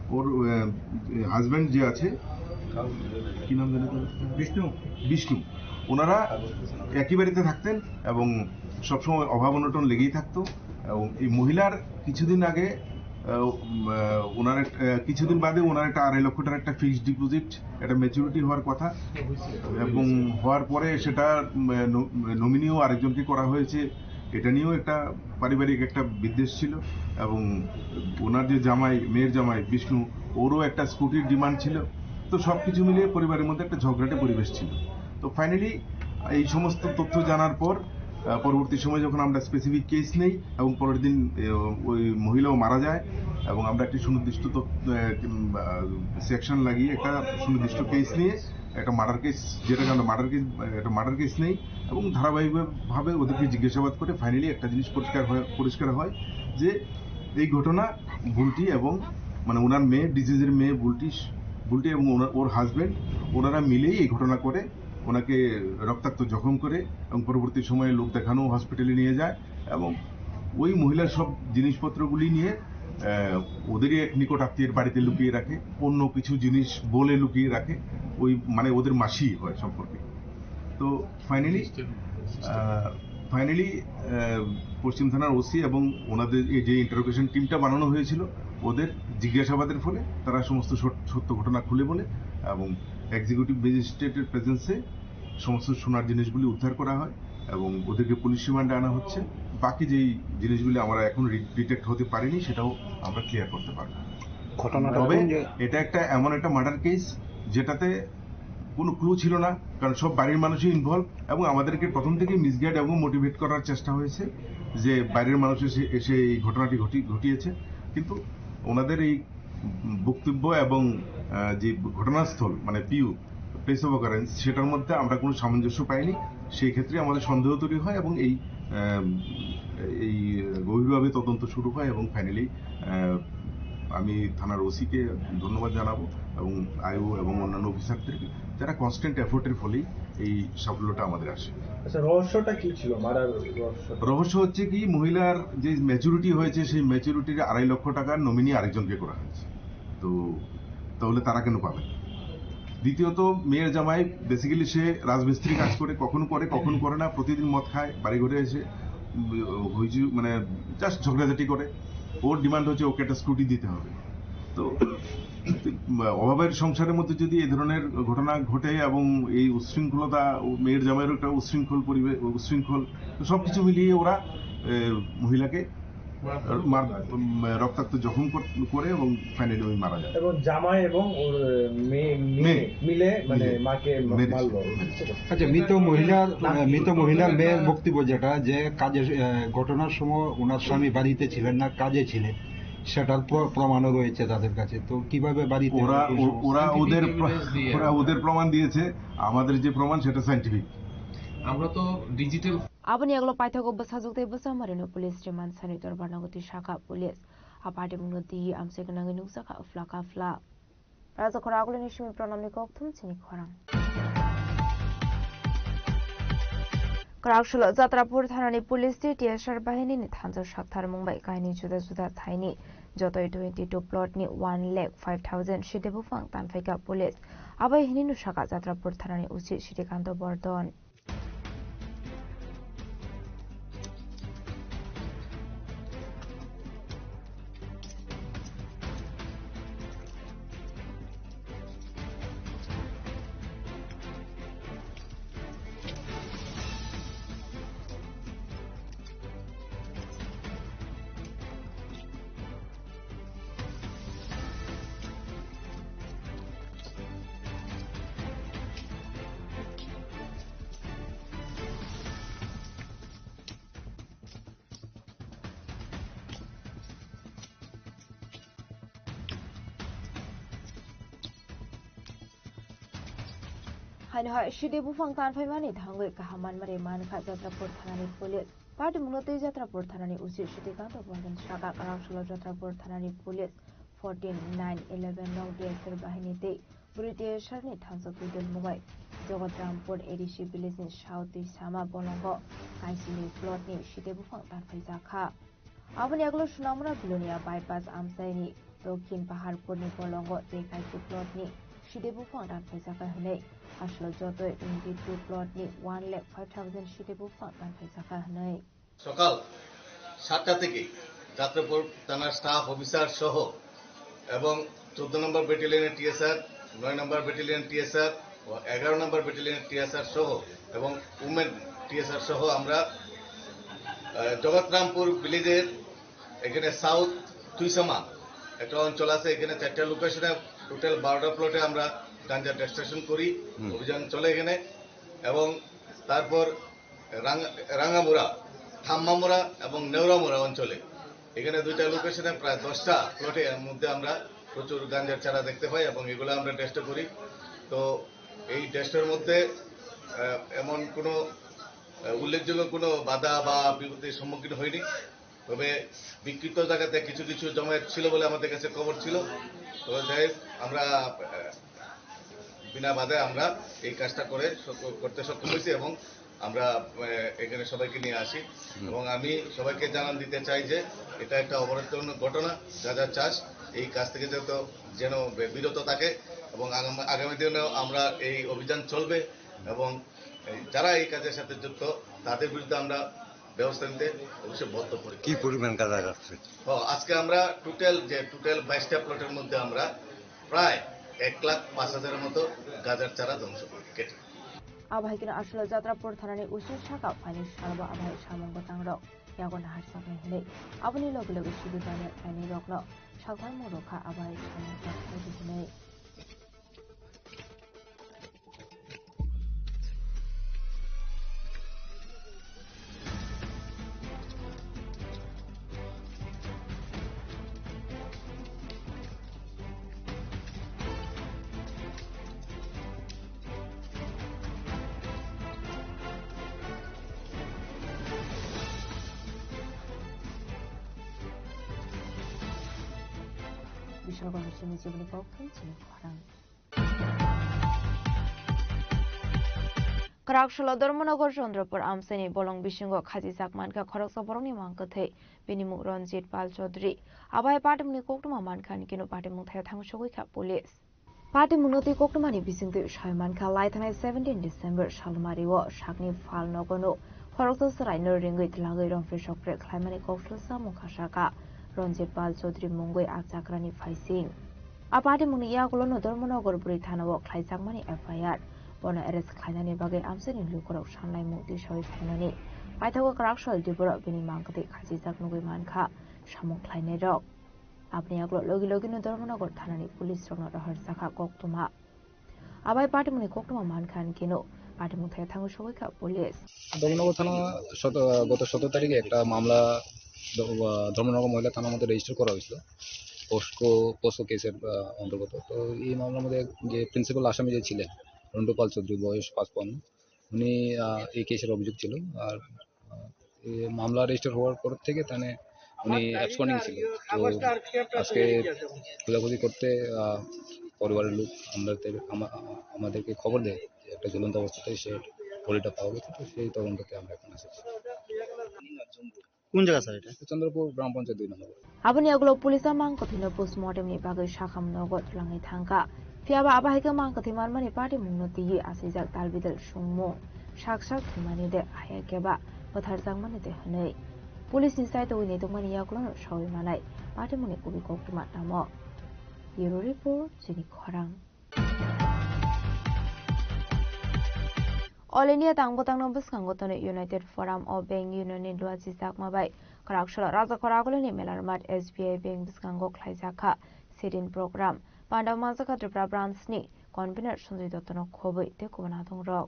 ওর, আহ, হাজব্যান্ড যে আছে, কি নাম জানি তার? বিষ্ণু। বিষ্ণু। ওনারা একই বাড়িতে থাকতেন এবং সবসময় অভাব অনটন লেগেই থাকতো। এবং এই মহিলার কিছুদিন আগে, আহ, উম, আহ, ওনার এক-, আহ, কিছুদিন বাদে ওনার একটা আড়াই লক্ষ টাকার একটা ফিক্সড ডিপোজিট, একটা ম্যাচুরিটি হওয়ার কথা, এবং হওয়ার পরে সেটা, উম, আহ, ন-, নমিনিও আরেকজনকে করা হয়েছে। এটা নিয়েও একটা পারিবারিক একটা বিদ্বেষ ছিল এবং ওনার যে জামাই, মেয়ের জামাই বিষ্ণু, ওরও একটা স্কুটির ডিমান্ড ছিল। তো সব কিছু মিলিয়ে পরিবারের মধ্যে একটা ঝগড়াটে পরিবেশ ছিল। তো ফাইনালি এই সমস্ত তথ্য জানার পর, আহ, পরবর্তী সময় যখন আমরা স্পেসিফিক কেস নেই এবং পরের দিন, আহ, ওই মহিলাও মারা যায় এবং আমরা একটি সুনির্দিষ্ট তথ্য, আহ, কিংবা সেকশন লাগিয়ে একটা সুনির্দিষ্ট কেস নিয়ে একটা মার্ডার কেস, যেটাকে আমরা মার্ডার কেস, একটা মার্ডার কেস নেই এবং ধারাবাহিকভাবে ওদেরকে জিজ্ঞাসাবাদ করে ফাইনালি একটা জিনিস পরিষ্কার হয়, পরিষ্কার হয় যে এই ঘটনা বুলটি এবং, মানে, ওনার মেয়ে, ডিজিজের মেয়ে বুলটি, বুলটি এবং ওনার, ওর হাজব্যান্ড, ওনারা মিলেই এই ঘটনা করে ওনাকে রক্তাক্ত জখম করে এবং পরবর্তী সময়ে লোক দেখানো হসপিটালে নিয়ে যায় এবং ওই মহিলার সব জিনিসপত্রগুলি নিয়ে, আহ, ওদেরই এক নিকট আত্মীয়ের বাড়িতে লুকিয়ে রাখে, অন্য কিছু জিনিস বলে লুকিয়ে রাখে, ওই, মানে, ওদের মাসি হয় সম্পর্কে। তো ফাইনালি, আহ, ফাইনালি, আহ, পশ্চিম থানার ওসি এবং ওনাদের এই যে ইন্টারোগেশন টিমটা বানানো হয়েছিল, ওদের জিজ্ঞাসাবাদের ফলে তারা সমস্ত সত-, সত্য ঘটনা খুলে বলে এবং এক্সিকিউটিভ ম্যাজিস্ট্রেটের প্রেজেন্সে সমস্ত সোনার জিনিসগুলি উদ্ধার করা হয় এবং ওদেরকে পুলিশ রিমান্ডে আনা হচ্ছে। বাকি যেই জিনিসগুলি আমরা এখন রি-, ডিটেক্ট হতে পারেনি, সেটাও আমরা ক্লিয়ার করতে পারবো। ঘটনাটা তবে কোন জায়গা? এটা একটা এমন একটা মার্ডার কেস, যেটাতে কোনো ক্লু ছিল না, কারণ সব বাড়ির মানুষই ইনভলভ এবং আমাদেরকে প্রথম থেকেই মিসগাইড এবং মোটিভেট করার চেষ্টা হয়েছে যে বাইরের মানুষ এসে, এসে এই ঘটনাটি ঘটি-, ঘটিয়েছে। কিন্তু ওনাদের এই বক্তব্য এবং, আহ, যে ঘটনাস্থল, মানে পিউ, প্লেস অফ অকারেন্স, সেটার মধ্যে আমরা কোনো সামঞ্জস্য পাইনি। সেই ক্ষেত্রে আমাদের সন্দেহ তৈরি হয় এবং এই, আহ, এই গভীরভাবে তদন্ত শুরু হয় এবং ফাইনালি, আহ, আমি থানার ওসিকে ধন্যবাদ জানাবো এবং আইও এবং অন্যান্য অফিসারদেরকে, যারা কনস্ট্যান্ট এফোর্টের ফলেই এই সাফল্যটা আমাদের আসে। আচ্ছা, রহস্যটা কি ছিল? মারার রহস্য? রহস্য হচ্ছে কি, মহিলার যে ম্যাচুরিটি হয়েছে, সেই ম্যাচুরিটির আড়াই লক্ষ টাকার নমিনি আরেকজনকে করা হয়েছে। তো তাহলে তারা কেন পাবে? দ্বিতীয়ত, মেয়ের জামাই বেসিক্যালি সে রাজমিস্ত্রি কাজ করে, কখনো করে, কখনো করে না, প্রতিদিন মদ খায়, বাড়ি ঘরে এসে, উম, হইচই, মানে, জাস্ট ঝগড়াঝাটি করে। ওর ডিমান্ড হচ্ছে ওকে একটা স্কুটি দিতে হবে। তো অভাবের সংসারের মধ্যে যদি এই ধরনের ঘটনা ঘটে এবং এই উচ্ছৃঙ্খলতা, ও মেয়ের জামাইয়েরও একটা উচ্ছৃঙ্খল পরিবেশ, উচ্ছৃঙ্খল, তো সব কিছু মিলিয়ে ওরা, এ, মহিলাকে মার-, উম, রক্তাক্ত জখম কর-, করে এবং ফাইনালি ওই মারা যায়। এবং জামাই এবং ওর মেয়ে, মেয়ে মেয়ে। মিলে, মানে, মিলে। মাকে মা-, মেরেছে, মারলো। মেরেছে। আচ্ছা, মৃত মহিলার, নাম কি? মৃত মহিলার মেয়ের বক্তব্য যেটা, যে কাজে, আহ, ঘটনার সময় ওনার স্বামী বাড়িতে ছিলেন না, কাজে ছিলেন, সেটার প্র-, প্রমাণও রয়েছে তাদের কাছে। তো কিভাবে বাড়িতে ওরা, ওই ও-, সমস্ত ওরা ওদের প্র-, ওরা ওদের প্রমাণ দিয়েছে, আমাদের যে প্রমাণ সেটা সায়েন্টিফিক। আমরা তো digital Aboni yagulo paithago bwsajwk tei bwsa marino police remand sani dorbar nango twi sakha police. A party mungno twi amchai gwnangwi nukjakha phla ka phla. Raja khoro agulini simi pranamni kokthum chini khorang. Kwraksolo Jatrapur thanani police tei T S R bahinini thansa sakthar mung bai kainwi juda juda thaini jotoi twenty two plot ni one lakh five thousand side buphang tanphaikha police. Abai hinwi nusaka Jatrapur thanani O C Srikanto Bordon. Haino hai side buphang tanphaimani thangwi kaham manmari mankha Jatrapur thanani police. Party mungno twi Jatrapur thanani O C Srikanto Bordon saka kwraksolo Jatrapur thanani police fourteen nine eleven nok D S R bahini tei British ni thansa twi dol mubai Jagat Rampur A D C village ni south twi sama bolongo kaisini plot ni side buphang tanphaijakha. Aboni yagulo Sunamura Bilonia bypass amchaini Dokhin Paharpurni bolongo tei kaisa plotni side buphang ranphaijak hwnwi, aswk jotoi twenty two plotni one lakh five thousand side buphang ranphaijak hwnwi. সকাল সাতটা থেকে যাত্রাপুর থানার staff officer সহ এবং চোদ্দ নম্বর ব্যাটালিয়নের টিএসআর, নয় নম্বর battalion TSR ও এগারো নম্বর ব্যাটালিয়নের টিএসআর সহ এবং উমেন টিএসআর সহ আমরা, আহ, জগৎরামপুর ভিলেজের এখানে সাউথ তুইসামা একটা অঞ্চল আছে, এখানে চারটা লোকেশনে টোটাল বারোটা প্লটে আমরা গাঞ্জা ডেস্ট্রাকশন করি, হুম। অভিযান চলে এখানে। এবং তারপর রাং-, রাঙ্গামুড়া, থাম্মামুড়া এবং নেওরামুড়া অঞ্চলে এখানে দুইটা লোকেশনে প্রায় দশটা প্লটের মধ্যে আমরা প্রচুর গাঞ্জার চারা দেখতে পাই এবং এগুলো আমরা টেস্ট করি। তো এই টেস্টের মধ্যে, আহ, এমন কোনো, আহ, উল্লেখযোগ্য কোনো বাধা বা বিপত্তির সম্মুখীন হয়নি। তবে বিক্ষিপ্ত জায়গাতে কিছু কিছু জমায়েত ছিল বলে আমাদের কাছে খবর ছিল। তো যাই হোক, আমরা, আহ, বিনা বাধায় আমরা এই কাজটা করে সক-, করতে সক্ষম হয়েছি এবং আমরা, আহ, এখানে সবাইকে নিয়ে আসি। হুম। এবং আমি সবাইকে জানান দিতে চাই যে এটা একটা অপরাধজনক ঘটনা, গাঁজা চাষ, এই কাজ থেকে যত যেন বে-, বিরত থাকে এবং আগাম-, আগামী দিনেও আমরা এই অভিযান চলবে এবং এই যারা এই কাজের সাথে যুক্ত তাদের বিরুদ্ধে আমরা ব্যবস্থা নিতে অবশ্যই বদ্ধপরিকর। কি পরিমাণ গাঁজা রাখছে? ও, আজকে আমরা টোটাল যে টোটাল বাইশটা প্লটের মধ্যে আমরা প্রায় এক লাখ পাঁচ হাজারের মতো গাঁজার চারা ধ্বংস করে কেটে। Abo hai kheno aswk Jatrapur thanani O C saka phaini salbo abo hai samung bwtangrok yago naharjaknai hwnwi aboni loge loge sudu jani khlainairokno sakthar mung rwkha abo hai samung bwtang hwnwi. Bishal Gomishini Jiboni Kokthum chini khorang. Kwraksolo Dharmanagar Chandrapur amchaini bolong bisingo khajijak mankha khoroksa borokni mang kwthwi, bini mung Ranjit Pal Chaudhary. Abo hai patimungni koktwma mankha, hwnkhe no patimung thaya thangwi sogwi kha police. Patimungno twi koktwmani bisingtwi sai mankha, lai thanai seventeen December salmario sakni phalnogono khoroksa chwraino ringwi twlangwi romphre sokphre khlaimani kokthwlsa mungkha saka Ranjit Pal Chaudhary mungwi a chakrani phaising. A patimungni yagulono Dharmanagar bwrwi thanao khlaijakmani F I R. Bono arrest khlainani bagwi amchaini lukurok sanlaimung tisawi phaimani paithago kwraksol diboro bini mangkwtwi khachijak nugwi mankha samung khlainairok. Aboni yagulo logi logino Dharmanagar thanani police rokno rohorjakha koktwma. Abai patimungni koktwma mankha hwnkhe no patimung thaya thangwi sogwi kha police. Dharmanagar thana sot-, goto soto tarikhe ekta mamla দ-, আহ, ধর্মনগর মহিলা থানার মধ্যে রেজিস্টার করা হয়েছিল পোস্কো পোস্কো কেসের আহ, অন্তর্গত। তো এই মামলার মধ্যে যে প্রিন্সিপাল আসামি যে ছিলেন, রন্টু পাল চৌধুরী, বয়স পাঁচপান্ন, উনি আহ, এই কেসের অভিযোগ ছিল। আর আহ, এই মামলা রেজিস্টার হওয়ার পর থেকে তাহলে উনি অ্যাবসকন্ডিং ছিল। তো আজকে খোঁজাখুঁজি করতে আহ, পরিবারের লোক আমাদের আমা-, আমাদেরকে খবর দেয় যে একটা ঝুলন্ত অবস্থাতে সে বডিটা পাওয়া গেছে। তো সেই তদন্ততে আমরা এখন এসেছি। কোন জায়গা স্যার এটা? চন্দ্রপুর গ্রাম পঞ্চায়েত দুই নম্বর। Aboni yagulo police a mangkwthwino postmortem ni bagwi sakham nogo twlangwi thangkha. Phiyaba abo hai khe mangkwthwi manmani patimungno twiwi aswijak dalbidal songmung, sak sak thwimani de haya khe ba bwtharjakmani de hwnwi. Police ni chaitogwi naitokmani yagulono sawi manai patimungni kubui koktwma tamo. Bureau Report, Chini Khorang. All India tang bwtangno bwskango tonwi United Forum of Bank Union ni luachi chakma bai kwrak salo Rajakhor Agulini Melarmat S B I Bank bwskango khlaijak kha sit-in program. Pandao manjakha Tripura branch ni convener Sanjoy Dotto no khobwi tei kubun adongrok.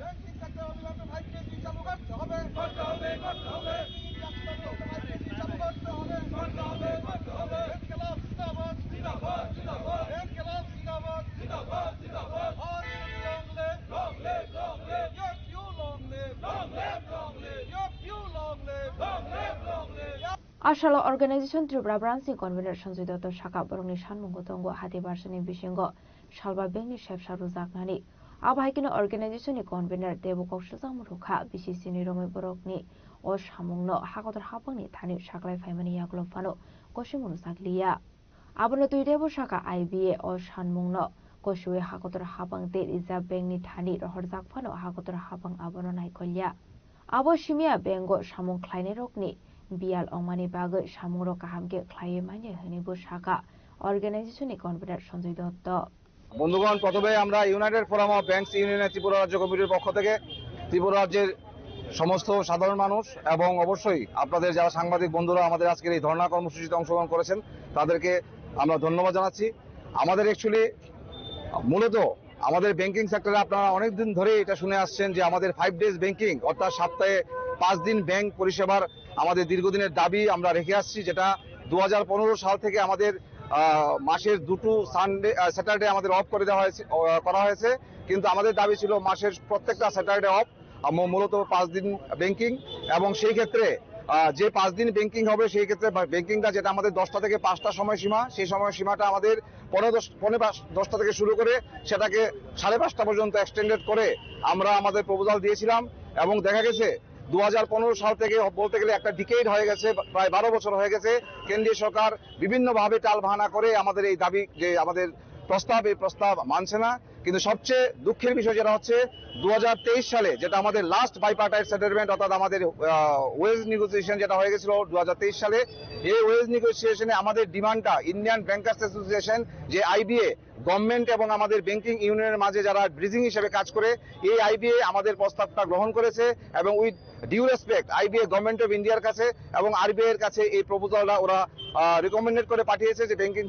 Banking সেক্টরে অবিলম্বে five T S B চালু করতে হবে। করতে হবে, করতে হবে। ব্যাংকিং সেক্টরে অবিলম্বে ফাইভ টি এস বি চালু করতে হবে। করতে হবে, করতে হবে। ইনকিলাব জিন্দাবাদ। জিন্দাবাদ, জিন্দাবাদ। ইনকিলাব জিন্দাবাদ। জিন্দাবাদ, জিন্দাবাদ। All unity long live. Long live, long live. Yokyu long live. Long live, long live. Yokyu long live. Long live, long live. Asalo organization Tripura branch ni convener Sanjoy Dotto saka borokni sanmungo tongo hati barsani bisingo salba bank ni sepsa rwjaknani. Abo hai kheno organization ni convener teibo kok swijak mano kha B C C ni romwi borokni o samungno hakotor hapangni thani saklai phaimani yagulo phano kosimung rwjak liya. Abono twi teibo saka I B A o sanmungno kosiwi hakotor hapang tei Reserve Bank ni thani rohorjak phano hakotor hapang abono naikolya. Abo simiya bank o samung khlainairokni biyal wngmani bagwi samungrok kaham khe khlaiwi manya hwnwi bo saka organization ni convener Sanjoy Dotto. বন্ধুগণ, প্রথমে আমরা United forum of banks ইউনিয়নের ত্রিপুরা রাজ্য কমিটির পক্ষ থেকে ত্রিপুরা রাজ্যের সমস্ত সাধারণ মানুষ এবং অবশ্যই আপনাদের যারা সাংবাদিক বন্ধুরা আমাদের আজকের এই ধর্ণা কর্মসূচিতে অংশগ্রহণ করেছেন, তাদেরকে আমরা ধন্যবাদ জানাচ্ছি। আমাদের অ্যাকচুয়ালি মূলত আমাদের ব্যাংকিং সেক্টরে আপনারা অনেক দিন ধরেই এটা শুনে আসছেন যে আমাদের ফাইভ ডেজ ব্যাংকিং, অর্থাৎ সপ্তাহে পাঁচ দিন ব্যাংক পরিষেবার আমাদের দীর্ঘদিনের দাবি আমরা রেখে আসছি, যেটা দু হাজার পনেরো সাল থেকে আমাদের আহ, মাসের দুটো সানডে, আহ, স্যাটারডে আমাদের অফ করে দেওয়া হয়েছে, আহ, করা হয়েছে। কিন্তু আমাদের দাবি ছিল মাসের প্রত্যেকটা স্যাটারডে অফ, আহ, মূ-, মূলত পাঁচ দিন ব্যাংকিং। এবং সেই ক্ষেত্রে আহ, যে পাঁচ দিন ব্যাংকিং হবে, সেই ক্ষেত্রে বা-, ব্যাংকিংটা যেটা আমাদের দশটা থেকে পাঁচটা সময়সীমা, সেই সময়সীমাটা আমাদের পনেরো দশ, পনেরো পাঁচ, দশটা থেকে শুরু করে সেটাকে সাড়ে পাঁচটা পর্যন্ত এক্সটেন্ডেড করে আমরা আমাদের প্রপোজাল দিয়েছিলাম। এবং দেখা গেছে দু হাজার পনেরো সাল থেকে বলতে গেলে একটা ডিকেড হয়ে গেছে, প্রায় বারো বছর হয়ে গেছে। কেন্দ্রীয় সরকার বিভিন্নভাবে টালবাহানা করে আমাদের এই দাবি, যে আমাদের প্রস্তাব, এই প্রস্তাব মানছে না। কিন্তু সবচেয়ে দুঃখের বিষয় যেটা হচ্ছে, দু হাজার তেইশ সালে যেটা আমাদের লাস্ট বাইপার্টাইট সেটেলমেন্ট, অর্থাৎ আমাদের ওয়েজ নেগোসিয়েশন যেটা হয়ে গেছিল দু হাজার তেইশ সালে, এই ওয়েজ নেগোসিয়েশনে আমাদের ডিমান্ডটা ইন্ডিয়ান ব্যাংকার্স অ্যাসোসিয়েশন, যে আইবিএ গভর্নমেন্ট এবং আমাদের ব্যাংকিং ইউনিয়নের মাঝে যারা ব্রিজিং হিসেবে কাজ করে, এই আইবিএ আমাদের প্রস্তাবটা গ্রহণ করেছে এবং with due respect IBA government of ইন্ডিয়ার কাছে এবং আরবিআই এর কাছে এই প্রপোজালটা ওরা রিকমেন্ডেড করে পাঠিয়েছে যে ব্যাংকিং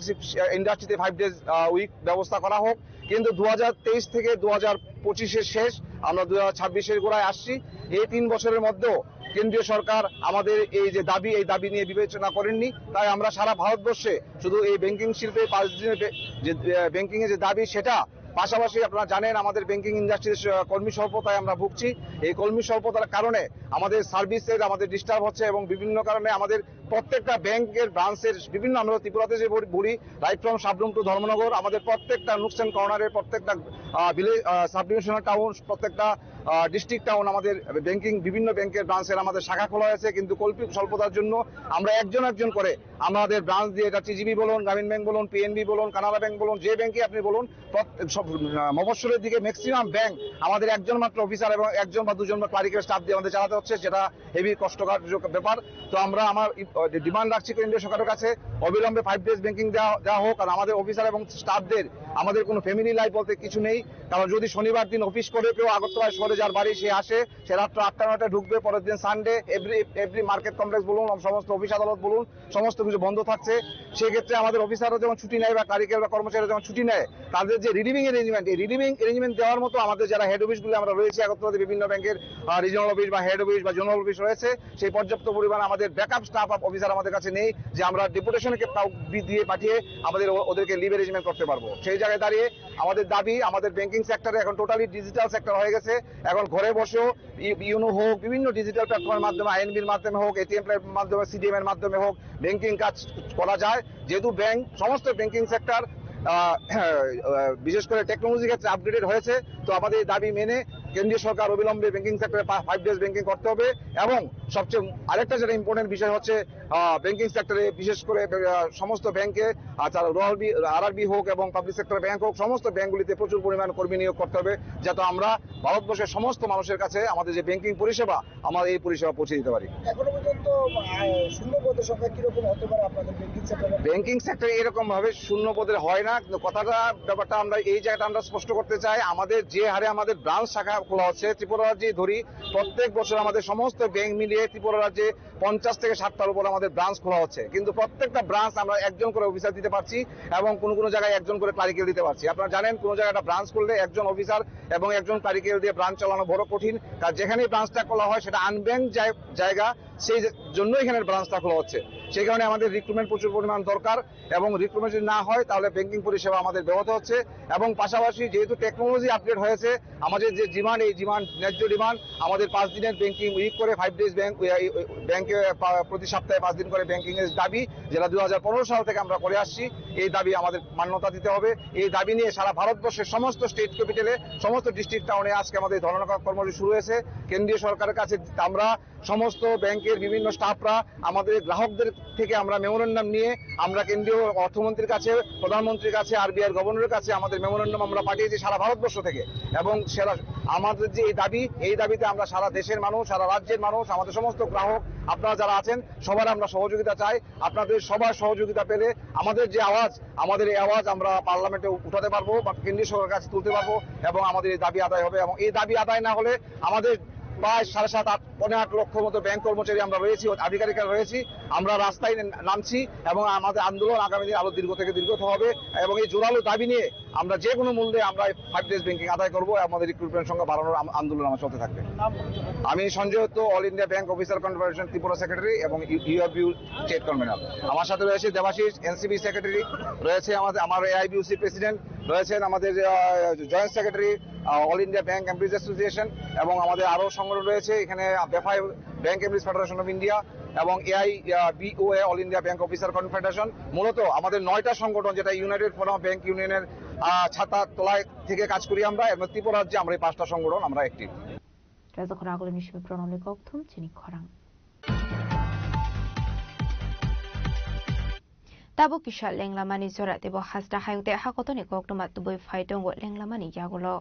ইন্ডাস্ট্রিতে ফাইভ ডেজ উইক ব্যবস্থা করা হোক। কিন্তু দু হাজার তেইশ থেকে দু হাজার পঁচিশের শেষ, আমরা দু হাজার ছাব্বিশের গোড়ায় আসছি। এই তিন বছরের মধ্যেও কেন্দ্রীয় সরকার আমাদের এই যে দাবি, এই দাবি নিয়ে বিবেচনা করেননি। তাই আমরা সারা ভারতবর্ষে শুধু এই ব্যাংকিং শিল্পে পাঁচ দিনের বে-, যে ব্যাংকিং এর যে দাবি, সেটা পাশাপাশি আপনারা জানেন আমাদের ব্যাংকিং ইন্ডাস্ট্রির কর্মী স্বল্পতায় আমরা ভুগছি। এই কর্মী স্বল্পতার কারণে আমাদের সার্ভিসের আমাদের ডিস্টার্ব হচ্ছে এবং বিভিন্ন কারণে আমাদের প্রত্যেকটা ব্যাংকের ব্রাঞ্চের বিভিন্ন, আমরা ত্রিপুরাতে যে বলি, রাইট ফ্রম সাবরুম টু ধর্মনগর, আমাদের প্রত্যেকটা নুকস অ্যান্ড কর্নারের প্রত্যেকটা ভিলেজ, সাব ডিভিশনাল টাউন, প্রত্যেকটা ডিস্ট্রিক্ট টাউন আমাদের ব্যাংকিং, বিভিন্ন ব্যাংকের ব্রাঞ্চের আমাদের শাখা খোলা হয়েছে, কিন্তু কর্মী স্বল্পতার জন্য আমরা একজন একজন করে আমাদের ব্রাঞ্চ দিয়ে, এটা টিজিবি বলুন, গ্রামীণ ব্যাংক বলুন, পিএনবি বলুন, কানাড়া ব্যাংক বলুন, যে ব্যাংকে আপনি বলুন, প্রত-, সব, আহ, মফস্বলের দিকে ম্যাক্সিমাম ব্যাংক আমাদের একজন মাত্র অফিসার এবং একজন বা দুজন বা ক্লারিক্যাল স্টাফ দিয়ে আমাদের চালাতে হচ্ছে, যেটা হেভি কষ্টকর ব্যাপার। তো আমরা আমার ডিমান্ড রাখছি কেন্দ্রীয় সরকারের কাছে, অবিলম্বে ফাইভ ডেজ ব্যাংকিং দেওয়া, দেওয়া হোক। আর আমাদের অফিসার এবং স্টাফদের, আমাদের কোনো ফ্যামিলি লাইফ বলতে কিছু নেই, কারণ যদি শনিবার দিন অফিস করে কেউ আগরতলায় শহরে যার বাড়ি সে আসে, সে রাত্র আটটা নয়টায় ঢুকবে, পরের দিন Sunday, every every market complex বলুন, সমস্ত অফিস আদালত বলুন, সমস্ত কিছু বন্ধ থাকছে। সেক্ষেত্রে আমাদের অফিসাররা যেমন ছুটি নেয় বা ক্লারিক্যাল বা কর্মচারীরা যেমন ছুটি নেয়, তাদের যে রিলিভিং অ্যারেঞ্জমেন্ট, এই রিলিভিং অ্যারেঞ্জমেন্ট দেওয়ার মতো আমাদের যারা হেড অফিসগুলি আমরা রয়েছে একত্রিত বিভিন্ন ব্যাংকের, আহ, রিজিওনাল অফিস বা হেড অফিস বা জোনাল অফিস রয়েছে, সেই পর্যাপ্ত পরিমাণ আমাদের ব্যাকআপ স্টাফ অফিসার আমাদের কাছে নেই যে আমরা ডেপুটেশনকে কাউ-, বি-, দিয়ে পাঠিয়ে আমাদের ও-, ওদেরকে লিভ অ্যারেঞ্জমেন্ট করতে পারবো। সেই জায়গায় দাঁড়িয়ে আমাদের দাবি, আমাদের ব্যাংকিং সেক্টরে এখন টোটালি ডিজিটাল সেক্টর হয়ে গেছে। এখন ঘরে বসেও ই-, ইউনো হোক, বিভিন্ন ডিজিটাল প্ল্যাটফর্মের মাধ্যমে, আইএনবির মাধ্যমে হোক, এটিএম প্ল্যাটফর্মের মাধ্যমে, সিডিএম এর মাধ্যমে হোক, ব্যাংকিং কাজ করা যায়। যেহেতু ব্যাংক, সমস্ত ব্যাংকিং সেক্টর, আহ, আহ, বিশেষ করে টেকনোলজি ক্ষেত্রে আপগ্রেডেড হয়েছে, তো আমাদের এই দাবি মেনে কেন্দ্রীয় সরকার অবিলম্বে ব্যাংকিং সেক্টরে পা-, ফাইভ ডেজ ব্যাংকিং করতে হবে। এবং সবচেয়ে আরেকটা যেটা ইম্পর্টেন্ট বিষয় হচ্ছে, আহ, ব্যাংকিং সেক্টরে বিশেষ করে, আহ, সমস্ত ব্যাংকে, আহ, তারা রোহালবি, আরআরবি হোক এবং পাবলিক সেক্টর ব্যাংক হোক, সমস্ত ব্যাংকগুলিতে প্রচুর পরিমাণ কর্মী নিয়োগ করতে হবে, যাতে আমরা ভারতবর্ষের সমস্ত মানুষের কাছে আমাদের যে ব্যাংকিং পরিষেবা, আমরা এই পরিষেবা পৌঁছে দিতে পারি। এখনো পর্যন্ত, আহ, শূন্য পদের সংখ্যা কিরকম হতে পারে আপনাদের ব্যাংকিং সেক্টরে? ব্যাংকিং সেক্টরে এরকম ভাবে শূন্য পদের হয় না, কিন্তু কথাটা, ব্যাপারটা আমরা এই জায়গাটা আমরা স্পষ্ট করতে চাই। আমাদের যে হারে আমাদের ব্রাঞ্চ শাখা খোলা হচ্ছে ত্রিপুরা রাজ্যে ধরি, প্রত্যেক বছর আমাদের সমস্ত ব্যাংক মিলিয়ে ত্রিপুরা রাজ্যে পঞ্চাশ থেকে ষাটটার উপর আমাদের ব্রাঞ্চ খোলা হচ্ছে, কিন্তু প্রত্যেকটা ব্রাঞ্চ আমরা একজন করে অফিসার দিতে পারছি এবং কোনো কোনো জায়গায় একজন করে ক্লারিক্যাল দিতে পারছি। আপনারা জানেন, কোনো জায়গায় একটা ব্রাঞ্চ করলে একজন অফিসার এবং একজন ক্লারিক্যাল দিয়ে ব্রাঞ্চ চালানো বড় কঠিন। কারণ যেখানেই ব্রাঞ্চটা খোলা হয়, সেটা আনব্যাংক জায়গা, সেই জন্য এখানে ব্রাঞ্চটা খোলা হচ্ছে। সেই কারণে আমাদের রিক্রুটমেন্ট প্রচুর পরিমাণ দরকার এবং রিক্রুটমেন্ট যদি না হয়, তাহলে ব্যাংকিং পরিষেবা আমাদের ব্যাহত হচ্ছে। এবং পাশাপাশি যেহেতু টেকনোলজি আপগ্রেড হয়েছে, আমাদের যে ডিমান্ড, এই ডিমান্ড, ন্যায্য ডিমান্ড, আমাদের পাঁচ দিনের ব্যাংকিং উইক করে, ফাইভ ডেজ ব্যাংক, ব্যাংকে পা-, প্রতি সপ্তাহে পাঁচ দিন করে ব্যাংকিং এর দাবি, যেটা দুই হাজার পনেরো সাল থেকে আমরা করে আসছি, এই দাবি আমাদের মান্যতা দিতে হবে। এই দাবি নিয়ে সারা ভারতবর্ষের সমস্ত স্টেট ক্যাপিটালে, সমস্ত ডিস্ট্রিক্ট টাউনে আজকে আমাদের ধর্ণা কর্মসূচি শুরু হয়েছে। কেন্দ্রীয় সরকারের কাছে আমরা সমস্ত ব্যাংকের বিভিন্ন স্টাফরা আমাদের গ্রাহকদের থেকে আমরা মেমোরেন্ডাম নিয়ে আমরা কেন্দ্রীয় অর্থমন্ত্রীর কাছে, প্রধানমন্ত্রীর কাছে, আরবিআই গভর্নরের কাছে আমাদের মেমোরেন্ডাম আমরা পাঠিয়েছি সারা ভারতবর্ষ থেকে। এবং সেরা আমাদের যে এই দাবি, এই দাবিতে আমরা সারা দেশের মানুষ, সারা রাজ্যের মানুষ, আমাদের সমস্ত গ্রাহক, আপনারা যারা আছেন, সবার আমরা সহযোগিতা চাই। আপনাদের সবার সহযোগিতা পেলে আমাদের যে আওয়াজ, আমাদের এই আওয়াজ আমরা পার্লামেন্টে উঠাতে পারবো বা কেন্দ্রীয় সরকারের কাছে তুলতে পারবো এবং আমাদের এই দাবি আদায় হবে। এবং এই দাবি আদায় না হলে আমাদের প্রায় সাড়ে সাত, আট, পৌনে আট লক্ষ মতো ব্যাংক কর্মচারী আমরা রয়েছি, আধিকারিকরা রয়েছি, আমরা রাস্তায় নামছি এবং আমাদের আন্দোলন আগামী দিন আরো দীর্ঘ থেকে দীর্ঘতর হবে। এবং এই জোরালো দাবি নিয়ে আমরা যে কোনো মূল্যে আমরা ফাইভ ডেজ ব্যাংকিং আদায় করবো, আমাদের রিক্রুটমেন্ট সংখ্যা বাড়ানোর আম-, আন্দোলন আমার চলতে থাকবে। আমি Sanjay Dutta, all India bank officer confederation Tripura secretary এবং ইউএফবিউ স্টেট কনভেনর। আমার সাথে রয়েছে দেবাশিস, এনসিবি সেক্রেটারি, রয়েছে আমাদের, আমার এআইবিউসি প্রেসিডেন্ট, রয়েছেন আমাদের, আহ, জয়েন্ট সেক্রেটারি, আহ, all India bank employees association এবং আমাদের আরও সংগঠন রয়েছে এখানে, BEFI bank employees federation of India এবং AI, uh, BOA, all India bank officer confederation. মূলত আমাদের নয়টা সংগঠন, যেটা ইউনাইটেড ফোরাম অফ ব্যাংক ইউনিয়নের, আহ, ছাতা তলায় থেকে কাজ করি আমরা, এবং ত্রিপুরা রাজ্যে আমরা এই পাঁচটা সংগঠন আমরা active. Rajakhor agulini simi pronom le kokthum chini khorang. Tabuk kisa lenglamani jora teibo hasta hayung tei hakotoni koktwma tubui phai tongo lenglamani yagulo.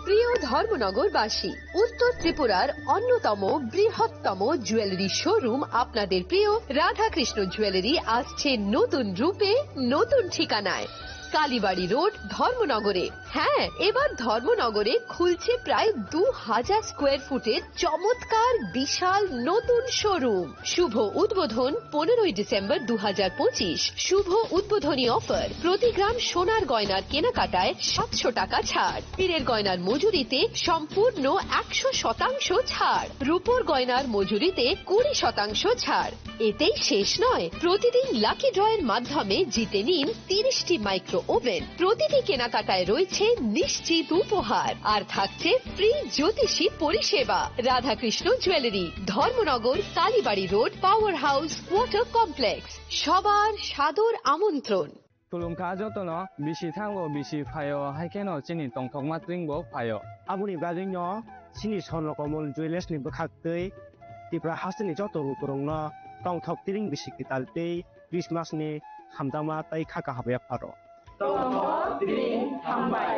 প্রিয় ধর্মনগরবাসী, উত্তর ত্রিপুরার অন্যতম বৃহত্তম জুয়েলারি শোরুম আপনাদের প্রিয় রাধাকৃষ্ণ জুয়েলারি আসছে নতুন রূপে, নতুন ঠিকানায়, কালীবাড়ি রোড, ধর্মনগরে। হ্যাঁ, এবার ধর্মনগরে খুলছে প্রায় দু হাজার স্কোয়ার ফুটের চমৎকার বিশাল নতুন শোরুম। শুভ উদ্বোধন পনেরোই ডিসেম্বর দু হাজার পঁচিশ। শুভ উদ্বোধনী অফার, প্রতি গ্রাম সোনার গয়নার কেনাকাটায় সাতশো টাকা ছাড়, হীরের গয়নার মজুরিতে সম্পূর্ণ একশো শতাংশ ছাড়, রূপোর গয়নার মজুরিতে কুড়ি শতাংশ ছাড়। এতেই শেষ নয়, প্রতিদিন লাকি ড্রয়ের মাধ্যমে জিতে নিন তিরিশটি মাইক্রো ওভেন। প্রতিটি কেনাকাটায় রয়েছে নিশ্চিত উপহার, আর থাকছে ফ্রি জ্যোতিষী পরিষেবা। Radhakrishna jewellery, Dharmanagar, Kalibari road, power house, water complex. সবার সাদর আমন্ত্রণ। Khulumkha jotono, bisi thango, bisi phaio, hai kheno chini tongthokma tring bo phaio. Aboni bagwino chini Swarno Komol Jewellers ni bwkhak twi Tripura hasteni joto lukurokno tongthok tring bisi kwtal tei Christmas ni hamjakma tei kha kaham yapharo. Tongthok tring hambai.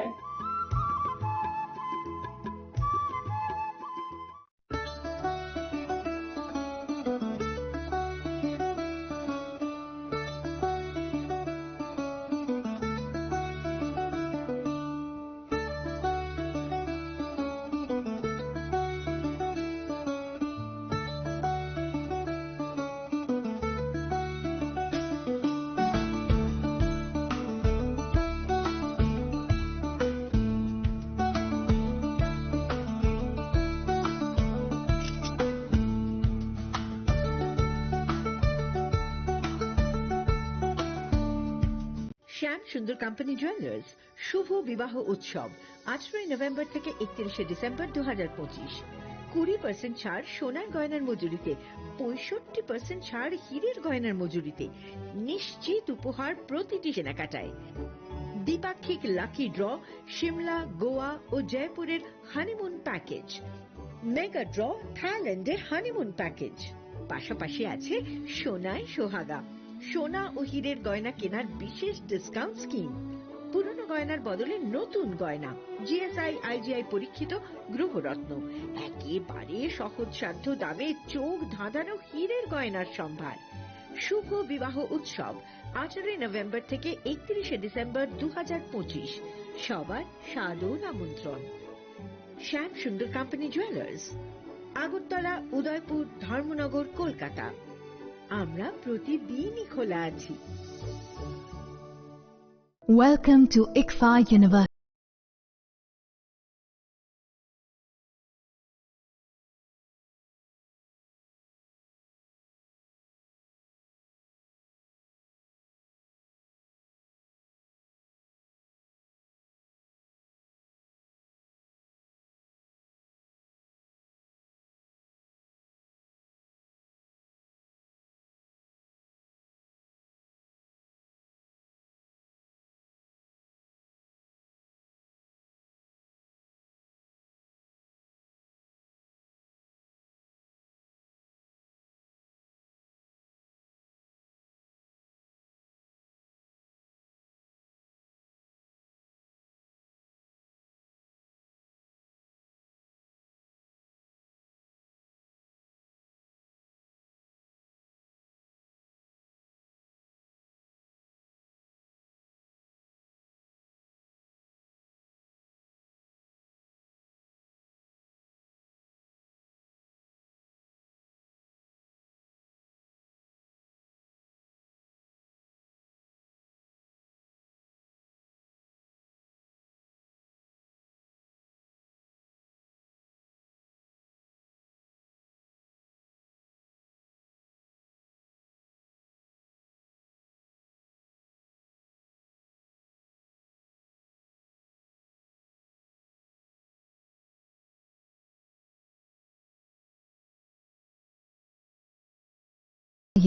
শ্যাম সুন্দর company jewellers শুভ বিবাহ উৎসব, আঠারোই নভেম্বর থেকে একত্রিশে ডিসেম্বর দু হাজার পঁচিশ। কুড়ি পার্সেন্ট ছাড় সোনার গয়নার মজুরিতে, পঁয়ষট্টি পার্সেন্ট ছাড় হীরের গয়নার মজুরিতে। নিশ্চিত উপহার প্রতিটি কেনাকাটায়। দ্বিপাক্ষিক লাকি ড্র, সিমলা, গোয়া ও জয়পুরের হানিমুন প্যাকেজ। মেগা ড্র, থাইল্যান্ডের হানিমুন প্যাকেজ। পাশাপাশি আছে সোনায় সোহাগা, সোনা ও হীরের গয়না কেনার বিশেষ ডিসকাউন্ট স্কিম। পুরনো গয়নার বদলে নতুন গয়না, জিএসআই, আইজিআই পরীক্ষিত গ্রহরত্ন, একেবারে সহজসাধ্য দামে চোখ ধাঁধানো হীরের গয়নার সম্ভার। শুভ বিবাহ উৎসব, আঠারোই নভেম্বর থেকে একত্রিশে ডিসেম্বর দু হাজার পঁচিশ। সবার সাদর আমন্ত্রণ। শ্যাম সুন্দর কোম্পানি জুয়েলার্স, আগরতলা, উদয়পুর, ধর্মনগর, কলকাতা। আমরা প্রতিদিনই খোলা আছি। Welcome to Ikfa University.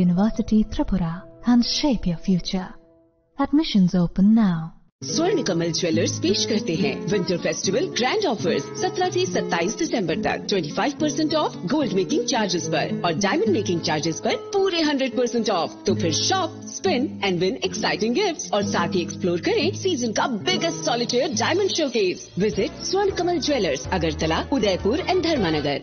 University Tripura and shape your future. Admissions open now. स्वर्ण कमल ज्वेलर्स पेश करते हैं विंटर फेस्टिवल ग्रैंड ऑफर्स, सत्रह से सत्ताईस दिसंबर तक। Twenty five percent of gold making charges पर और डायमंड मेकिंग चार्जेस पर पूरे हंड्रेड परसेंट ऑफ। तो फिर shop, spin and win exciting gifts और साथ ही एक्सप्लोर करें सीजन का biggest solitaire diamond showcase. Visit Swarn Kamal Jewellers, Agartala, Udaipur and Dharmanagar.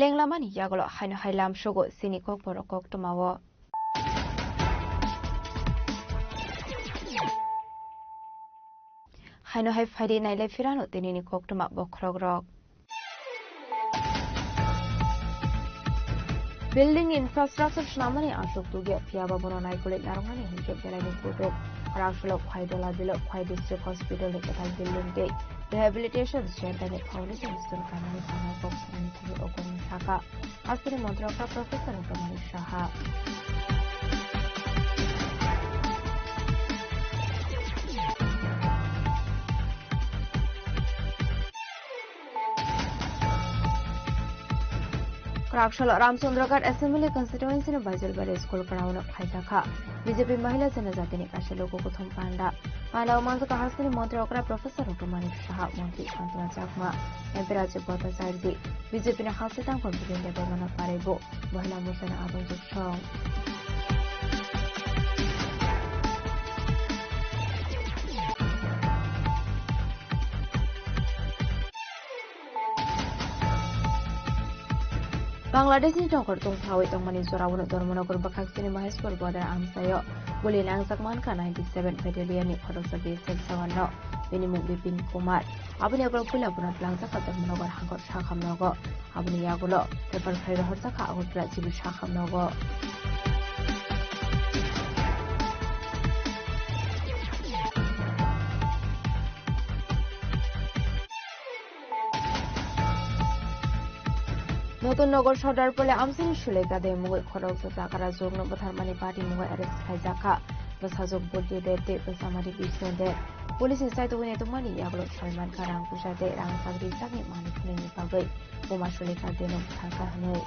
Lenglamani yagulo haino hai lamsogo chini kokborok koktwmao. Haino hai phaidi nailai phirano tinini koktwma bokhorokrok. Building infrastructure swnamnani aswk tugya, phiyaba bono naikolwi narwknani hinkhe belaini kutuk. Rasulok Khwai Dola Bilok Khwai District Hospital ni kwtal building tei rehabilitation center ni foundation stone kainani phano kok sanani thani okorni saka. Hasteni montri okra Professor Rutumani Saha. Kwraksalo Ramchandraghat Assembly Constituency ni Baijalbari School ground o khlaijakha B J P Mahila Janajati ni kaisa logo kuthum panda. Panda o manjakha hasteni montri okra Professor Rutumani Saha, montri Santana Chakma, M P Rajib Bhattacharjee, B J P ni hasteni tangkhung Biren Debbarmano Parai bo Mohila Morcha ni Abang Juksong. Bangladesh ni tongkhor tongthawi tongmani jorao no Dharmanagar bwkhak sini Maheshpur border amchaio guli nangjak mankha ninety seven Battalion ni khoroksa B S F jawan no, bini mung Bipin Kumar. Aboni yagulo puila bono twlangjakha Dharmanagar hangkhor sakha nogo. Aboni yagulo refer khlai rohorjakha Agartala G B sakha nogo. Notun Nagar Sodar Pole amsini Sulekha de mungwi khoroksa chakra jokno bwtharmani patimungwi arrest khlaijakha. Bwsajwk Bulti Deb tei bwsamari Bishnu Deb. Police ni chaitugwi naitokmani yagulo Salman Khan rang puisa tei rang chakri jakni manwi phunukni bagwi buma Sulekha deno bwtharkha hwnwi.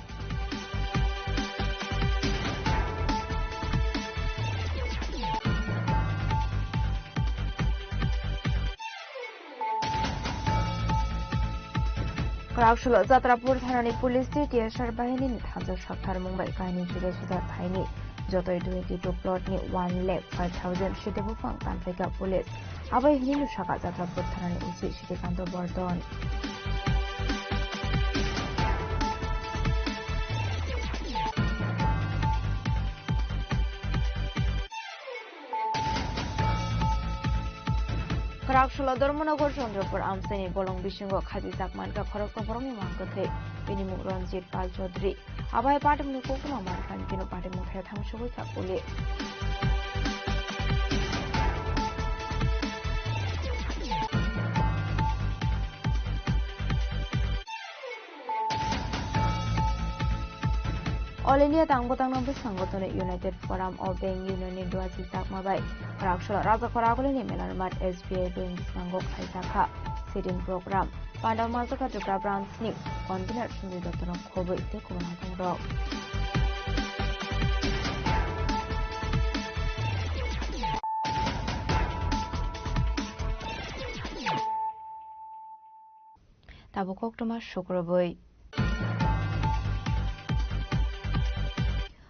Kwraksolo Jatrapur thanani police tei T S R bahinini thansa saktharmung bai kainwi juda juda thaini jotoi twenty-two plot ni one lakh five thousand side buphang tanphaikha police. Abai hinino saka Jatrapur thanani O C Srikanto Bordon. Kwraksolo Dharmanagar Chandrapur amchaini bolong bisingo khajijak mankha khoroksa borokni mang kwthwi. Bini mung Ranjit Pal Chaudhary. Abai patimungni koktwma mankha, hwnkhe no patimung thai thang sogwi kha police. All India tang bwtangno bwskango tonwi United Forum of Bank Union ni duachi chakma bai kwraksolo Rajakhor Agulini Melarmat S B I bank bwskango khlaijakha sit-in program. Pandao Malsaka Tripura branch ni convener Sanjay Dotto no khobwi tei kubun haphang rok. Tabuk koktwma sukrubwi.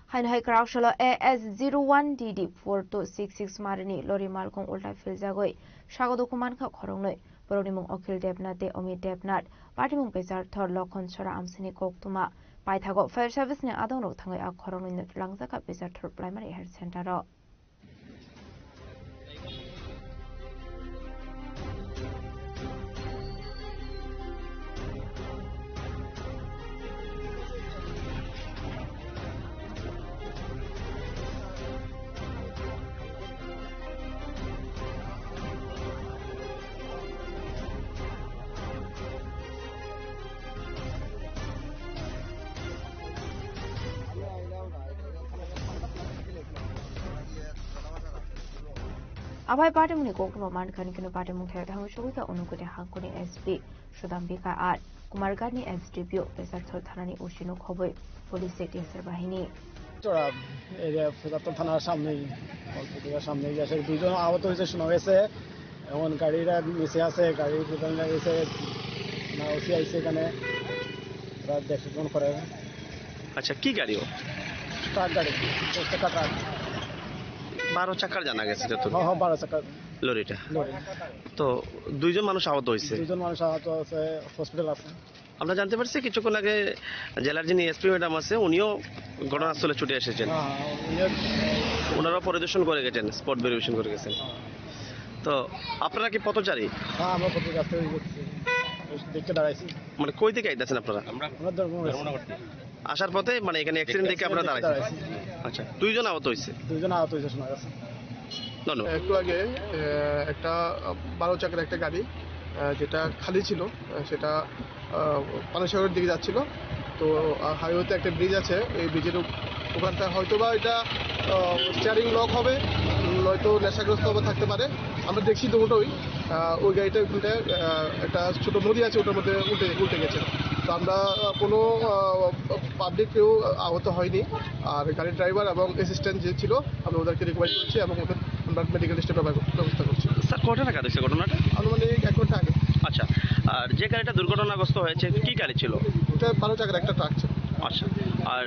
Haino hai kwraksolo A S zero one D D four two six six marini lori malkhung ulta philjagwi sago dukhu mankha khoroknwi. Borokni mung Akhil Debnath tei Amit Debnath. Patimung Pecharthor Lokhon Sora amsini koktwma. Paithago fire service ni adongrok thangwi a khoroknwino twlangjakha Pecharthor Primary Health Center o. Abai patimungni koktwma mankha, hwnkhe no patimung thai thangwi sogwi kha Unakoti hangkoni S P Sudam Bika R, Kumarghat ni S D P O, Pecharthor thanani O C no khobwi police tei T S R bahini. Chora area Pecharthor thanar samnei, অল্প দূরের সামনে গেছে, দুজন আহত হয়েছে শোনা গেছে। এখন গাড়িটা নিচে আছে, গাড়ি দুজন গেছে, না, ওসি আইছে এখানে, ওরা দেখে ফোন করে। আচ্ছা, কি গাড়ি ও? ট্রাক গাড়ি, দশ চাকা ট্রাক। বারো চাকার জানা গেছে যত। হ্যাঁ, হ্যাঁ, বারো চাকা। লরিটা? লরি। তো দুইজন মানুষ আহত হয়েছে? দুইজন মানুষ আহত আছে, হসপিটাল আছে। আমরা জানতে পারছি কিছুক্ষণ আগে জেলার যিনি এসপি ম্যাডাম আছে, উনিও ঘটনাস্থলে ছুটে এসেছেন। হ্যাঁ, হ্যাঁ, উনি ওনারাও পরিদর্শন করে গেছেন, স্পট ভেরিফিকেশন করে গেছেন। হ্যাঁ। তো আপনারা কি পথচারী? হ্যাঁ, আমরা পথচারী, রাস্তায় ওই করছি। ওই দেখতে দাঁড়াইছি। মানে কই থেকে আইতাছেন আপনারা? আমরা ওনার ধর্মনগর। আসার পথে মানে এখানে অ্যাক্সিডেন্ট দেখে আপনারা দাঁড়াইছেন? দাঁড়াইছি। আচ্ছা, দুইজন আহত হয়েছে? দুইজন আহত হয়েছে শোনা গেছে। ধন্যবাদ। একটু আগে, আহ, একটা বারো চাকার একটা গাড়ি, আহ, যেটা খালি ছিল, আহ, সেটা, আহ, পানিসাগরের দিকে যাচ্ছিল। তো, আহ, হাইওয়েতে একটা ব্রিজ আছে, এই ব্রিজের উপ-, ওখানটা হয়তো বা এটা, আহ, স্টিয়ারিং লক হবে, নয়তো নেশাগ্রস্ত অবস্থা থাকতে পারে। আমরা দেখছি দুটোই, আহ, ওই গাড়িটা ওখানটায়, আহ, একটা ছোট নদী আছে, ওটার মধ্যে উল্টে, উল্টে গেছে। তো আমরা, আহ, কোনো, আহ, পাবলিক কেউ আহত হয়নি। আর গাড়ির ড্রাইভার এবং অ্যাসিস্ট্যান্ট যে ছিল, আমরা ওদেরকে রিকভারি করেছি এবং ওদের আমরা মেডিকেল টেস্টের ব্যব-, ব্যবস্থা করছি। স্যার, কয়টা নাগাদ হয়েছে ঘটনাটা? আনুমানিক এক ঘন্টা আগে। আচ্ছা, আর যে গাড়িটা দুর্ঘটনাগ্রস্ত হয়েছে, কি গাড়ি ছিল? এটা বারো চাকার একটা ট্রাক ছিল। আচ্ছা, আর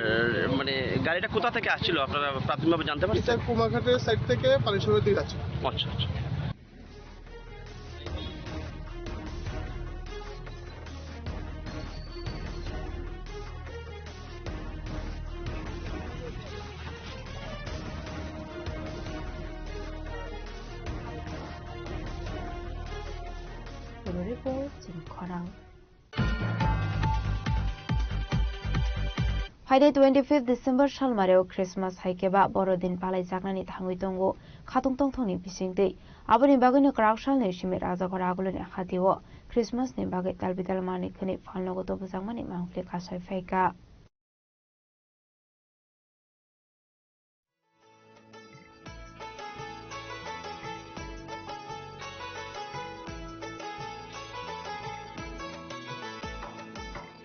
মানে গাড়িটা কোথা থেকে আসছিল আপনারা প্রাথমিকভাবে জানতে পারছেন? এটা কুমারঘাটের সাইড থেকে পানিসাগরের দিকে যাচ্ছে। আচ্ছা, আচ্ছা। Bureau Report, Chini Khorang. Phainai twenty-fifth December salmareo Christmas hai khe ba Borodin palaijaknani thangwi tongo khatung tongthokni bisingtwi. Aboni bagwino kwrak salni simi Rajakhor Agulini hatio Christmas ni bagwi talbidal manwi khwnwi phalnogo tobjakmani mangpili kasai phaikha.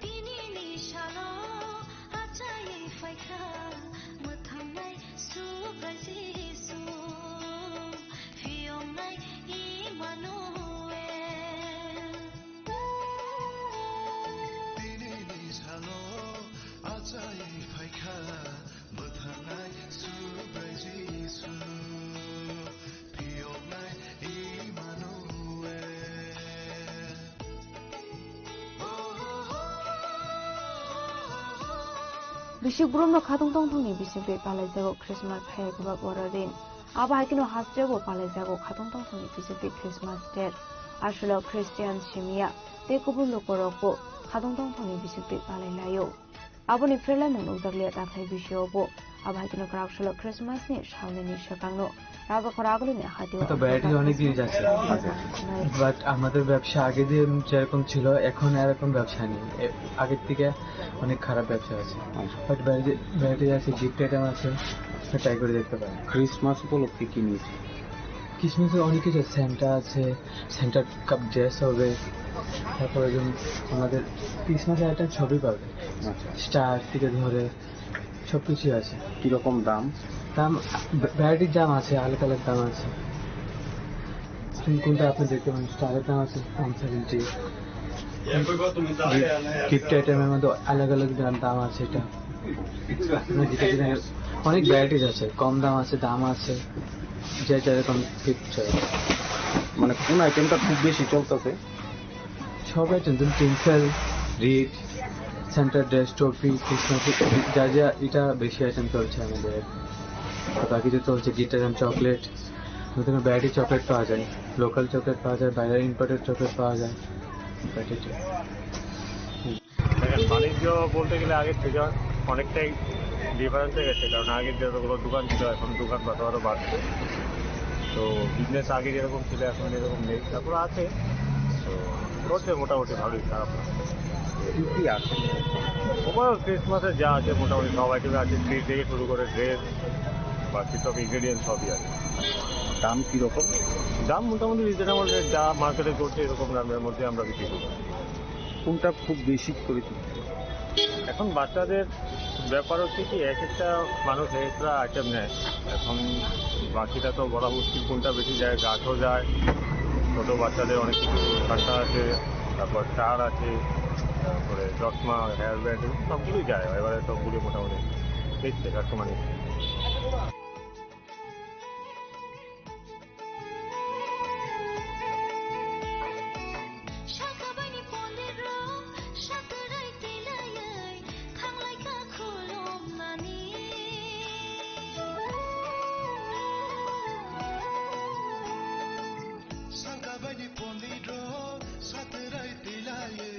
Tini ni salo achai phaikha mwthangnai Subrai Jisu, phiyoknai Immanuel. Tini ni salo achai phaikha mwthangnai Subrai Jisu, phiyoknai Immanuel. Bisik boromrok khatungtong thongni bisingtwi palaijago Christmas hai kwbak oro rin. Abo hai kheno hasteo bo palaijago khatungtong thongni bisingtwi Christmas date. Aswlao Christian simiya tei kubun lukurokbo khatungtong thongni bisingtwi palai laio. Aboni pherlaimung nukjakliya takhai bisio bo. Abo hai kheno kwrak salo Christmas ni salnwi ni swkangno Rajakhor Agulini hatio. তো ভ্যারাইটি অনেক জিনিস আছে। বাট আমাদের ব্যবসা আগে যে যেরকম ছিল, এখন এরকম ব্যবসা নেই। এ, আগের থেকে অনেক খারাপ ব্যবসা আছে। আচ্ছা। বাট ভ্যারাইটি, ভ্যারাইটি আছে, গিফট আইটেম আছে, আপনি ট্রাই করে দেখতে পারেন। ক্রিসমাস উপলক্ষে কি নিয়ে? ক্রিসমাসে অনেক কিছু, সান্টা আছে, সান্টার কাপ ড্রেস হবে, তারপরে যেমন আমাদের ক্রিসমাস আইটেম সবই পাবে। আচ্ছা। স্টার থেকে ধরে সব কিছুই আছে। কিরকম দাম? দাম, ভ্যা-, ভ্যারাইটির দাম আছে, আলাদা আলাদা দাম আছে। কোন-, কোনটা আপনি দেখতে পারেন, স্টারের দাম আছে ওয়ান সেভেন্টি। গিফট আইটেমের মধ্যে আলাদা আলাদা দাম, দাম আছে এটা। আপনার যেটা যেটা অনেক ভ্যারাইটিজ আছে, কম দাম আছে, দাম আছে, যে যেরকম গিফট চাই। মানে কোন আইটেমটা খুব বেশি চলতেছে? সব আইটেম, যেমন টিনফেল, রিড, সান্টা ড্রেস, টুপি, ক্রিসমাস, যা যা এটা বেশি আইটেম চলছে আমাদের। আর বাকি তো চলছে গিফট আইটেম, চকলেট, নতুন ভ্যারাইটি চকলেট পাওয়া যায়, লোকাল চকলেট পাওয়া যায়, বাইরের ইম্পোর্টেড চকলেট পাওয়া যায়, ভ্যারাইটি। দেখেন, বাণিজ্য বলতে গেলে আগের থেকে অনেকটাই ডিফারেন্স হয়ে গেছে, কারণ আগে যতগুলো দোকান ছিল, এখন দোকান পাশে আরও বাড়ছে। তো বিজনেস আগে যেরকম ছিল, এখন এরকম নেই, তারপর আছে। তো চলছে মোটামুটি ভালোই, খারাপ না। কি কি আছে? ওভারঅল ক্রিসমাসে যা আছে মোটামুটি সব আইটেম আছে, ট্রি থেকে শুরু করে ড্রেস, বাকি সব ইনগ্রেডিয়েন্ট সবই আছে। দাম কীরকম? দাম মোটামুটি রিজনেবল রেট, যা মার্কেটে চলছে এরকম দামের মধ্যে আমরা বিক্রি করি। কোনটা খুব বেশি করে তুলছে? এখন বাচ্চাদের ব্যাপার হচ্ছে কি, এক একটা মানুষ এক একটা আইটেম নেয়। এখন বাকিটা তো বলা মুশকিল কোনটা বেশি যায়, গাছও যায়, ছোটো বাচ্চাদের অনেক কিছু কাঁটা আছে, তারপর স্টার আছে, তারপরে চশমা, হেয়ার ব্যান্ড, সবগুলোই যায়। এবারে সবগুলোই মোটামুটি বেচছে কাস্টমার নিচ্ছে। Sangkabaini pondit rok satrai tilaiwi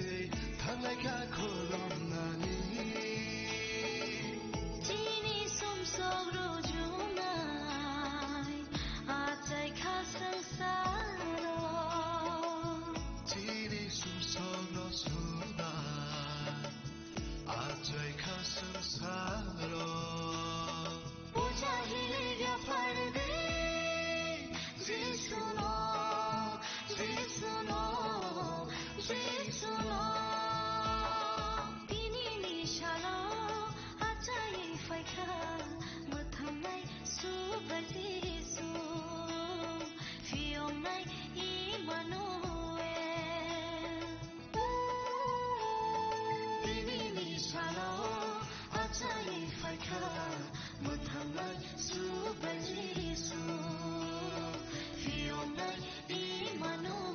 thanglai kha khulumnani. Chini sumsok rujunai achai kha swngsaro. Chini sumsok no sunai achai kha swngsaro. Puja hili ya parde, Jisuno, Jisuno, Jisuno. Tini ni salo achai phaikha, mwthangnai Subrai Jisu, phiyoknai Immanuel. Tini ni salo achai phaikha, mwthangnai Subrai Jisu, phiyoknai Immanuel.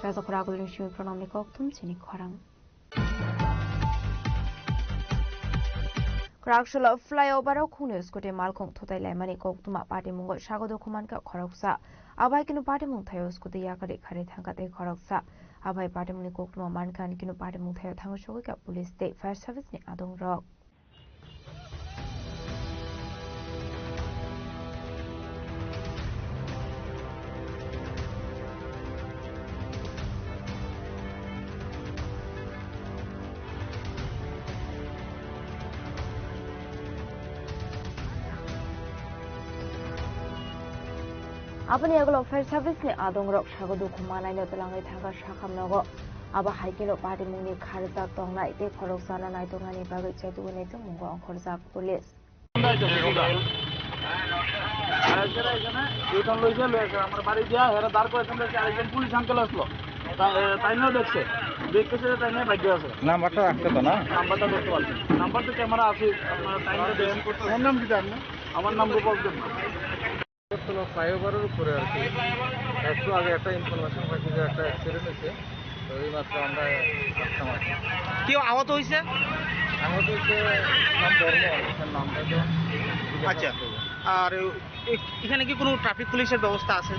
Rajakhor Agulini simi pranamni kokthum chini khorang. Kwraksalo flyover o khungni scooty malkhung thutai laimani koktwma patimungo sago dukhu mankha khoroksa. Abai kunu patimung thaio scooty yakari khari thangkha tei khoroksa. Abai patimungni koktwma mankha ani kunu patimung thaio thangwi sogwi kha police tei fire service ni adong rok. Aboni yagulo fire service ni adongrok sago dukhu manaino twlangwi thangkha sakham nogo. Abo hai kheno patimungni kharjak tongnai tei khoroksano naituknani bagwi chaitugwi naitukmungo ongkhorjak police. U turn লইছে, লইছে আমার বাড়ি দিয়া হেরা দাঁড় করেছেন, দেখছে আরেকজন police uncle আসলো। তা-, এ, তাইনেও দেখছে, দেখতেছে যে তাইনে ভাগ্য আছে। নাম্বারটা রাখছে তো না? নাম্বারটা দেখতে পাচ্ছেন, নাম্বার তো ক্যামেরা আছে, আপনারা টাইমটা দেন। আমার নাম কি জানেন? আমার নাম রূপক দেব। বর্তমান ফ্লাইওভারের উপরে আর কি। একটু আগে একটা ইনফরমেশন পাইছি যে একটা অ্যাক্সিডেন্ট হয়েছে, তো এই মাত্র আমরা আসলাম আর কি। কেউ আহত হয়েছে? আহত হয়েছে নাম বর্মন, এটার নামটা তো জিজ্ঞাসা আচ্ছা। করতে হবে। আর এ-, এখানে কি কোনো ট্রাফিক পুলিশের ব্যবস্থা আছে?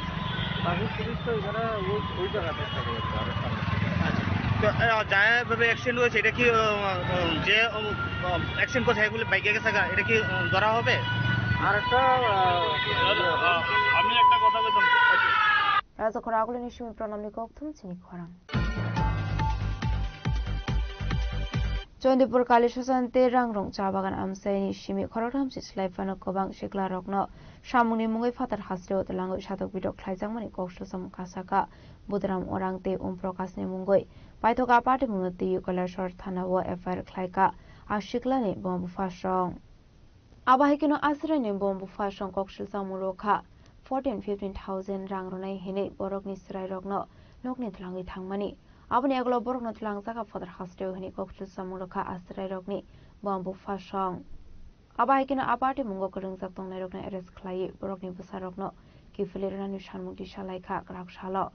ট্রাফিক পুলিশ তো এখানে ওই, ওই জায়গাতে থাকে আর কি, আরেক সামনে। আচ্ছা। তো, এ, যেভাবে অ্যাক্সিডেন্ট হয়েছে, এটা কি, আহ, আহ, যে, আহ, আহ, অ্যাক্সিডেন্ট করছে, এগুলি বাইকে গেছে গা, এটা কি, আহ, ধরা হবে? আর একটা, আহ, ইয়ে হবে। আমি একটা কথা বলতাম। Rajakhor agulini simi pranamni kokthum chini khorang. Chandipur Kalishasan tei Rangrong cha bagan amchaini simi khoroktham si slai phano kwbang siklarokno samungni mungwi phatar hasteo twlangwi satok bidok khlaijakmani kok swcham kasaka Budram Orang tei Om Prakash ni mungwi paithok a party mungno twiwi Kailasor thana o F I R khlaika a siklani buma bupha song. Abo hai kheno aswraini buma bupha song kok swchamung rwkha fourteen fifteen thousand rang rwnai hinwi borokni chwrairokno nokni twlangwi thangmani. Aboni yagulo borokno twlangjak a photar hasteo hinwi kok swchamung rwkha aswrairokni buma bupha song. Abo hai kheno a party mungo kwrwngjak tongnairokno arrest khlaiwi borokni bwsarokno kiphilwi rwnani sanmung tisa laikha kwrak salo.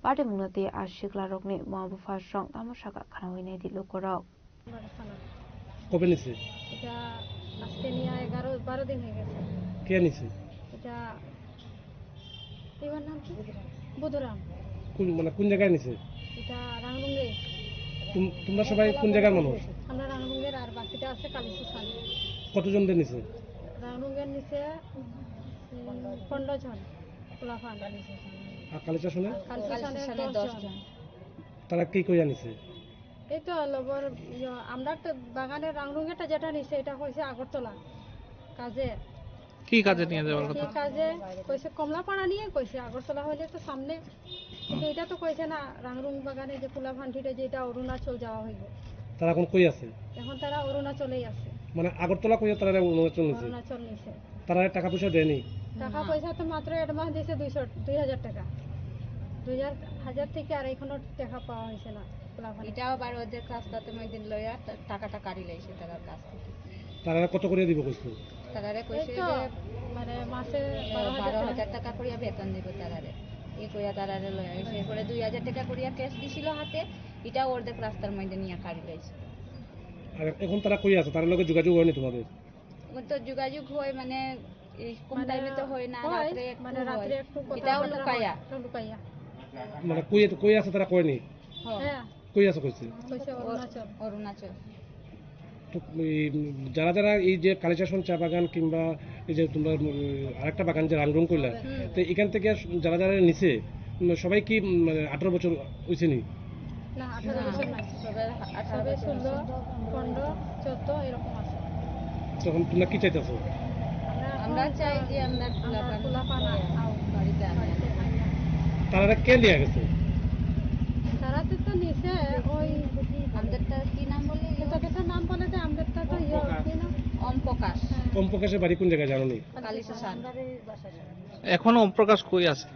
Party mungno tei a siklarokni buma bupha song tamo sakha khwnaui naidi lukurok. কবে নিছে? এটা আজকে নিয়ে এগারো বারো দিন হয়ে গেছে। কে নিছে? এটা, এবার নাম কি? বুধুরাম। কোন, মানে কোন জায়গায় নিছে? এটা রাংরুঙ্গে। তুম-, তোমরা সবাই কোন জায়গার মানুষ? আমরা রাংরুঙ্গের, আর বাকিটা আছে কালিশাসান। কতজনদের নিছে? রাংরুঙ্গের নিচে, উম, পনেরো জন পোলাপান। আর কালিশাসনে? কালিশাসনে কালিশাসনে দশ দশ জন। জন। তারা কি কইয়া নিছে? এই তো লবর, ইয়ো, আমরা তো বাগানের রাংরুঙ্গেটা যেটা নিছে, এটা হয়েছে আগরতলা কাজে। কি কাজে নিয়ে যাওয়ার কি কথা? কাজে? কইছে কমলাপাড়া নিয়ে কইছে, আগরতলা হইলে তো সামনে। কিন্তু এটা তো কইছে না, রাংরুং বাগানে যে কুলা ভান্ডিটা, যেটা অরুণাচল যাওয়া হইব। তারা এখন কই আছে? এখন তারা অরুণাচলেই আছে। মানে আগরতলা কইয়া তারা অরুণাচল নিছে? অরুণাচল নিছে। তারা টাকা পয়সা দেয়নি? টাকা পয়সা তো মাত্র অ্যাডভান্স দিছে দুইশো, দুই হাজার টাকা। দুই হাজার, হাজার থেকে আর এখনো টাকা পাওয়া হয়েছে না। এটাও আবার ওদের কাছ তাতে ওই দিন লইয়া টা-, টাকাটা কাড়ি লাইছে তারার কাছ থেকে। তারা কত করে দিব কইছিল? তারারে এই কইছে তো যে, মানে মাসে এ, বারো হাজার বারো হাজার টাকা। টাকা করিয়া বেতন দিব তারারে। এই কইয়া তারারে লইয়া আইছে। এরপরে দুই হাজার টাকা করিয়া ক্যাশ দিছিল হাতে, এটাও অর্ধেক রাস্তার মধ্যে নিয়ে কাড়ি লাইছে। আর এখন তারা কই আছে? তার লগে যোগাযোগ হয়নি তোমাদের? ওর তো যোগাযোগ হয়, মানে, এই কোন মানে, টাইমে তো হয় না, হয়, রাত্রে একটু মানে, হয়। রাত্রে একটু এটাও কথাবার্তা লুকাইয়া। হয়, একটু লুকাইয়া। মানে, কই, কই আছে তারা কয়নি? হ্যাঁ। হ্যাঁ। কই আছে কইছে? কইছে অরুণাচল। অরুণাচল। তো, এই, যারা যারা এই যে কালিচাষন চা বাগান কিংবা এই যে তোমরা, উম, আরেকটা বাগান যে রাংরং কইলা, হুম। তো এখান থেকে যারা যারা নিছে, উম, সবাই কি, উম, মানে, আঠারো বছর হইছে নি? না, আঠারো না। বছর না। সবার আঠারো সবাই বছর ষোলো, হয়েছে। পনেরো, চোদ্দ এরকম আছে। তখন তোমরা কি চাইতেছো? আমরা আমরা এখন চাই যে আমরা আমরা পোলাপান পোলাপান আ-, আও। বাড়িতে আনে। বাড়িতে আনে। তারা কে নিয়ে গেছে? তারা তো, তো নিছে ওই আমাদেরটা কি নাম বলে? এটা কিসের নাম বলে যে আমাদেরটা তো ইয়ে, ওম প্রকাশ। কি নাম? ওম প্রকাশ। হ্যাঁ। ওম প্রকাশের বাড়ি কোন জায়গায় জানো নি? কালিশাসন। এখন ওম প্রকাশ কই আছে?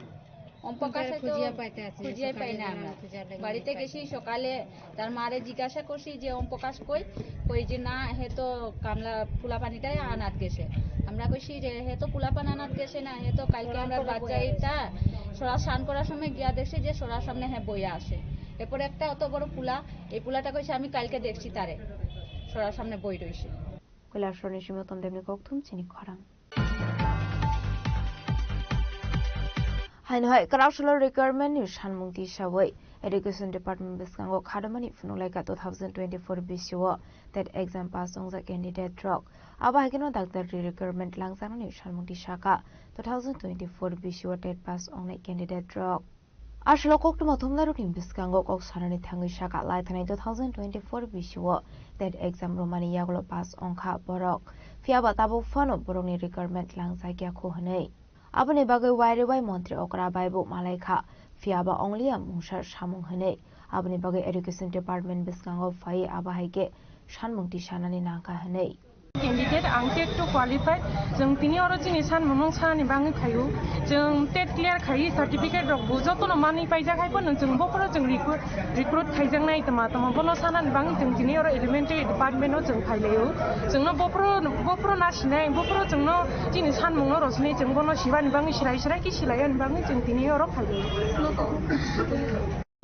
ওম প্রকাশে তো খুঁজিয়া পাইতে আছি, খুঁজিয়া সকালে পাই না গেলাম আমরা। খুঁজার লাগি বাড়িতে পাই গেছি না। সকালে, তার মারে জিজ্ঞাসা করছি যে ওম প্রকাশ কই, কই যে না, হে তো কামলা পোলাপানিটাই আনাত গেছে। আমরা কইছি যে হে তো পোলাপান আনাত গেছে না, হে তো কালকে আমরা বাচ্চা এটা সরা স্নান করার সময় গিয়া দেখছি যে সরার সামনে হে বইয়া আছে। এরপরে একটা অত বড় পোলা, এই পোলাটা কইছে আমি কালকে দেখছি তারে, সরার সামনে বই রইছে। কৈলাসহরni simi Uttam Debni kokthum chini khorang. Haino hai kwrak salo recruitment ni sanmung tisawi Education Department bwskango khadomani phunuk laikha two thousand twenty-four bisio TET exam pass wngjak candidate rok. Abo hai kheno daktar recruitment langjaknani sanmung tisakha two thousand twenty-four bisio TET pass wngnai candidate rok. Aswk koktwma thumnairokni bwskango kok sanani thangwi sakha, lai thani two thousand twenty-four bisio TET exam rwmani yagulo pass wngkha borok. Phiya ba tabuk phano borokni recruitment langjakya kho hwnwi. Aboni bagwi Y R Y montri okra bai bo malai kha, phiya ba ongliya mungsa samung hwnwi. Aboni bagwi Education Department bwskango phaiwi abo hai khe sanmung tisanani nang kha hwnwi. Candidate ang TET two qualified, chwng tini oro chini sanmung sanani bagwi phaio. Chwng TET clear khai certificate rok bo jotono manwi paijak hai phano chwng bophoro chwng recruit, recruit khaijaknai tama tama bono sanani bagwi chwng tini oro Elementary Department o chwng phailaio. Chwngno bophoro, bophoro nasinai, bophoro chwngno chini sanmungno rwsinai, chwng bono sibani bagwi sirai sirai khe silaiyani bagwi chwng tini oro phailaio.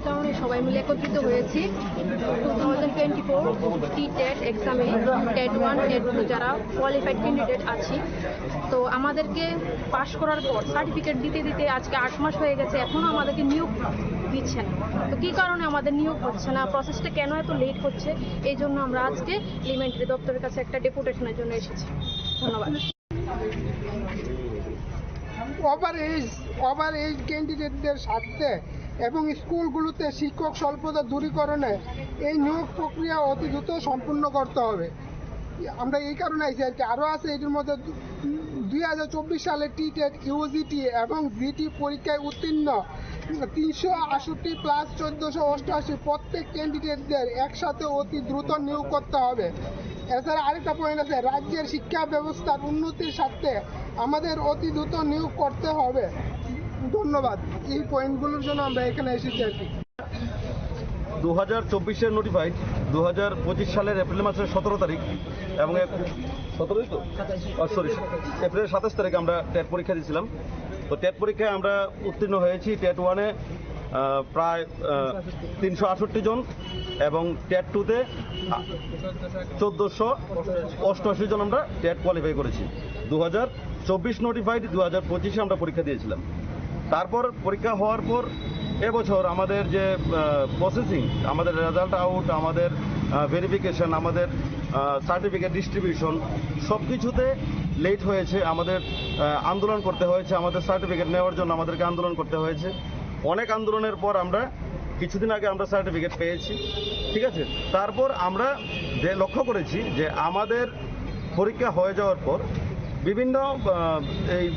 কারণে সবাই মিলে একত্রিত হয়েছি two thousand twenty four T টেট এক্সামে, TET one, TET two যারা qualified candidate আছি। তো আমাদেরকে পাশ করার পর সার্টিফিকেট দিতে দিতে আজকে আট মাস হয়ে গেছে, এখনও আমাদেরকে নিয়োগ দিচ্ছে না। তো কী কারণে আমাদের নিয়োগ হচ্ছে না, প্রসেসটা কেন এত লেট হচ্ছে, এই জন্য আমরা আজকে এলিমেন্টারি দপ্তরের কাছে একটা ডেপুটেশনের জন্য এসেছি। ধন্যবাদ। ওভার এজ, ওভার এজ ক্যান্ডিডেটদের স্বার্থে এবং স্কুলগুলোতে শিক্ষক স্বল্পতা দূরীকরণে এই নিয়োগ প্রক্রিয়া অতি দ্রুত সম্পূর্ণ করতে হবে। আমরা এই কারণে আইছি আর কি। আরও আছে এটির মধ্যে দু-, দুই হাজার চব্বিশ সালে টি টেট, ইউজিটি এবং জিটি পরীক্ষায় উত্তীর্ণ তিনশো আটষট্টি প্লাস চোদ্দশো অষ্টআশি প্রত্যেক ক্যান্ডিডেটদের একসাথে অতি দ্রুত নিয়োগ করতে হবে। এছাড়া আরেকটা পয়েন্ট আছে, রাজ্যের শিক্ষা ব্যবস্থার উন্নতির স্বার্থে আমাদের অতি দ্রুত নিয়োগ করতে হবে। ধন্যবাদ। এই পয়েন্টগুলোর জন্য আমরা এখানে এসেছি আর কি। দু হাজার চব্বিশের নোটিফাইড, দু হাজার পঁচিশ সালের এপ্রিল মাসের সতেরো তারিখ এবং এক, সতেরোই তো, সরি, এপ্রিলের সাতাশ তারিখ আমরা টেট পরীক্ষা দিয়েছিলাম। তো টেট পরীক্ষায় আমরা উত্তীর্ণ হয়েছি টেট ওয়ানে প্রায় তিনশো আটষট্টি জন এবং টেট টুতে চোদ্দোশো অষ্টআশি জন আমরা টেট কোয়ালিফাই করেছি। দু হাজার চব্বিশ নোটিফাইড, দু হাজার পঁচিশে আমরা পরীক্ষা দিয়েছিলাম। তারপর পরীক্ষা হওয়ার পর এবছর আমাদের যে প্রসেসিং, আমাদের রেজাল্ট আউট, আমাদের ভেরিফিকেশন, আমাদের সার্টিফিকেট ডিস্ট্রিবিউশন, সব কিছুতে লেট হয়েছে। আমাদের আহ, আন্দোলন করতে হয়েছে, আমাদের সার্টিফিকেট নেওয়ার জন্য আমাদেরকে আন্দোলন করতে হয়েছে। অনেক আন্দোলনের পর আমরা কিছুদিন আগে আমরা সার্টিফিকেট পেয়েছি, ঠিক আছে। তারপর আমরা যে লক্ষ্য করেছি যে আমাদের পরীক্ষা হয়ে যাওয়ার পর বিভিন্ন আহ, এই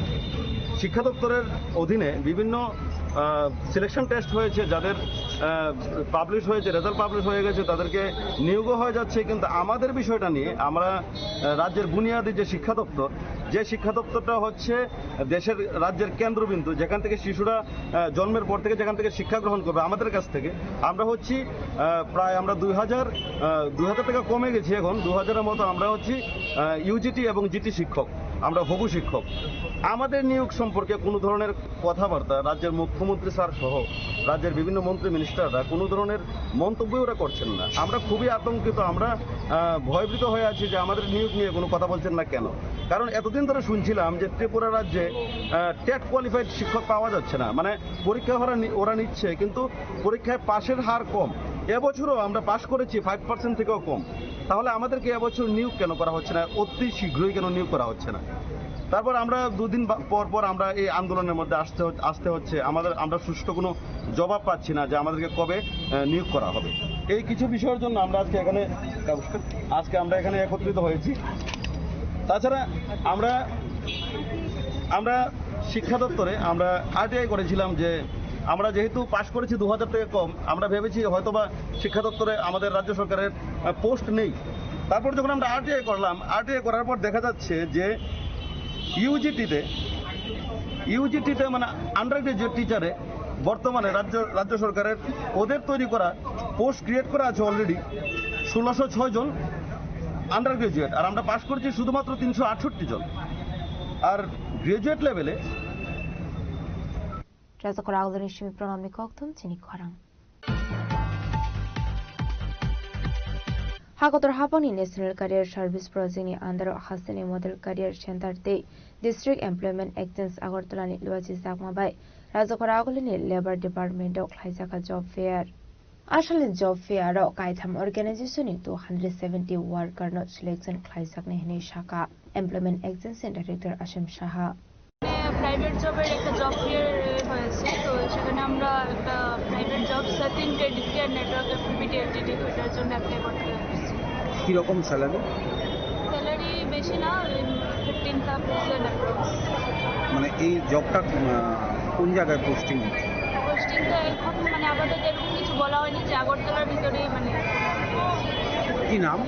শিক্ষা দপ্তরের অধীনে বিভিন্ন সিলেকশন টেস্ট হয়েছে, যাদের পাবলিশ হয়েছে, রেজাল্ট পাবলিশ হয়ে গেছে, তাদেরকে নিয়োগও হয়ে যাচ্ছে। কিন্তু আমাদের বিষয়টা নিয়ে আমরা আহ, রাজ্যের বুনিয়াদী যে শিক্ষা দপ্তর, যে শিক্ষা দপ্তরটা হচ্ছে দেশের, রাজ্যের কেন্দ্রবিন্দু, যেখান থেকে শিশুরা আহ, জন্মের পর থেকে যেখান থেকে শিক্ষা গ্রহণ করবে আমাদের কাছ থেকে, আমরা হচ্ছি আহ, প্রায় আমরা দুই হাজার, আহ, দুই হাজার থেকে কমে গেছি, এখন দু হাজারের মতো আমরা হচ্ছি ইউজিটি এবং জিটি শিক্ষক, আমরা হবু শিক্ষক। আমাদের নিয়োগ সম্পর্কে কোনো ধরনের কথাবার্তা রাজ্যের মুখ্যমন্ত্রী স্যার সহ রাজ্যের বিভিন্ন মন্ত্রী মিনিস্টাররা কোনো ধরনের মন্তব্যই ওরা করছেন না। আমরা খুবই আতঙ্কিত, আমরা আহ, ভয়ভীত হয়ে আছি যে আমাদের নিয়োগ নিয়ে কোনো কথা বলছেন না কেন। কারণ এতদিন ধরে শুনছিলাম যে ত্রিপুরা রাজ্যে টেট কোয়ালিফাইড শিক্ষক পাওয়া যাচ্ছে না, মানে পরীক্ষা ওরা নি-, ওরা নিচ্ছে, কিন্তু পরীক্ষায় পাশের হার কম। এবছরও আমরা পাশ করেছি ফাইভ পার্সেন্ট থেকেও কম। তাহলে আমাদেরকে এবছর নিয়োগ কেন করা হচ্ছে না, অতি শীঘ্রই কেন নিয়োগ করা হচ্ছে না? তারপর আমরা দুদিন বা-, পর পর আমরা এই আন্দোলনের মধ্যে আসতে হ-, আসতে হচ্ছে। আমাদের, আমরা সুষ্ঠু কোনো জবাব পাচ্ছি না যে আমাদেরকে কবে আহ, নিয়োগ করা হবে। এই কিছু বিষয়ের জন্য আমরা আজকে এখানে, আজকে আমরা এখানে একত্রিত হয়েছি। তাছাড়া আমরা, আমরা শিক্ষা দপ্তরে আমরা আরটিআই করেছিলাম যে আমরা যেহেতু পাশ করেছি দু হাজার থেকে কম, আমরা ভেবেছি হয়তো বা শিক্ষা দপ্তরে আমাদের রাজ্য সরকারের পোস্ট নেই। তারপর যখন আমরা আরটিআই করলাম, আরটিআই করার পর দেখা যাচ্ছে যে ইউজিটিতে, ইউজিটিতে মানে আন্ডার গ্রাজুয়েট টিচারে বর্তমানে রাজ্য, রাজ্য সরকারের ওদের তৈরি করা পোস্ট ক্রিয়েট করা আছে অলরেডি ষোলোশো ছয় জন আন্ডার গ্রাজুয়েট, আর আমরা পাশ করেছি শুধুমাত্র তিনশো আটষট্টি জন। আর গ্রাজুয়েট লেভেলে Rajakhor Agulini simi Pranamni kokthum chini khorang. Hakotor hapangni National Career Service Project ni under o hasteni Model Career Center tei District Employment Exchange Agartala ni luachi jakma bai Rajakhor Agulini Labour Department o khlaijak job fair. Asalni job fair o kaitham organization ni two hundred seventy worker no selection khlaijaknai hinwi sakha Employment Exchange ni Director Asem Saha. Private জবের একটা job fair হয়েছে, তো সেখানে আমরা একটা private job sardine credit care নেটওয়ার্কের PPT Ltd, ওটার জন্য অ্যাপ্লাই করতে হয়েছে। কীরকম স্যালারি? স্যালারি বেশি না, ফিফটিন থাউজেন্ড অ্যাপ্রক্স। এই জবটা আহ, কোন জায়গায় পোস্টিং হচ্ছে? পোস্টিং তো এখন মানে আপাতত এরকম কিছু বলা হয়নি যে আগরতলার ভিতরেই মানে। কি নাম?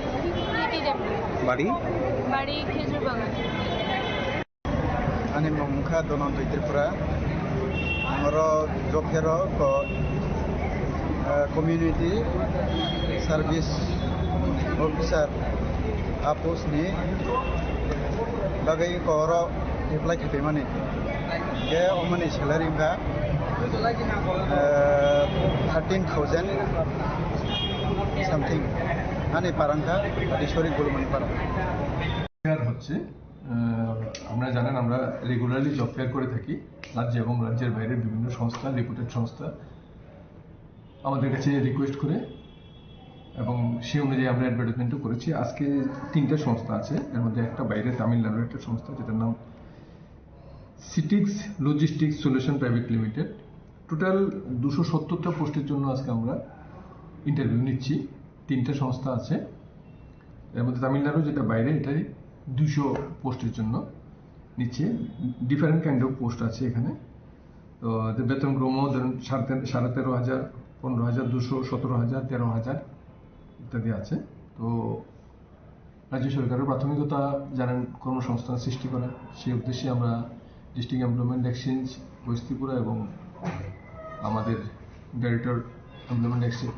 প্রীতি দেব। বাড়ি? বাড়ি খেজুর বাগান। Ani mung wngkha Dhananjay Tripura. Ang oro job fair o ko, eh, community service officer a post ni bagwi ko oro apply khaimani. Ke omani salary wngkha, eh, thirteen thousand something. Ani parang kha Adishwari Gulumani para. Fair হচ্ছে। আহ, আপনারা জানেন, আমরা regularly job fair করে থাকি রাজ্য এবং রাজ্যের বাইরের বিভিন্ন সংস্থা, রেপুটেড সংস্থা। আমাদের কাছে রিকোয়েস্ট করে এবং সেই অনুযায়ী আমরা অ্যাডভার্টাইজমেন্টও করেছি। আজকে তিনটা সংস্থা আছে, এর মধ্যে একটা বাইরে, তামিলনাড়ুর একটা সংস্থা, যেটার নাম সিটিক্স logistics solution private limited. Total দুশো সত্তরটা পোস্টের জন্য আজকে আমরা ইন্টারভিউ নিচ্ছি। তিনটা সংস্থা আছে, এর মধ্যে তামিলনাড়ু, যেটা বাইরে, এটাই দুশো পোস্টের জন্য নিচ্ছে। ডিফারেন্ট কাইন্ড অফ পোস্ট আছে এখানে। তো এতে বেতন ক্রম ধরুন সাড়ে তেরো, সাড়ে তেরো হাজার, পনেরো হাজার দুশো, সতেরো হাজার, তেরো হাজার ইত্যাদি আছে। তো রাজ্য সরকারের প্রাথমিকতা জানেন কর্মসংস্থান সৃষ্টি করা। সেই উদ্দেশ্যে আমরা district employment exchange West Tripura এবং আমাদের director employment exchange,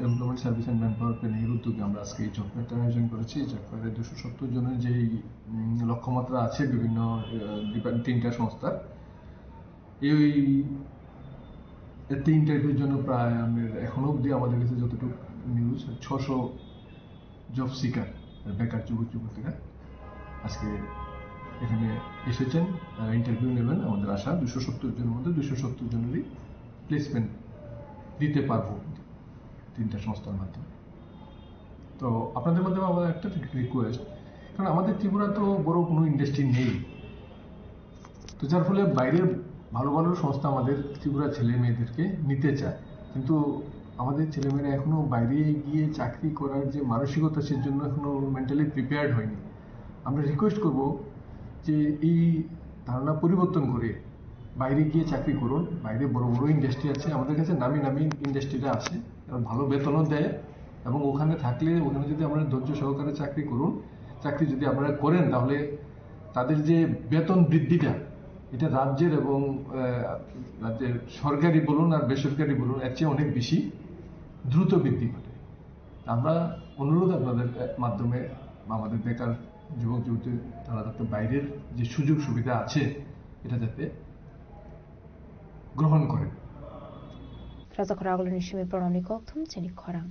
employment service and man power planning এর উদ্যোগে আমরা আজকে এই জব ফেয়ারটা আয়োজন করেছি। এই জব ফেয়ারে দুশো সত্তর জনের যেই, উম, লক্ষ্যমাত্রা আছে বিভিন্ন, আহ, ডিপার্ট-, তিনটা সংস্থার, এই তিনটা ইন্টারভিউর জন্য প্রায় আমাদের এখনো অবধি আমাদের কাছে যতটুকু নিউজ, ছশো জব সিকার, বেকার যুবক যুবতীরা আজকে এখানে এসেছেন, তারা ইন্টারভিউ নেবেন। আমাদের আশা দুশো সত্তর জনের মধ্যে দুশো সত্তর জনেরই প্লেসমেন্ট দিতে পারবো তিনটা সংস্থার মাধ্যমে। তো আপনাদের মাধ্যমে আমার একটা রিকোয়েস্ট, কারণ আমাদের ত্রিপুরা তো বড় কোনো ইন্ডাস্ট্রি নেই, তো যার ফলে বাইরের ভালো ভালো সংস্থা আমাদের ত্রিপুরা ছেলে মেয়েদেরকে নিতে চায়, কিন্তু আমাদের ছেলেমেয়েরা এখনো বাইরে গিয়ে চাকরি করার যে মানসিকতা, সেজন্য এখনো মেন্টালি প্রিপেয়ার্ড হয়নি। আমরা রিকোয়েস্ট করব যে এই ধারণা পরিবর্তন করে বাইরে গিয়ে চাকরি করুন। বাইরে বড় বড় ইন্ডাস্ট্রি আছে, আমাদের কাছে নামি নামি ইন্ডাস্ট্রিরা আছে, এরা ভালো বেতনও দেয়, এবং ওখানে থাকলে, ওখানে যদি আমরা ধৈর্য সহকারে চাকরি করুন, চাকরি যদি আপনারা করেন, তাহলে তাদের যে বেতন বৃদ্ধিটা, এটা রাজ্যের এবং, আহ, রাজ্যের সরকারি বলুন আর বেসরকারি বলুন, এর চেয়ে অনেক বেশি দ্রুত বৃদ্ধি ঘটে। আমরা অনুরোধ আপনাদের, আহ, মাধ্যমে বা আমাদের বেকার যুবক যুবতী, তারা যাতে বাইরের যে সুযোগ সুবিধা আছে, এটা যাতে গ্রহণ করেন। Rajakhor Agulini simi pranamni kokthum chini khorang.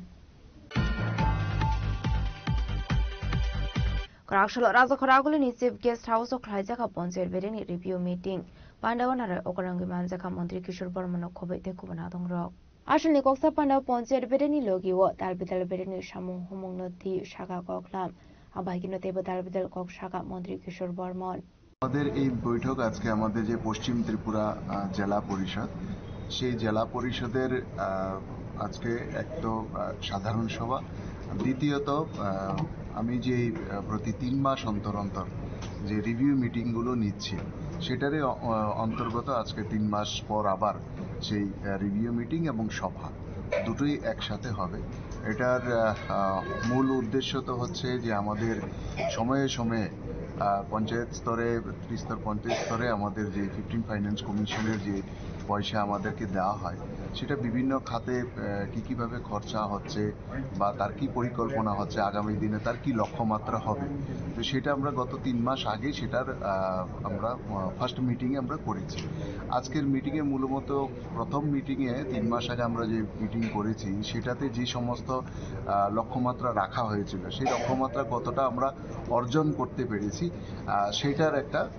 Kwraksalo Rajakhor Agulini Chief Guest House o khlaijak kha Ponchayat Bereni review meeting. Pandao narai okorangwi manjak kha Montri Kishore Bormano khobwi tei kubun adongrok. Asalni koksa Pandao Ponchayat Bereni logio dalbidal bereni samung humungno twi saka koklam. Abaikino teibo dalbidal kok saka Montri Kishore Bormon. আমাদের এই বৈঠক আজকে আমাদের যে পশ্চিম ত্রিপুরা, আহ, জেলা পরিষদ, সেই জেলা পরিষদের, আহ, আজকে এক তো, আহ, সাধারণ সভা, দ্বিতীয়ত, আহ, আমি যে, আহ, প্রতি তিন মাস অন্তর অন্তর যে রিভিউ মিটিংগুলো নিচ্ছি, সেটারই অ-, অ-, অন্তর্গত আজকে তিন মাস পর আবার সেই, আহ, রিভিউ মিটিং এবং সভা দুটোই একসাথে হবে। এটার, আহ, আহ, মূল উদ্দেশ্য তো হচ্ছে যে আমাদের সময়ে সময়ে, আহ, পঞ্চায়েত স্তরে, ত্রিস্তর পঞ্চায়েত স্তরে আমাদের যে ফিফটিন ফাইন্যান্স কমিশনের যে পয়সা আমাদেরকে দেওয়া হয়, সেটা বিভিন্ন খাতে, আহ, কি কিভাবে খরচা হচ্ছে বা তার কি পরিকল্পনা হচ্ছে, আগামী দিনে তার কি লক্ষ্যমাত্রা হবে। তো সেটা আমরা গত তিন মাস আগে সেটার, আহ, আমরা, আহ, ফার্স্ট মিটিংয়ে আমরা করেছি। আজকের মিটিংয়ে মূলত প্রথম মিটিংয়ে তিন মাস আগে আমরা যে মিটিং করেছি, সেটাতে যে সমস্ত, আহ, লক্ষ্যমাত্রা রাখা হয়েছিল, সেই লক্ষ্যমাত্রা কতটা আমরা অর্জন করতে পেরেছি, আহ, সেটার একটা, আহ,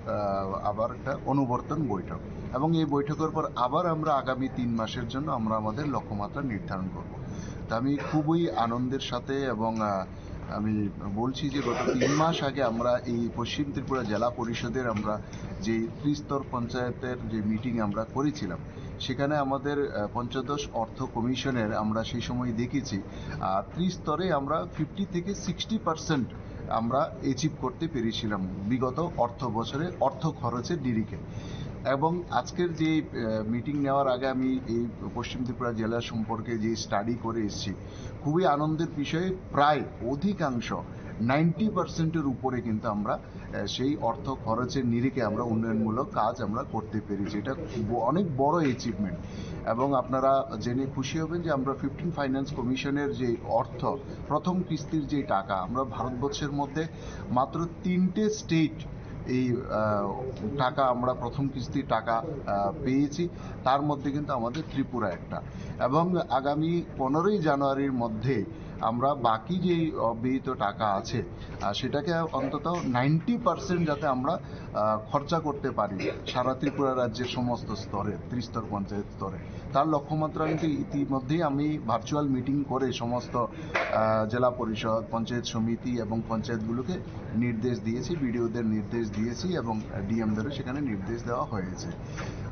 আবার একটা অনুবর্তন বৈঠক। এবং এই বৈঠকের পর আবার আমরা আগামী তিন মাসের জন্য আমরা আমাদের লক্ষ্যমাত্রা নির্ধারণ করব। তো আমি খুবই আনন্দের সাথে এবং, আহ, আমি বলছি যে গত তিন মাস আগে আমরা এই পশ্চিম ত্রিপুরা জেলা পরিষদের আমরা যে ত্রিস্তর পঞ্চায়েতের যে মিটিং আমরা করেছিলাম, সেখানে আমাদের, আহ, পঞ্চদশ অর্থ কমিশনের আমরা সেই সময় দেখেছি, আহ, ত্রিস্তরে আমরা ফিফটি থেকে সিক্সটি পার্সেন্ট আমরা অ্যাচিভ করতে পেরেছিলাম বিগত অর্থ বছরে অর্থ খরচের নিরিখে। এবং আজকের যে মিটিং নেওয়ার আগে আমি এই পশ্চিম ত্রিপুরা জেলা সম্পর্কে যে স্টাডি করে এসেছি, খুবই আনন্দের বিষয়ে প্রায় অধিকাংশ নাইনটি পার্সেন্টের উপরে কিন্তু আমরা আহ, সেই অর্থ খরচের নিরিখে আমরা উন্নয়নমূলক কাজ আমরা করতে পেরেছি। এটা ব- অনেক বড় অ্যাচিভমেন্ট। এবং আপনারা জেনে খুশি হবেন যে আমরা ফিফটিন ফাইন্যান্স কমিশনের যে অর্থ, প্রথম কিস্তির যে টাকা, আমরা ভারতবর্ষের মধ্যে মাত্র তিনটে স্টেট এই আহ, টাকা, আমরা প্রথম কিস্তির টাকা আহ, পেয়েছি। তার মধ্যে কিন্তু আমাদের ত্রিপুরা একটা। এবং আগামী পনেরোই জানুয়ারির মধ্যে আমরা বাকি যে অব্যয়িত টাকা আছে, আহ, সেটাকে অন্তত নাইনটি পার্সেন্ট যাতে আমরা আহ, খরচা করতে পারি সারা ত্রিপুরা রাজ্যের সমস্ত স্তরে, ত্রিস্তর পঞ্চায়েত স্তরে। তার লক্ষ্যমাত্রা কিন্তু ইতিমধ্যেই আমি ভার্চুয়াল মিটিং করে সমস্ত আহ, জেলা পরিষদ, পঞ্চায়েত সমিতি এবং পঞ্চায়েতগুলোকে নির্দেশ দিয়েছি, বিডিওদের নির্দেশ দিয়েছি এবং ডিএমদেরও সেখানে নির্দেশ দেওয়া হয়েছে।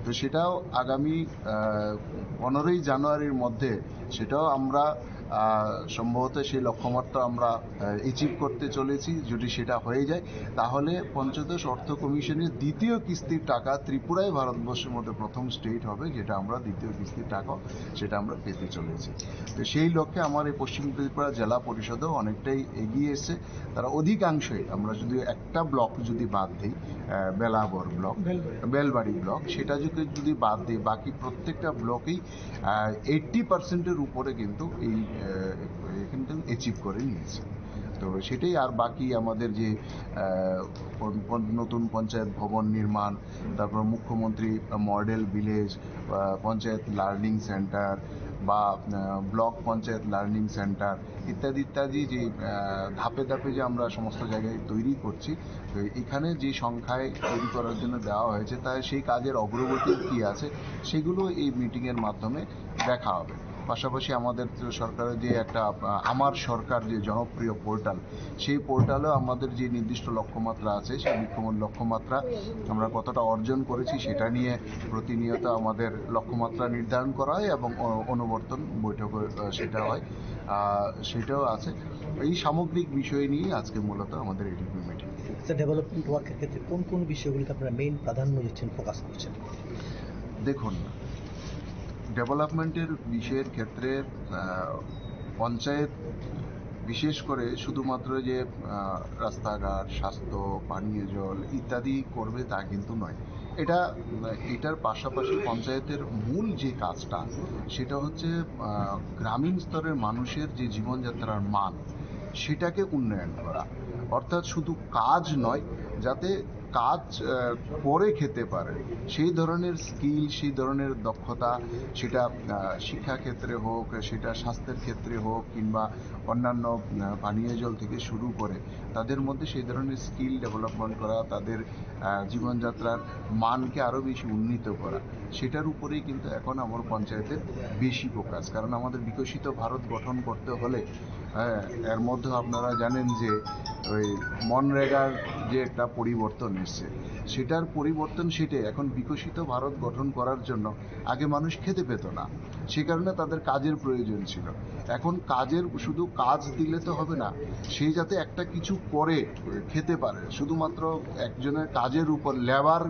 তো সেটাও আগামী আহ, পনেরোই জানুয়ারির মধ্যে সেটাও আমরা আহ, সম্ভবত সেই লক্ষ্যমাত্রা আমরা অ্যাচিভ করতে চলেছি। যদি সেটা হয়ে যায়, তাহলে পঞ্চদশ অর্থ কমিশনের দ্বিতীয় কিস্তির টাকা ত্রিপুরাই ভারতবর্ষের মধ্যে প্রথম স্টেট হবে যেটা আমরা দ্বিতীয় কিস্তির টাকা সেটা আমরা পেতে চলেছি। তো সেই লক্ষ্যে আমার এই পশ্চিম ত্রিপুরা জেলা পরিষদও অনেকটাই এগিয়ে এসেছে। তারা অধিকাংশই, আমরা যদি একটা ব্লক যদি বাদ দিই, আহ, বেলাবর ব্লক, বেলবাড়ি। বেলবাড়ি ব্লক, সেটা যদি যদি বাদ দিই, বাকি প্রত্যেকটা ব্লকেই এইটটি পার্সেন্টের উপরে কিন্তু এই আহ, কিন্তু অ্যাচিভ করে নিয়েছে। তো সেটাই। আর বাকি আমাদের যে আহ, পন- পন- নতুন পঞ্চায়েত ভবন নির্মাণ, তারপর মুখ্যমন্ত্রী model village, panchayat learning centre বা আহ, ব্লক পঞ্চায়েত লার্নিং সেন্টার ইত্যাদি ইত্যাদি যে আহ, ধাপে ধাপে যে আমরা সমস্ত জায়গায় তৈরি করছি, তো এখানে যে সংখ্যায় তৈরি করার জন্য দেওয়া হয়েছে, তাই সেই কাজের অগ্রগতি কি আছে, সেগুলো এই মিটিংয়ের মাধ্যমে দেখা হবে। পাশাপাশি আমাদের তো সরকারের যে একটা আহ, আমার সরকার যে জনপ্রিয় পোর্টাল, সেই পোর্টালেও আমাদের যে নির্দিষ্ট লক্ষ্যমাত্রা আছে, সেই লক্ষ্যম- লক্ষ্যমাত্রা আমরা কতটা অর্জন করেছি সেটা নিয়ে প্রতিনিয়ত আমাদের লক্ষ্যমাত্রা নির্ধারণ করা হয় এবং অ- অনুবর্তন বৈঠক আহ, সেটা হয়, আহ, সেটাও আছে। এই সামগ্রিক বিষয় নিয়ে আজকে মূলত আমাদের এডিপি মিটিং। স্যার, ডেভেলপমেন্ট ওয়ার্কের ক্ষেত্রে কোন কোন বিষয়গুলিতে আপনারা মেইন প্রাধান্য দিচ্ছেন, ফোকাস করছেন? দেখুন, ডেভেলপমেন্টের বিষয়ের ক্ষেত্রে আহ, পঞ্চায়েত বিশেষ করে শুধুমাত্র যে আহ, রাস্তাঘাট, স্বাস্থ্য, পানীয় জল ইত্যাদি করবে তা কিন্তু নয়। এটা, এটার পাশাপাশি পঞ্চায়েতের মূল যে কাজটা, সেটা হচ্ছে আহ, গ্রামীণ স্তরের মানুষের যে জীবনযাত্রার মান, সেটাকে উন্নয়ন করা। অর্থাৎ শুধু কাজ নয়, যাতে কাজ আহ, করে খেতে পারে, সেই ধরনের স্কিল, সেই ধরনের দক্ষতা, সেটা আহ, শিক্ষাক্ষেত্রে হোক, সেটা স্বাস্থ্যের ক্ষেত্রে হোক, কিংবা অন্যান্য আহ, পানীয় জল থেকে শুরু করে তাদের মধ্যে সেই ধরনের স্কিল ডেভেলপমেন্ট করা, তাদের আহ, জীবনযাত্রার মানকে আরও বেশি উন্নীত করা, সেটার উপরেই কিন্তু এখন আমার পঞ্চায়েতের বেশি ফোকাস। কারণ আমাদের বিকশিত ভারত গঠন করতে হলে, হ্যাঁ, এর মধ্যে আপনারা জানেন যে ওই মনরেগার যে একটা পরিবর্তন এসছে, সেটার পরিবর্তন সেটাই। এখন বিকশিত ভারত গঠন করার জন্য আগে মানুষ খেতে পেত না, সে কারণে তাদের কাজের প্রয়োজন ছিল। এখন কাজের, শুধু কাজ দিলে তো হবে না, সে যাতে একটা কিছু করে খেতে পারে। শুধুমাত্র একজনের কাজের উপর লেবার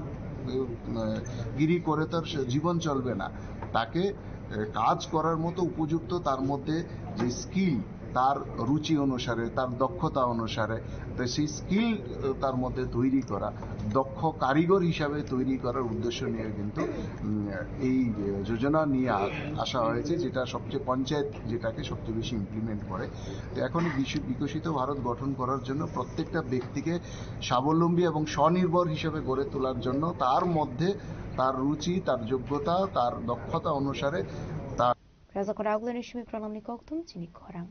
গিরি করে তার সে জীবন চলবে না। তাকে এ, কাজ করার মতো উপযুক্ত তার মধ্যে যে স্কিল, তার রুচি অনুসারে, তার দক্ষতা অনুসারে, তো সেই স্কিল তার মধ্যে তৈরি করা, দক্ষ কারিগর হিসাবে তৈরি করার উদ্দেশ্য নিয়ে কিন্তু উম, এই যোজনা নিয়ে আ- আসা হয়েছে, যেটা সবচেয়ে পঞ্চায়েত যেটাকে সবচেয়ে বেশি ইমপ্লিমেন্ট করে। তো এখন বিশ্ব বিকশিত ভারত গঠন করার জন্য প্রত্যেকটা ব্যক্তিকে স্বাবলম্বী এবং স্বনির্ভর হিসেবে গড়ে তোলার জন্য তার মধ্যে তার রুচি, তার যোগ্যতা, তার দক্ষতা অনুসারে তার Raja Koraglani Shimi Pranamni Koktum chini khorang.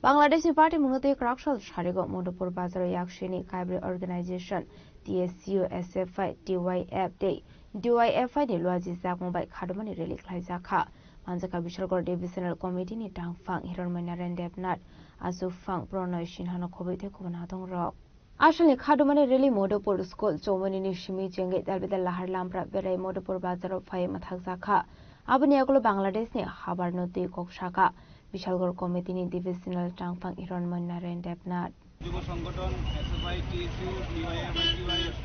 Bangladesh ni party mungno twi kwrak sal sarigo Madhupur bazaro yaksini Kaibri Organization, T S U, S F I, T Y F tei D Y F I ni luaji jakmung bai khadumani rally khlaijakha. Manjakha Bishalgarh Divisional Committee ni tangphang Hiranmai Narayan Debnath, Achuphang Pronoy Sinha no khobwi tei khobwi nathong rok. Asalni khadumani rally Madhupur School chomani ni simi chengwi dalbidal lahar lampra berai Madhupur bazaro phai mathakjakha. Aboni yagulo Bangladesh ni habar no twi kok saka. Bishalgarh Committee ni Divisional Tangphang Hiranmoy Narayan Debnath. যুব সংগঠন SFI, TSU, টিওয়াইএম, টিওয়াইএফ,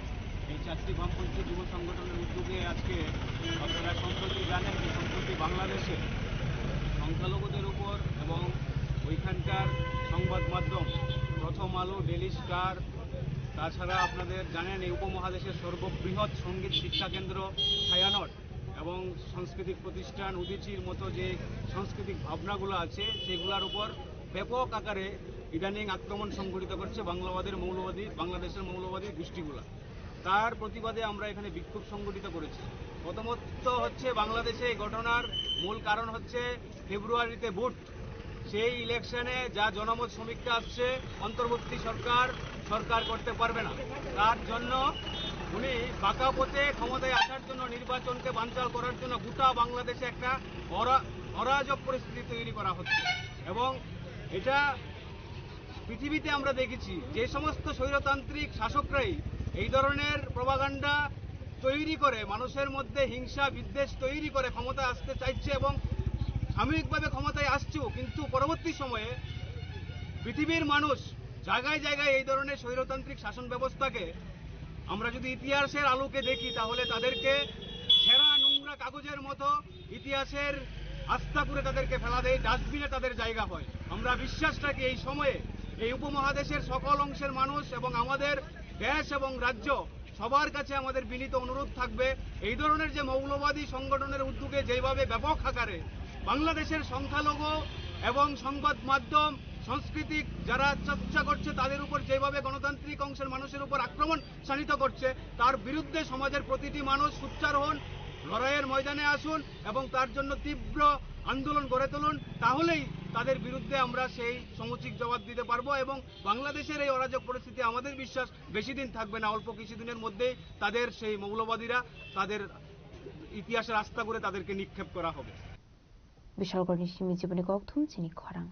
এই চারটি বামপন্থী যুব সংগঠনের উদ্যোগে আজকে আপনারা সম্প্রতি জানেন যে সম্প্রতি বাংলাদেশে সংখ্যালঘুদের উপর এবং ওইখানকার সংবাদ মাধ্যম প্রথম আলো, ডেইলি স্টার, তাছাড়া আপনাদের জানেন এই উপমহাদেশের সর্ববৃহৎ সঙ্গীত শিক্ষা কেন্দ্র ছায়ানট এবং সাংস্কৃতিক প্রতিষ্ঠান উদীচীর মতো যে সাংস্কৃতিক ভাবনাগুলো আছে সেগুলোর উপর ব্যাপক আকারে ইদানিং আক্রমণ সংঘটিত করছে বাংলাবাদের মৌলবাদী, বাংলাদেশের মৌলবাদী গোষ্ঠীগুলো। তার প্রতিবাদে আমরা এখানে বিক্ষোভ সংঘটিত করেছি। প্রথমত হচ্ছে বাংলাদেশে এই ঘটনার মূল কারণ হচ্ছে ফেব্রুয়ারিতে ভোট, সেই ইলেকশনে যা জনমত সমীক্ষা আসছে, অন্তর্বর্তী সরকার সরকার করতে পারবে না। তার জন্য উনি বাঁকা পথে ক্ষমতায় আসার জন্য, নির্বাচনকে বানচাল করার জন্য গোটা বাংলাদেশে একটা অরা-, অরাজক পরিস্থিতি তৈরি করা হচ্ছে। এবং এটা পৃথিবীতে আমরা দেখেছি, যে সমস্ত স্বৈরতান্ত্রিক শাসকরাই এই ধরনের প্রপাগান্ডা তৈরি করে, মানুষের মধ্যে হিংসা বিদ্বেষ তৈরি করে ক্ষমতায় আসতে চাইছে এবং সাময়িকভাবে ক্ষমতায় আসছেও, কিন্তু পরবর্তী সময়ে পৃথিবীর মানুষ জায়গায় জায়গায় এই ধরনের স্বৈরতান্ত্রিক শাসন ব্যবস্থাকে আমরা যদি ইতিহাসের আলোকে দেখি, তাহলে তাদেরকে ছেঁড়া নোংরা কাগজের মতো ইতিহাসের আস্তা করে তাদেরকে ফেলা দেয়, ডাস্টবিনে তাদের জায়গা হয়। আমরা বিশ্বাস রাখি এই সময়ে এই উপমহাদেশের সকল অংশের মানুষ এবং আমাদের দেশ এবং রাজ্য সবার কাছে আমাদের বিনীত অনুরোধ থাকবে, এই ধরনের যে মৌলবাদী সংগঠনের উদ্যোগে যেভাবে ব্যাপক আকারে বাংলাদেশের সংখ্যালঘু এবং সংবাদ মাধ্যম, সাংস্কৃতিক যারা চর্চা করছে, তাদের উপর যেভাবে গণতান্ত্রিক অংশের মানুষের উপর আক্রমণ শানিত করছে, তার বিরুদ্ধে সমাজের প্রতিটি মানুষ সোচ্চার হন, লড়াইয়ের ময়দানে আসুন এবং তার জন্য তীব্র আন্দোলন গড়ে তুলুন। তাহলেই তাদের বিরুদ্ধে আমরা সেই সমুচিত জবাব দিতে পারবো এবং বাংলাদেশের এই অরাজক পরিস্থিতি, আমাদের বিশ্বাস, বেশি দিন থাকবে না। অল্প কিছুদিনের মধ্যেই তাদের সেই মৌলবাদীরা তাদের ইতিহাসের আস্তা করে তাদেরকে নিক্ষেপ করা হবে। Bishalgarhni simi jiboni kokthum chini khorang.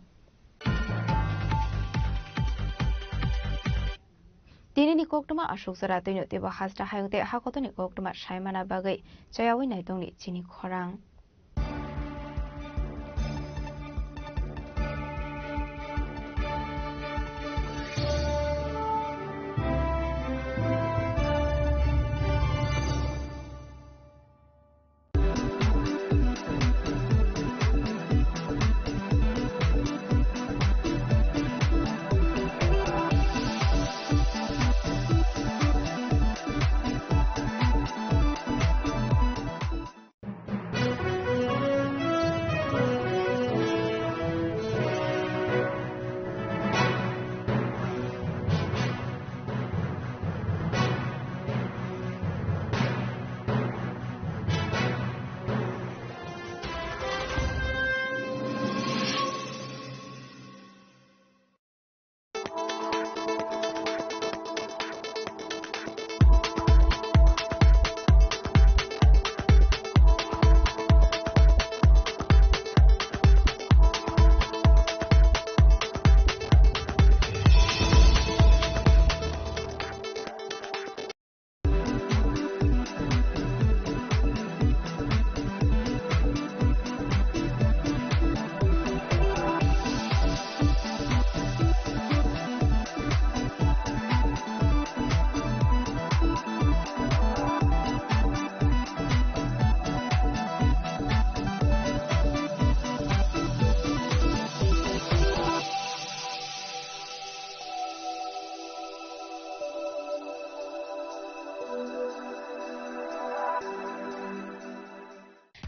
Tinini koktwma aswk jora twino teibo hasta hayung tei hakotoni koktwma saimana bagwi chayawi naitongni chini khorang.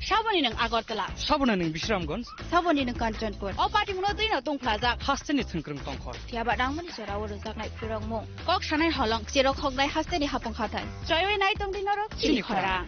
Saboni nwng Agartala. Saboni nwng Bisramganj. Saboni nwng Kanchanpur. O party mungno twi no tongphlajak. Hasteni thwngkwrwng tongkhor. Phiya ba nangmani jora o rwjaknai phirokmung. Kok sanai holong, cherok hoknai hasteni hapung hathai. Choiwi nai tongdi norok chini khorang.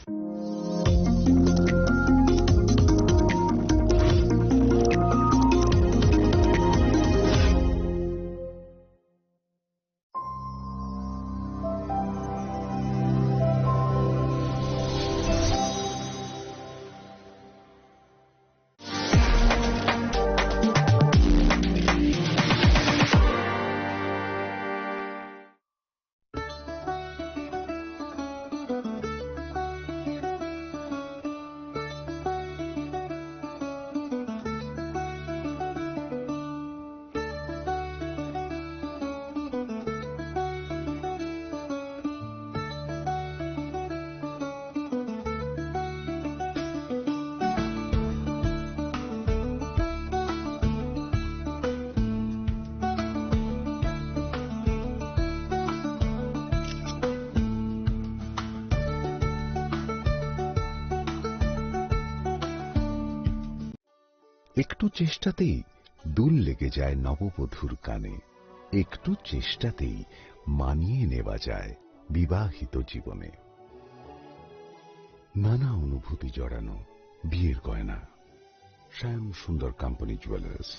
একটু চেষ্টাতেই দুল লেগে যায় নববধূর কানে। একটু চেষ্টাতেই মানিয়ে নেওয়া যায় বিবাহিত জীবনে। নানা অনুভূতি জড়ানো বিয়ের গয়না। শ্যাম সুন্দর company jewellers.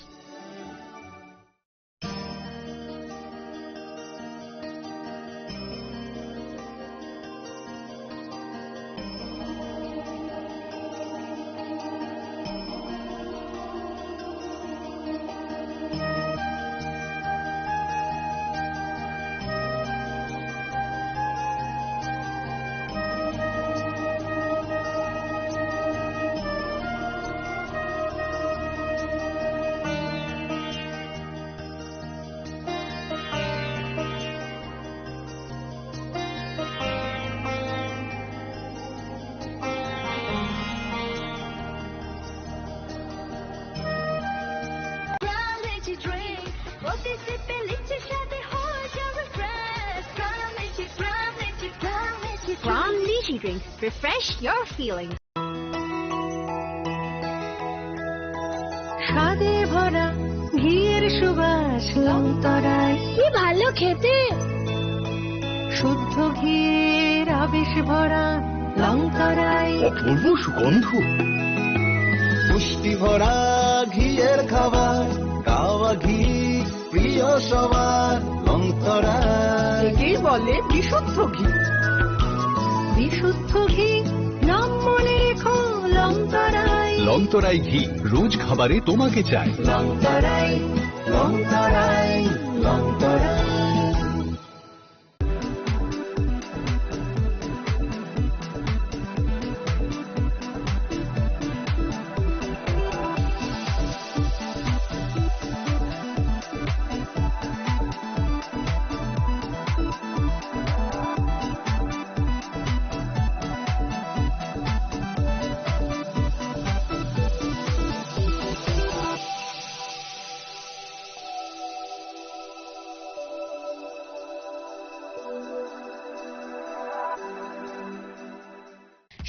Crown Lychee Drink. প্রতি সিপে লিচি স্বাদে হয় যে refresh। Crown Lychee, Crown Lychee, Crown Lychee Drink। Crown Lychee Drink. Refresh your feelings. স্বাদে ভরা ঘিয়ের সুবাস লংতরায়। কি ভালো খেতে। শুদ্ধ ঘিয়ের আবেশ ভরা লংতরায়। অপূর্ব সুগন্ধ। পুষ্টি ভরা ঘিয়ের খাবার, গাওয়া ঘি প্রিয় সবার, লংতরায়। একেই বলে বিশুদ্ধ ঘি। বিশুদ্ধ ঘি, নাম মনে রেখো, লংতরায়। লংতরায় ঘি, রোজ খাবারে তোমাকে চাই। লংতরায়, লংতরায়, Longtharai.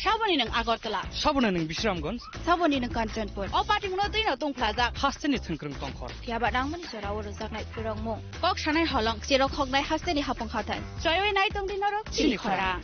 Saboni nwng Agartala. Saboni nwng Bisramganj. Saboni nwng Kanchanpur. O patimungno twino tongphlajak. Hasteni thwngkwrwng tongkhor. Phiyaba nangmani jorao rwjaknai phwrwngmung. Kok sanai holong, cherok hoknai hasteni hapung hathai. Choiwi nai tongdi norok chini chini khorang.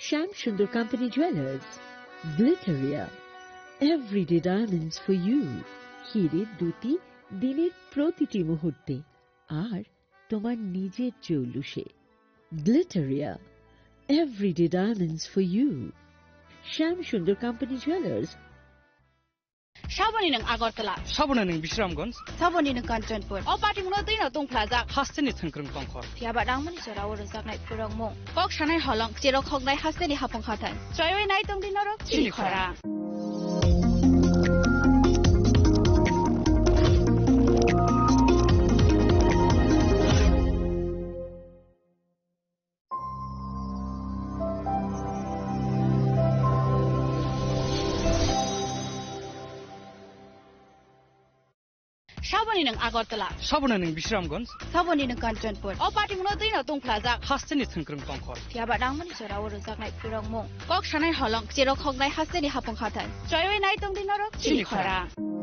Shyam Sundar Company Jewelers, Glitteria, everyday diamonds for you. হিরে দ্যুতি দিনের প্রতিটি মুহূর্তে আর তোমার নিজের জৌলুসে। Glitteria, everyday diamonds for you. Shyam Sundar Company Jewelers. Saboni nwng Agartala. Saboni nwng Bisramganj. Saboni nwng Kanchanpur. O patimungno twino tongphlajak. Hasteni thwngkwrwng tongkhor. Phiyaba nangmani jorao rwjaknai phwrwngmung. Kok sanai holong, cherok hoknai hasteni hapung hathai. Choiwi nai tongdi norok chini chini khorang. Khorang. Ni nwng Agartala. Saboni nwng Bisramganj. Saboni nwng Kanchanpur. O patimungno twi no tungphlajak. Hasteni thwngkwrwng tongkhor. Phiya ba nangmani jora o rwjaknai phirokmung. Kok sanai holong, cherok hoknai hasteni hapung hathai. Choiwi nai tongdi norok chini chini khorang. Khorang.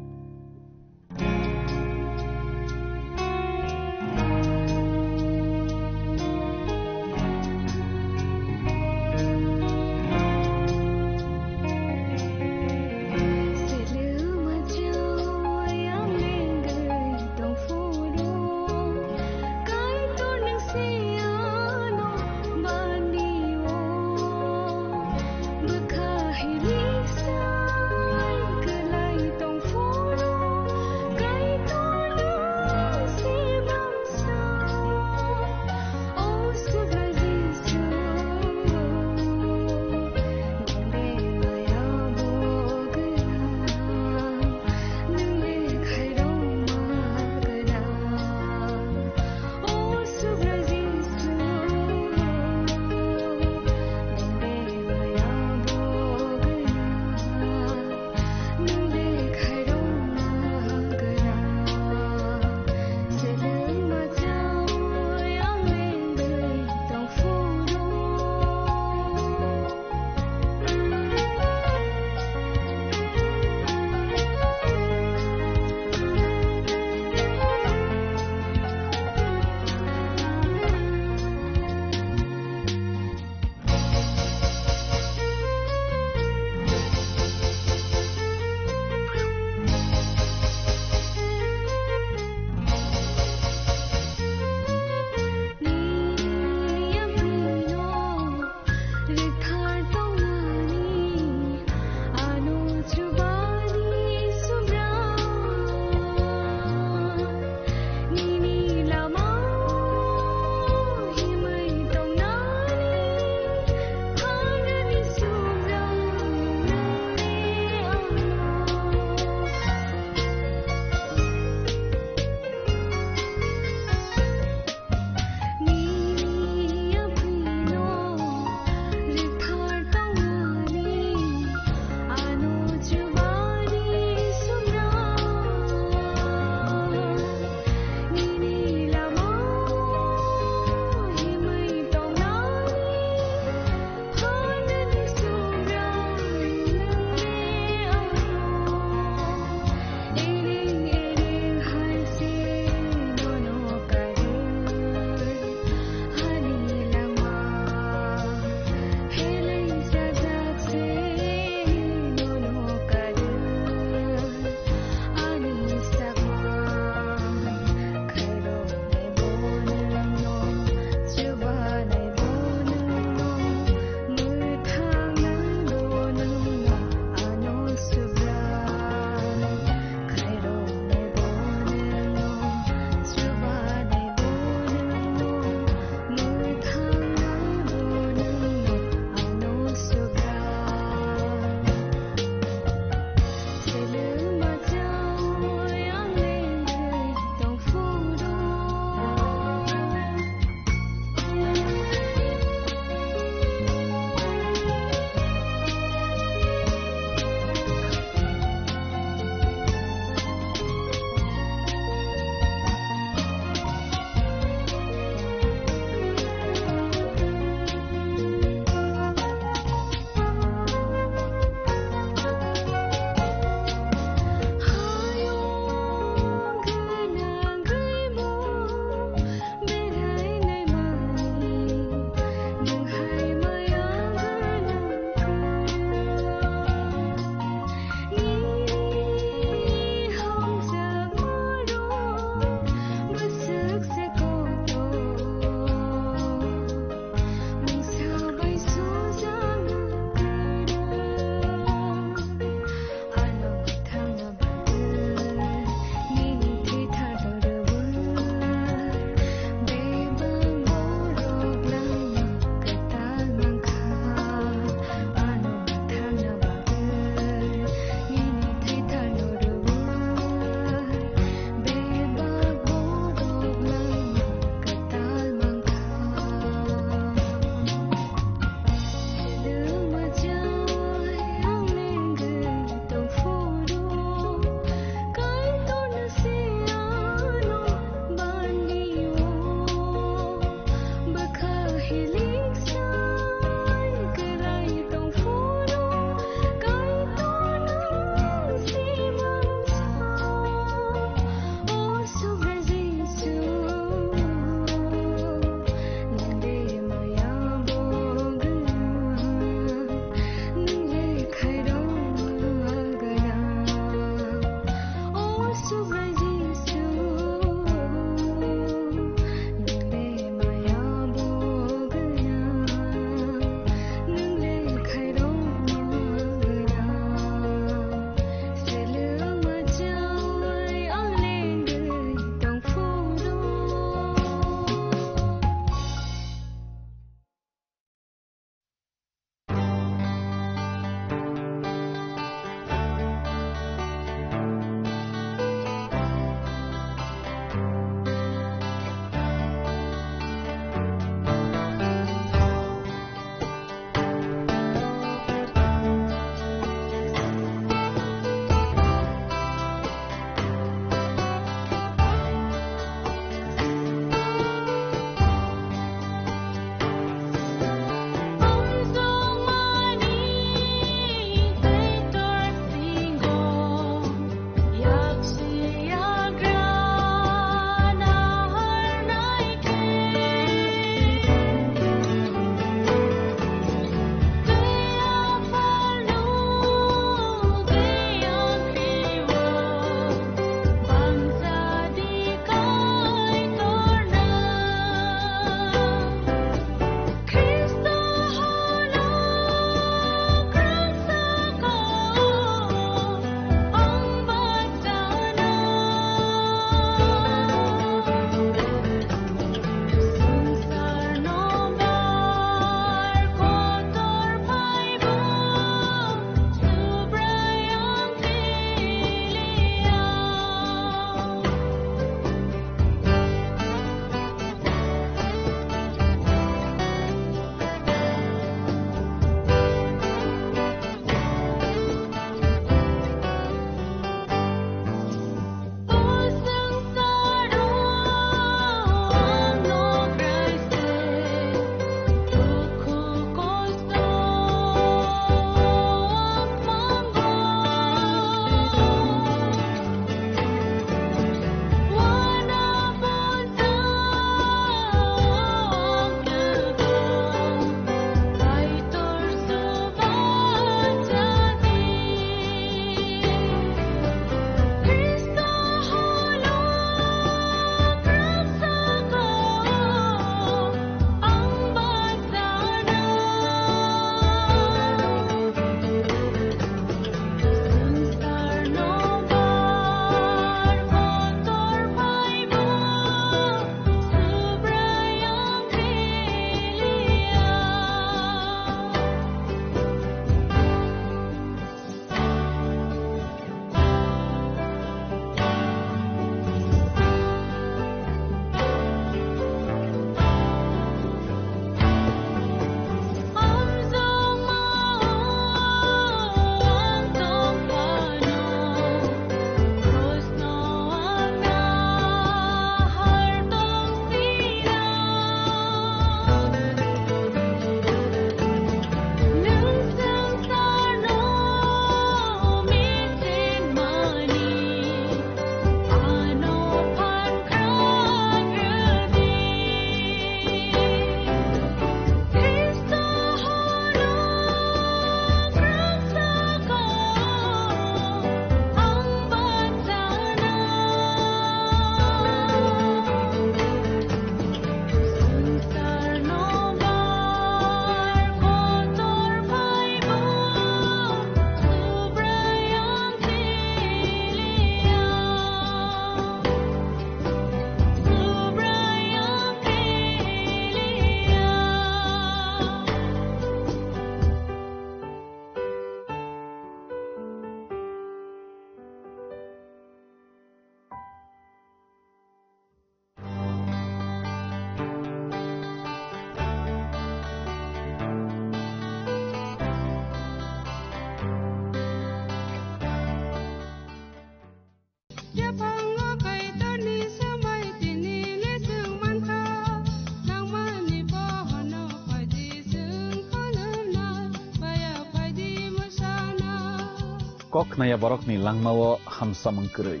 Kok khnaya borokni langmao hamsamung kwrwi.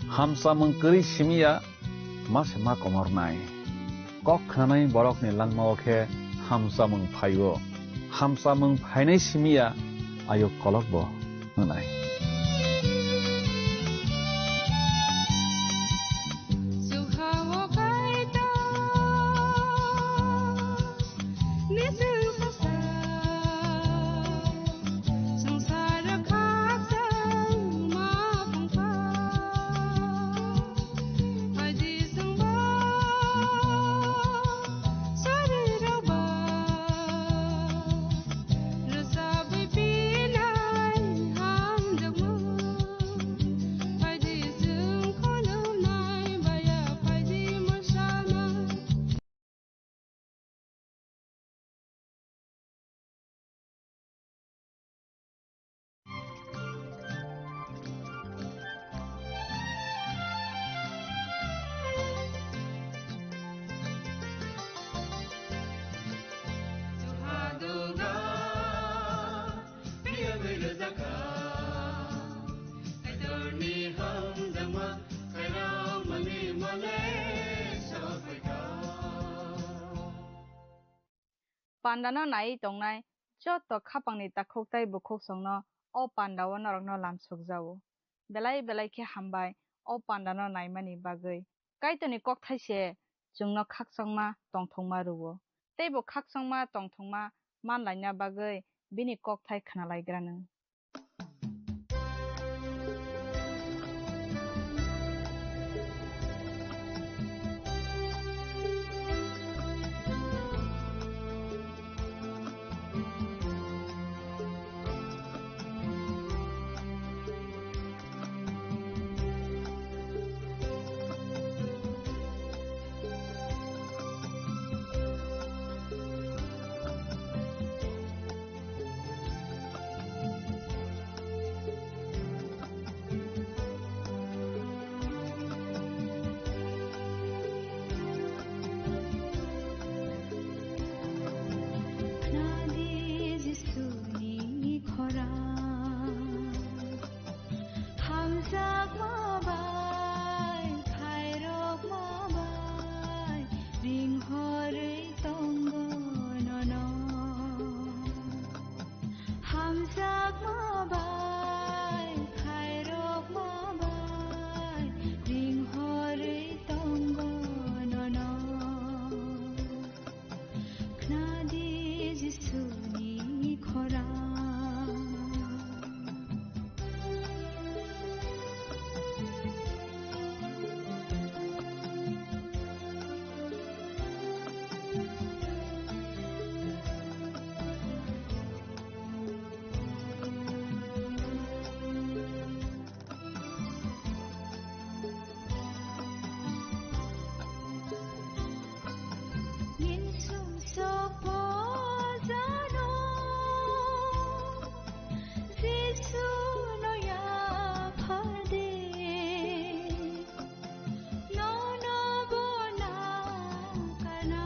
Hamsamung kwrwi simiya ma se ma komornai. Kok khnanai borokni langmao khe hamsamung phaio. Hamsamung phainai simiya ayuk kolokbo hwnai. Pandano naiwi tongnai joto khapangni takhuk tei bukhuksongno o pandao norokno lamsukjao. Belai belai khe hambai o pandano naimani bagwi. Kaitorni kokthai se chwngno khakchangma tongthokma rwo. Teibo khakchangma tongthokma manlaina bagwi bini kokthai khnalaigra nwng. Khna di Jisuni khorang. Hamjakma bai, khairokma bai, ringhorwi tongo nono. Hamjakma bai, khairokma bai, ringhorwi tongo nono. Khna di Jisuni khorang. Insum sokpo jano, Jisu no yaphar di, nono bona karna.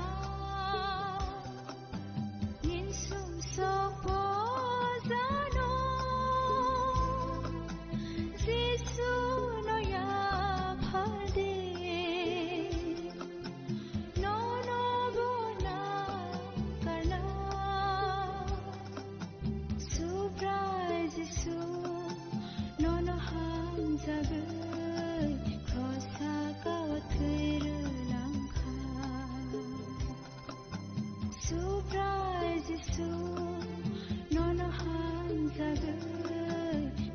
Subrai Jisu, nono hamjagwi, krosa kao thwi rwlangkha. Subrai Jisu, nono hamjagwi,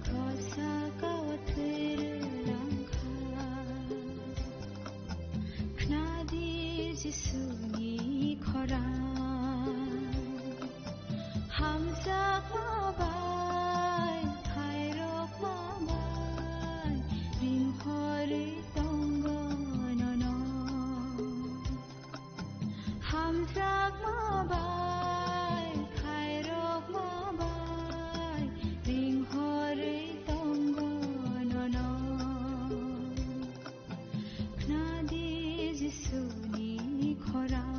krosa kao thwi rwlangkha. Khna di Jisuni khorang. Hamjakma bai, khairokma bai, ringhorwi tongo nono. Hamjakma bai, khairokma bai, ringhorwi tongo nono. Khna di Jisuni khorang.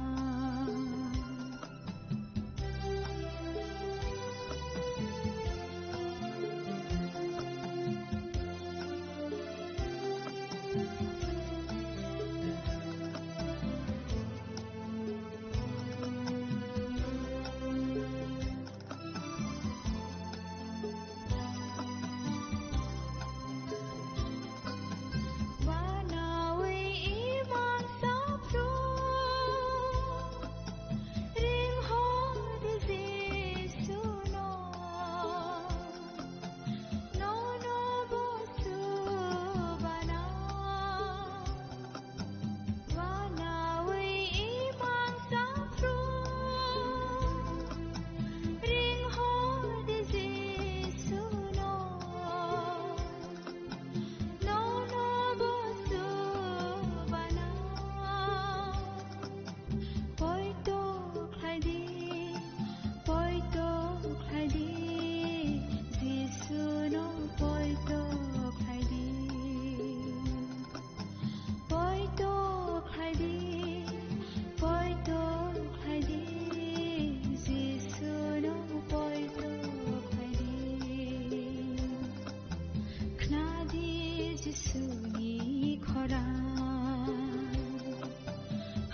Suni khorang.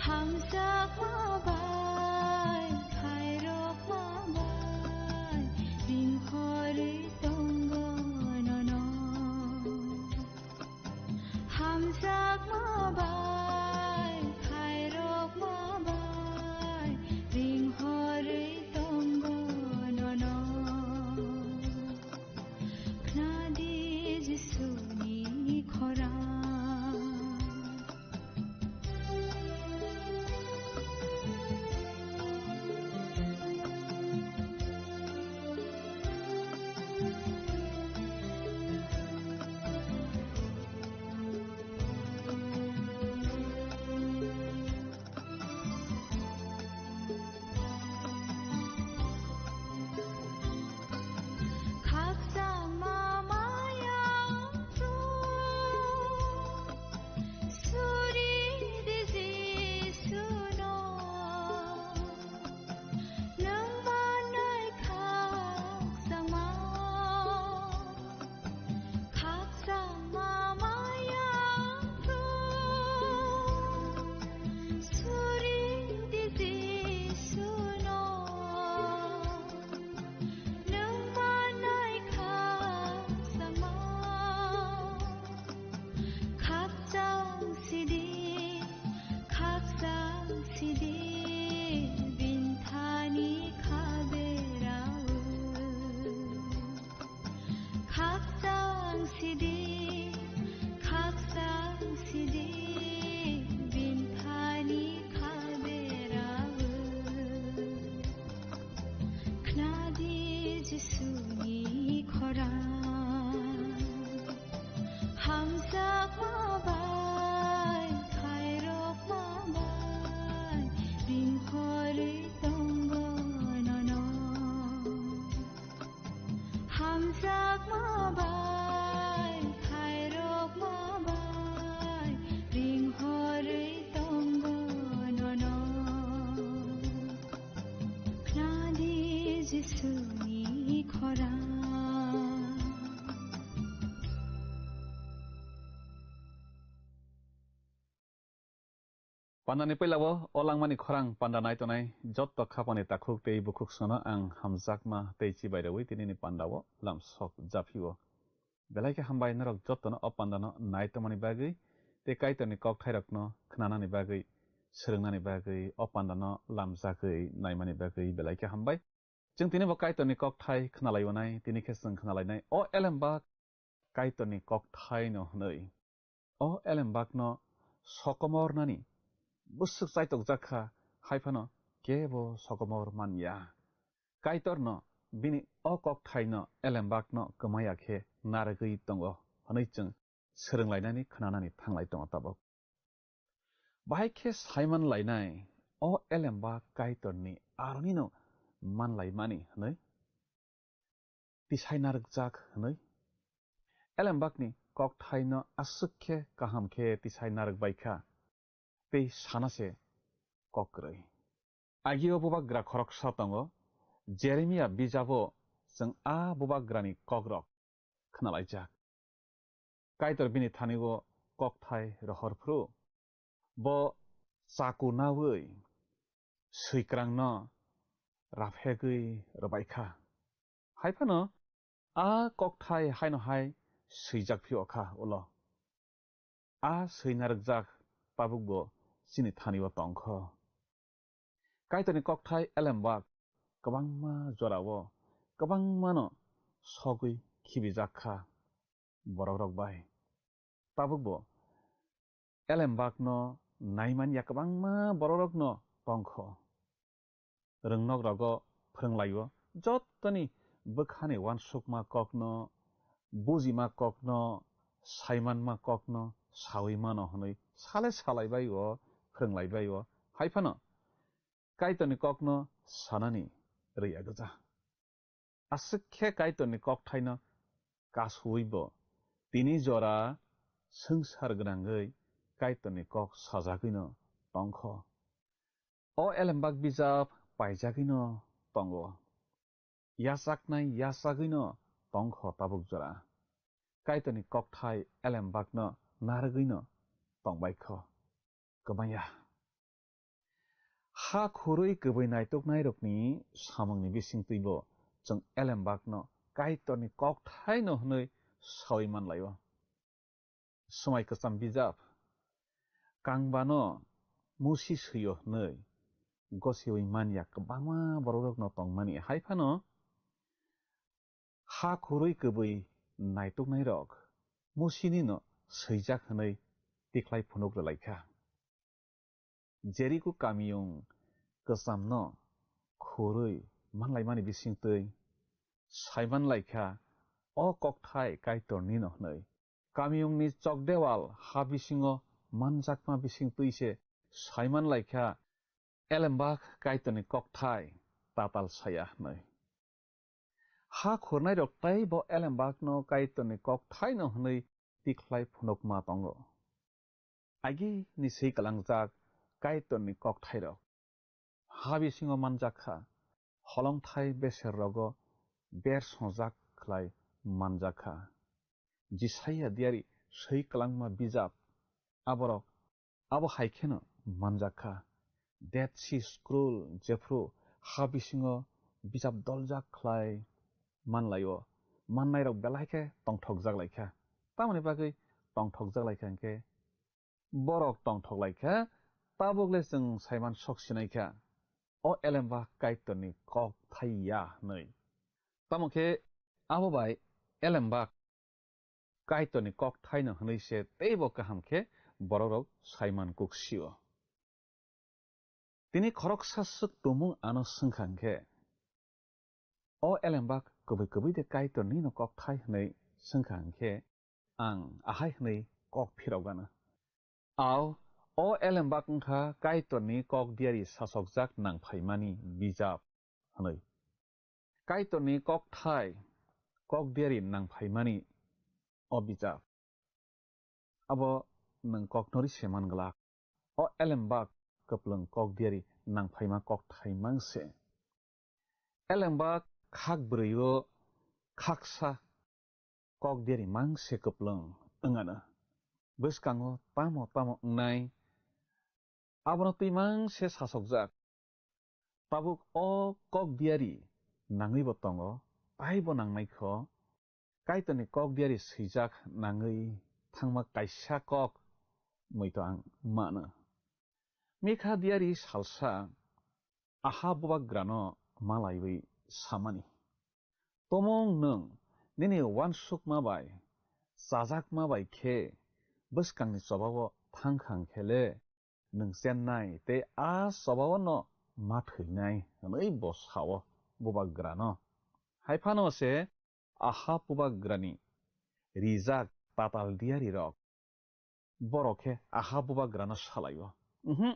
Hamjakma bai, khairokma bai, ringhorwi tongo nono. Hamjakma bai, khairokma bai, ringhorwi tongo nono. Khnadi Jisuni khorang. Khakchangma maya rw, suri di Jisuno, nwng manai khakchangma. Khakchangma maya rw, suri di Jisuno, nwng manai khakchangma. Khakchang sidi, khakchang sidi, bini thani kha berao. Khakchang sidi, khakchang sidi, bini thani kha berao. Khnadi Jisuni khorang. Hamjakma bai, khairokma bai, ringhorwi tongo nono. Hamjakma bai, khairokma bai, ringhorwi tongo nono. Khnadi Jisuni khorang. Pandani puila o, o langmani khorang panda nai tongnai jotto khapani takhuk tei bukhuk sono ang hamjakma tei chibai rwui tinini panda o lam sok japhi o. Belai khe hambai norok jottono o pandano nai tongmani bagwi tei Kaitorni kokthairokno khnanani bagwi, swrwngnani bagwi, o pandano lamjagwi naimani bagwi belai khe hambai. Chwng tini bo Kaitorni kokthai khnalaionai, tini khe chwng khnalainai o elembak Kaitorni kokthaino hwnwi. O elembakno sokomornani bwswk chaitokjak kha, hai phano kebo sokomor man ya. Kaitorno bini o kokthaino elembakno kwmaya khe narwgwi tongo hwnwi chwng swrwnglainani khnanani thanglai tongo tabuk. Bahai khe saiman lainai o elembak Kaitorni aronino manlaimani hwnwi, tisai narwkjak hwnwi. Elembakni kokthaino aswk khe kaham khe tisai narwk bai kha, tei sana se kok kwrwi. Agio bubagra khoroksa tongo, Jeremia bijabo chwng a bubagrani kokrok khnalaijak. Kaitor bini thani-o kokthai rohor phuru, bo chaku naui swikrangno raphegwi rwbai kha. Hai phano a kokthai haino hai swijak phio kha ulo. A swi narwkjak tabukbo chini thani-o tong kho. Kaitorni kokthai elembak kwbangma jorao kwbangmano sogwi khibijak kha borokrok bai. Tabukbo elembakno naimanya kwbangma borokrokno tong kho. Rwngnok rogo phwrwnglaio, jottoni bwkhani uansukma kokno, bujima kokno, saimanma kokno saui mano hwnwi sale salaibaio, phwrwnglaibaio. Hai phano Kaitorni kokno sanani rwya gwja. Aswk khe Kaitorni kokthaino kasuibo tini jora swngchar gwnangwi Kaitorni kok sajagwino tong kho. O elembak bijap paijagwino tongo. Yachaknai yachagwino tong kho tabuk jora. Kaitorni kokthai elembakno narwgwino tongbaikho. Kwbangya. Ha khurwi kwbwi naituknairokni samungni bisingtwibo chwng elembakno Kaitorni kokthaino hwnwi sawi manlaio. Swmai kwcham bijap kangbano musi swio hwnwi gosiwi manya kwbangma borokrokno tongmani. Hai phano ha khurwi kwbwi naituknairok musinino swijak hwnwi tikhlai phunuk rwlaikha. Jeriko kamiyung kwchamno khurwi manlaimani bisingtwi saimanlaikha, o kokthai Kaitornino hwnwi. Kamiyungni chokdeual ha bisingo manjakma bisingtwi se saimanlaikha, elembak Kaitorni kokthai tatal saya hwnwi. Ha khurnairok teibo elembakno Kaitorni kokthaino hwnwi tikhlai phunukma tongo. Agini swi kwlangjak Kaitorni kokthairok ha bisingo manjakha, holongthai beser rogo ber swngjak khlai manjakha. Jisaiya diari swi kwlangma bijap aborok abo hai kheno manjakha. Dead Sea Scroll jephru ha bisingo bijap doljak khlai manlaio, mannairok belai khe tongthokjak laikha. Tamoni bagwi tongthokjak laikha hwnkhe, borok tongthok laikha, tabukle chwng saiman sok sinaikha, o elembak Kaitorni kok thai ya hwnwi. Tamo khe abo bai elembak Kaitorni kok thaino hwnwi se teibo kaham khe borokrok saiman kuk sio. Tini khoroksa swk tumung ano swngkha hwnkhe, o elembak kwbwi kwbwi de Kaitor nino kok thai hwnwi swngkha hwnkhe, ang ahai hwnwi kok phirok gana. Ao, o elembak wngkha Kaitorni kok diari sasokjak nangphaimani bijap hwnwi. Kaitorni kok thai kok diari nangphaimani o bijap. Abo nwng koknori se man glak. O elembak kwplwng kok diari nangphaima kok thai mang se. Elembak khak bwrwi o khaksa kok diari mang se kwplwng wngano. Bwskango tamo tamo wngnai abono twi mang se sasokjak. Tabuk o kok diari nangwi bo tongo, taibo nangnai kho. Kaitorni kok diari swijak nangwi thangma kaisa kok muitu ang mano. Mikha diari salsa Ahab bubagrano malaiwi samani, "Tomung nwng nini uansukma bai chajakma bai khe bwskangni chobao thangkha hwnkhe le nwng chennai tei a chobao no ma thwinai," hwnwi bo sao bubagrano. Hai phano se Ahab bubagrani rijak tatal diarirok borok khe Ahab bubagrano salaio, "Uhmm,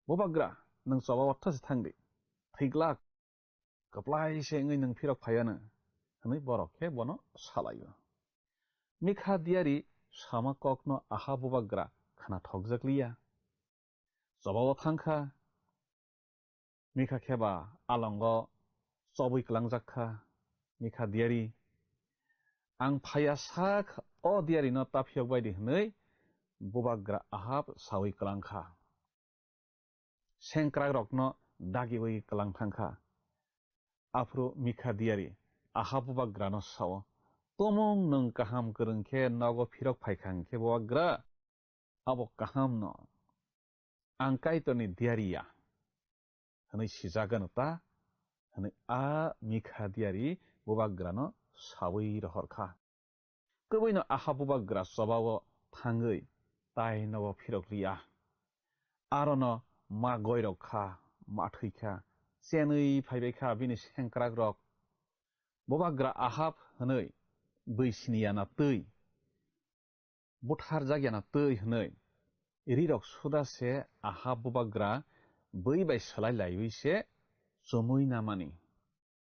bubagra, nwng choba otha se thang di, thwiglak, kwplai se wngwi nwng phirok phaiya nw," hwnwi borok khe bono salaio. Mikha diari sama kokno Ahab bubagra khna thokjak liya. Chobao thang kha. Mikha khe ba alongo chobwi kwlangjak kha. Mikha diari, "Ang phaiya sak o diarino ta phiyok bai di," hwnwi bubagra Ahab saui kwlang kha. Sengkrakrokno dagiwi kwlang thang kha. Aphuru Mikha diari Ahab bubagrano sao, "Tomung nwng kaham kwrwng khe nogo phirok phai kha hwnkhe bubagra, abo kahamno ang Kaitorni diari ya hwnwi sijagano ta," hwnwi a Mikha diari bubagrano saui rohor kha. Kwbwino Ahab bubagra chobao thangwi tai nogo phirok liya. Arono ma goirok kha, ma thwi kha, chenwi phaibai kha bini sengkrakrok. Bubagra Ahab hwnwi bwi sini yana twi, butharjak yana twi hwnwi rirok suda se Ahab bubagra bwi bai swlai laiwi se chumui namani.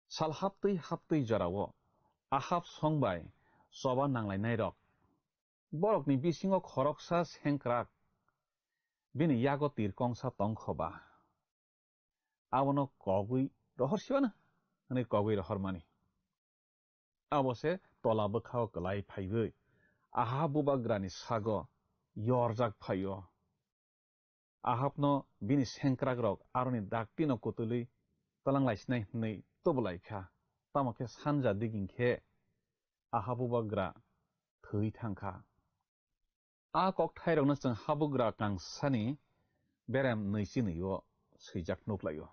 Sal haptwi haptwi jorao Ahab song bai choba nanglainairok, borokni bisingo khoroksa sengkrak bini yago tir kongsa tong kho ba, abono kogwi rohor sibano hwnwi kogwi rohormani. abo se tola bwkhao kwlai phaiwi Ahab bubagrani sago yorjak phaio. Ahabno bini sengkrakrok aroni daktino kutulwi twlanglaisinai hwnwi tubulaikha, tamo khe sanja digini khe Ahab bubagra thwi thangkha. A kokthairokno chwng habugra kangsani berem nwi chinwi-o swijak nuklaio.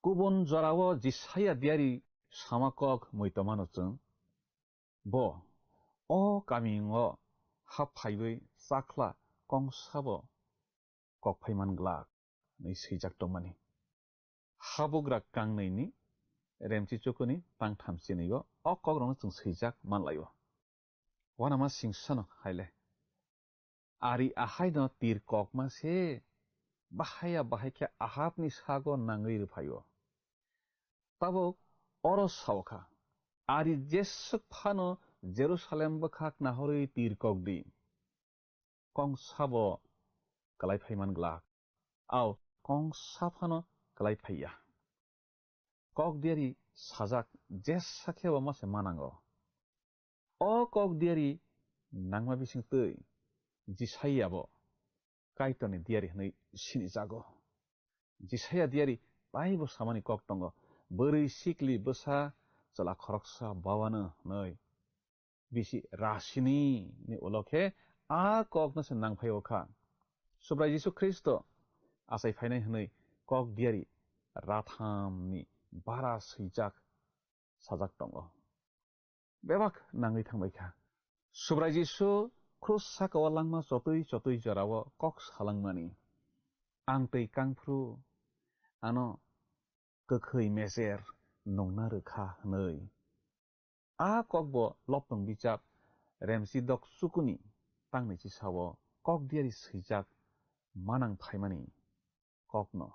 Kubun jorao Jisaya diari sama kok mui tongmano chwng, bo o kamiyungo hap phaiwi chakhla kongsabo kok phaiman glak hwnwi swijak tongmani. Habugra kangnwini remchi chukuni tangtham chinwi-o o kokrokno chwng swijak manlaio. Uanama singsano haile. Ari ahaino tir kokma se bahaiya bahai khe Ahabni sago nangwi rwphaio. Tabuk oro sao kha, ari jeswk phano Jerusalem bwkhak nahorwi tir kok di. Kongsa bo kwlai phaiman glak. Au, kongsa phano kwlai phaiya. Kok diari sajak jesa khe bo ma se manango. O kok diari nangma bising twi Jisaya bo Kaitorni diari hwnwi sinijago. Jisaya diari taibo samani kok tongo, "Bwrwi sikli bwsa chwla khoroksa bawano," hwnwi. Bisi rasini ni ulo khe a kokno se nangphai o kha. Subrai Jisu Khristo achai phainai hwnwi kok diari rathamni bara swijak sajak tongo. Bebak nangwi thangbai kha. Subrai Jisu krus saka o langma chotwi chotwi jorao kok salangmani, "Ang twi kangphru ano kwkhwi mecher nungna rwkha," hwnwi. A kokbo Loptong Bichap remsi dok chukuni tangni chisao kok diari swijak manang phaimani kokno.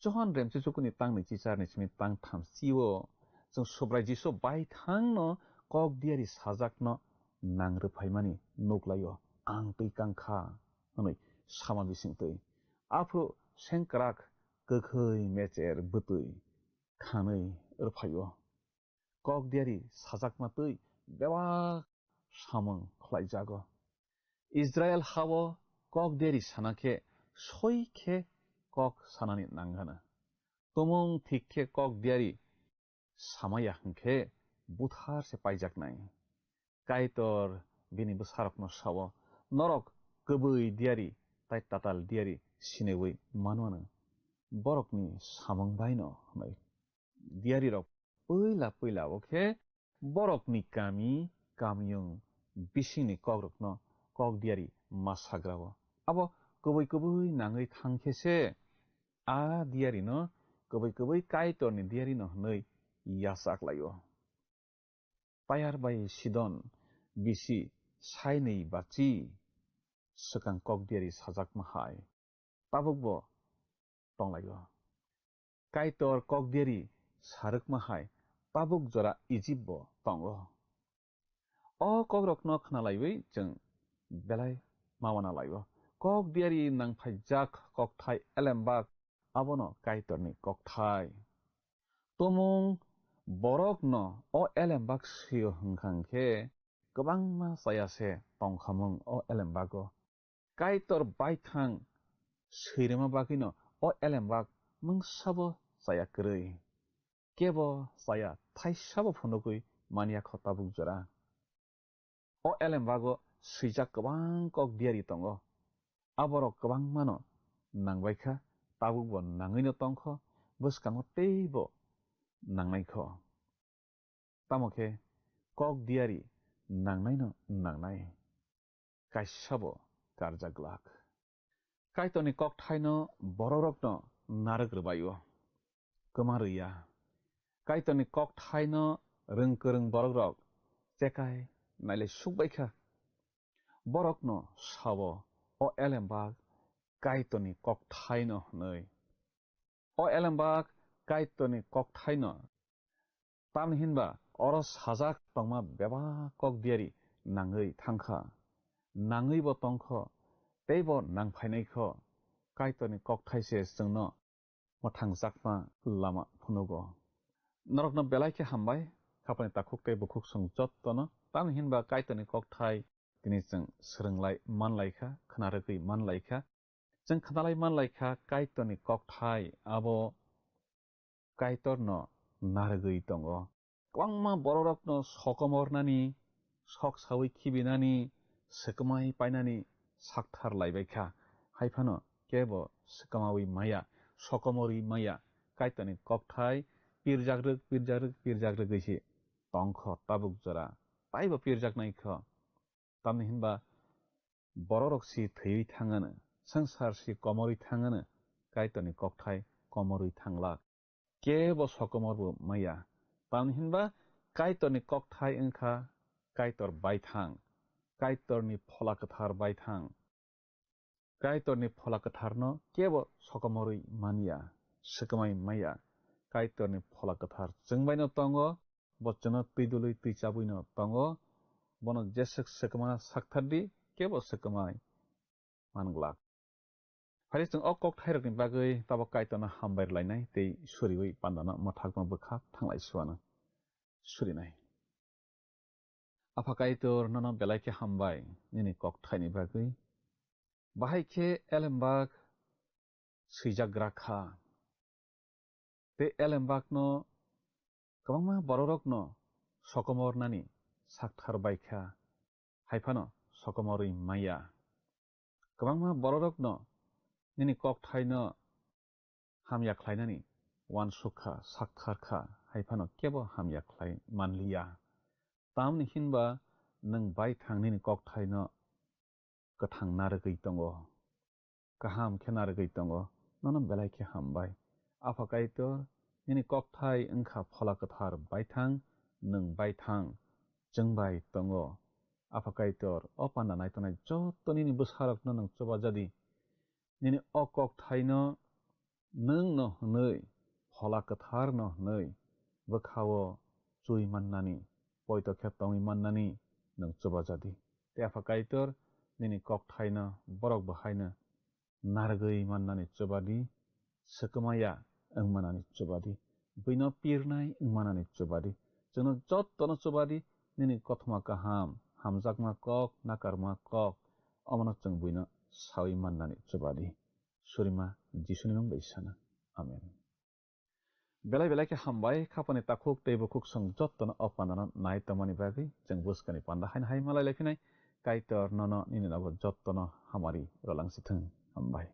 Johon remsi chukuni tangni chisarni simi tangtham sio chwng Subrai Jisu baithangno kok diari sajakno nang rwphaimani nuklaio, "Ang twi kangkha," hwnwi sama bisingtwi. Aphuru sengkrak kwkhwi mecher bwtwi khanwi rwphaio. Kok diari sajakma twi bebak samung khlaijago. Israel hao kok diari sana khe soi khe kok sanani nang gana. Tumung thik khe kok diari samaya hwnkhe buthar se paijaknai. Kaitor bini bwsarokno sao, "Norok kwbwi diari tai tatal diari siniwi manmano borokni samung baino," hwnwi. Diarirok puila puila o khe borokni kami kamiyung bisingni kokrokno kok diari ma sagrao. Abo kwbwi kwbwi nangwi thang khe se a diarino kwbwi kwbwi Kaitorni diarino hwnwi yachak laio. Tayar bai Sidon bisi sainwi bachi swkang kok diari sajakma hai tabukbo tonglaio. Kaitor kok diari sarwkma hai tabuk jora Ijipbo tongo. O kokrokno khna laiwi chwng belai ma uana laio. Kok diari nangphaijak kokthai elembak abono Kaitorni kokthai. Tumung borokno o elembak swi-o hwnkha hwnkhe kwbangma chaya se tongkhamung o elembago. Kaitor baithang swirima bagwino o elembak mungsabo chaya kwrwi. Kebo chaya thaisabo phunugwi manya kho tabuk jora. O elembago swijak kwbang kok diari tongo. Aborok kwbangmano nangbaikha, tabukbo nangwino tongkho, bwskango teibo nangnaikho. Tamo khe kok diari nangnaino nangnai, kaisabo karjak glak. Kaitorni kokthaino borokrokno narwk rwbaio, kwma rwya. Kaitorni kokthaino rwng kwrwng borokrok chekai nailai sukbaikha. Borokno sao, "O elembak Kaitorni kokthaino," hwnwi. O elembak Kaitorni kokthaino. Tamni hinba oro sajak tongma bebak kok diari nangwi thangkha. Nangwibo tongkho, teibo nangphainaikho. Kaitorni kokthai se chwngno mwthangjakma lama phunugo. Norokno belai khe hambai, khapani takhuk tei bukhuk song jottono. Tamni hinba Kaitorni kokthai tini chwng swrwnglai manlaikha, khwnarwgwi manlaikha. Chwng khwnalai manlaikha Kaitorni kokthai abo Kaitorno narwgwi tongo. Kwbangma bororokno sokomornani, sok saui khibinani, swkmai painani sakthar laibaikha. Haiphano kebo swkmaui maya, sokomorwi maya, Kaitorni kokthai pirjakrwk, pirjakrwk, pirjakrwgwi se tongkho tabuk jora. Taibo pirjaknaikho. Tamni hinba bororok si thwiwi thangano, swngchar si komorwi thangano, Kaitorni kokthai komorwi thanglak. Kebo sokomorbo maya. Tamni hinba Kaitorni kokthai wngkha Kaitor baithang, Kaitorni Phola Kwthar baithang. Kaitorni Phola Kwtharno kebo sokomorwi manya, swkmai maya. Kaitorni Phola Kwthar chwngbaino tongo, bo chwngno twi dului twi chabwino tongo. Bono jeswk swkmana sakthardi, kebo swkmai manglak. Phai chwng o kokthairokni bagwi tabok Kaitorno hambai rwlainai tei suriui pandano mwthakma bwkhak thanglai suano surinai. Apha Kaitor, nono belai khe hambai nini kokthaini bagwi. Bahai khe elembak swijak gra kha. Tei elembakno kwbangma bororokno sokomornani sakthar bai kha, hai phano sokomorwi maya. Kwbangma bororokno nini kokthaino hamya khlainani uansuk kha, sakthar kha, hai phano kebo hamya khlai manliya. Tamni hinba nwng baithang nini kokthaino kwthang narwgwi tongo, kaham khe narwgwi tongo, nono belai khe hambai. Apha Kaitor, nini kokthai wngkha Phola Kwthar baithang, nwng baithang, chwng bai tongo. Apha Kaitor, o panda naitongnai joto nini bwsarokno nwng chubajadi. Nini o kokthaino nwngno hwnwi, Phola Kwtharno hwnwi, bwkhao chui mannani, poito khe tongwi mannani nwng chubajadi. Tei Apha Kaitor, nini kokthaino borok bo haino narwgwi mannani chubadi, swkmaya wngmanani chubadi, buino pirnai wngmanani chubadi, chwngno jottono chubadi, nini kothoma kaham, hamjakma kok, nakarma kok, omono chwng buino saui mannani chubadi. Surima Jisuni mung bai sana. Amen. Belai belai khe hambai, khapani takhuk tei bukhuk song jottono o pandano nai tongmani bagwi. Chwng bwskani panda haino hai malai lai phinai, Kaitor nono nini nogo jottono hamari rwlangsithwng. Hambai.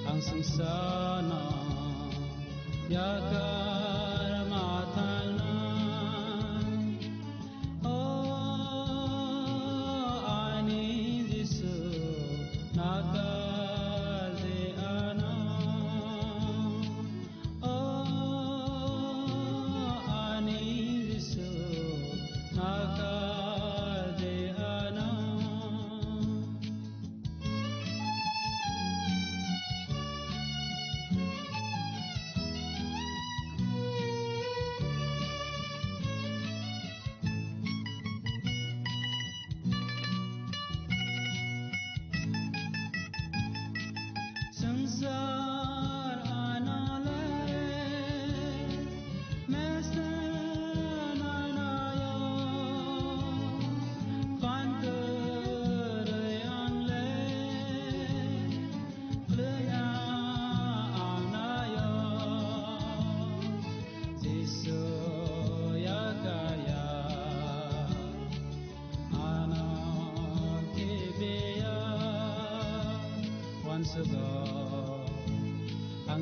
Ang sungsano yakar ma thangnai. O ani Jisu, nakar de ano. O ani Jisu, nakar de ano.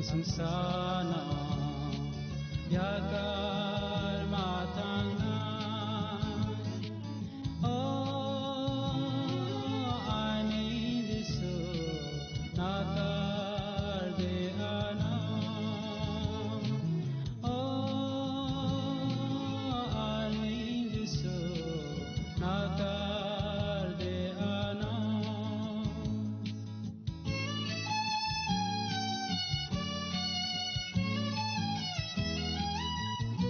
Sungsano yaka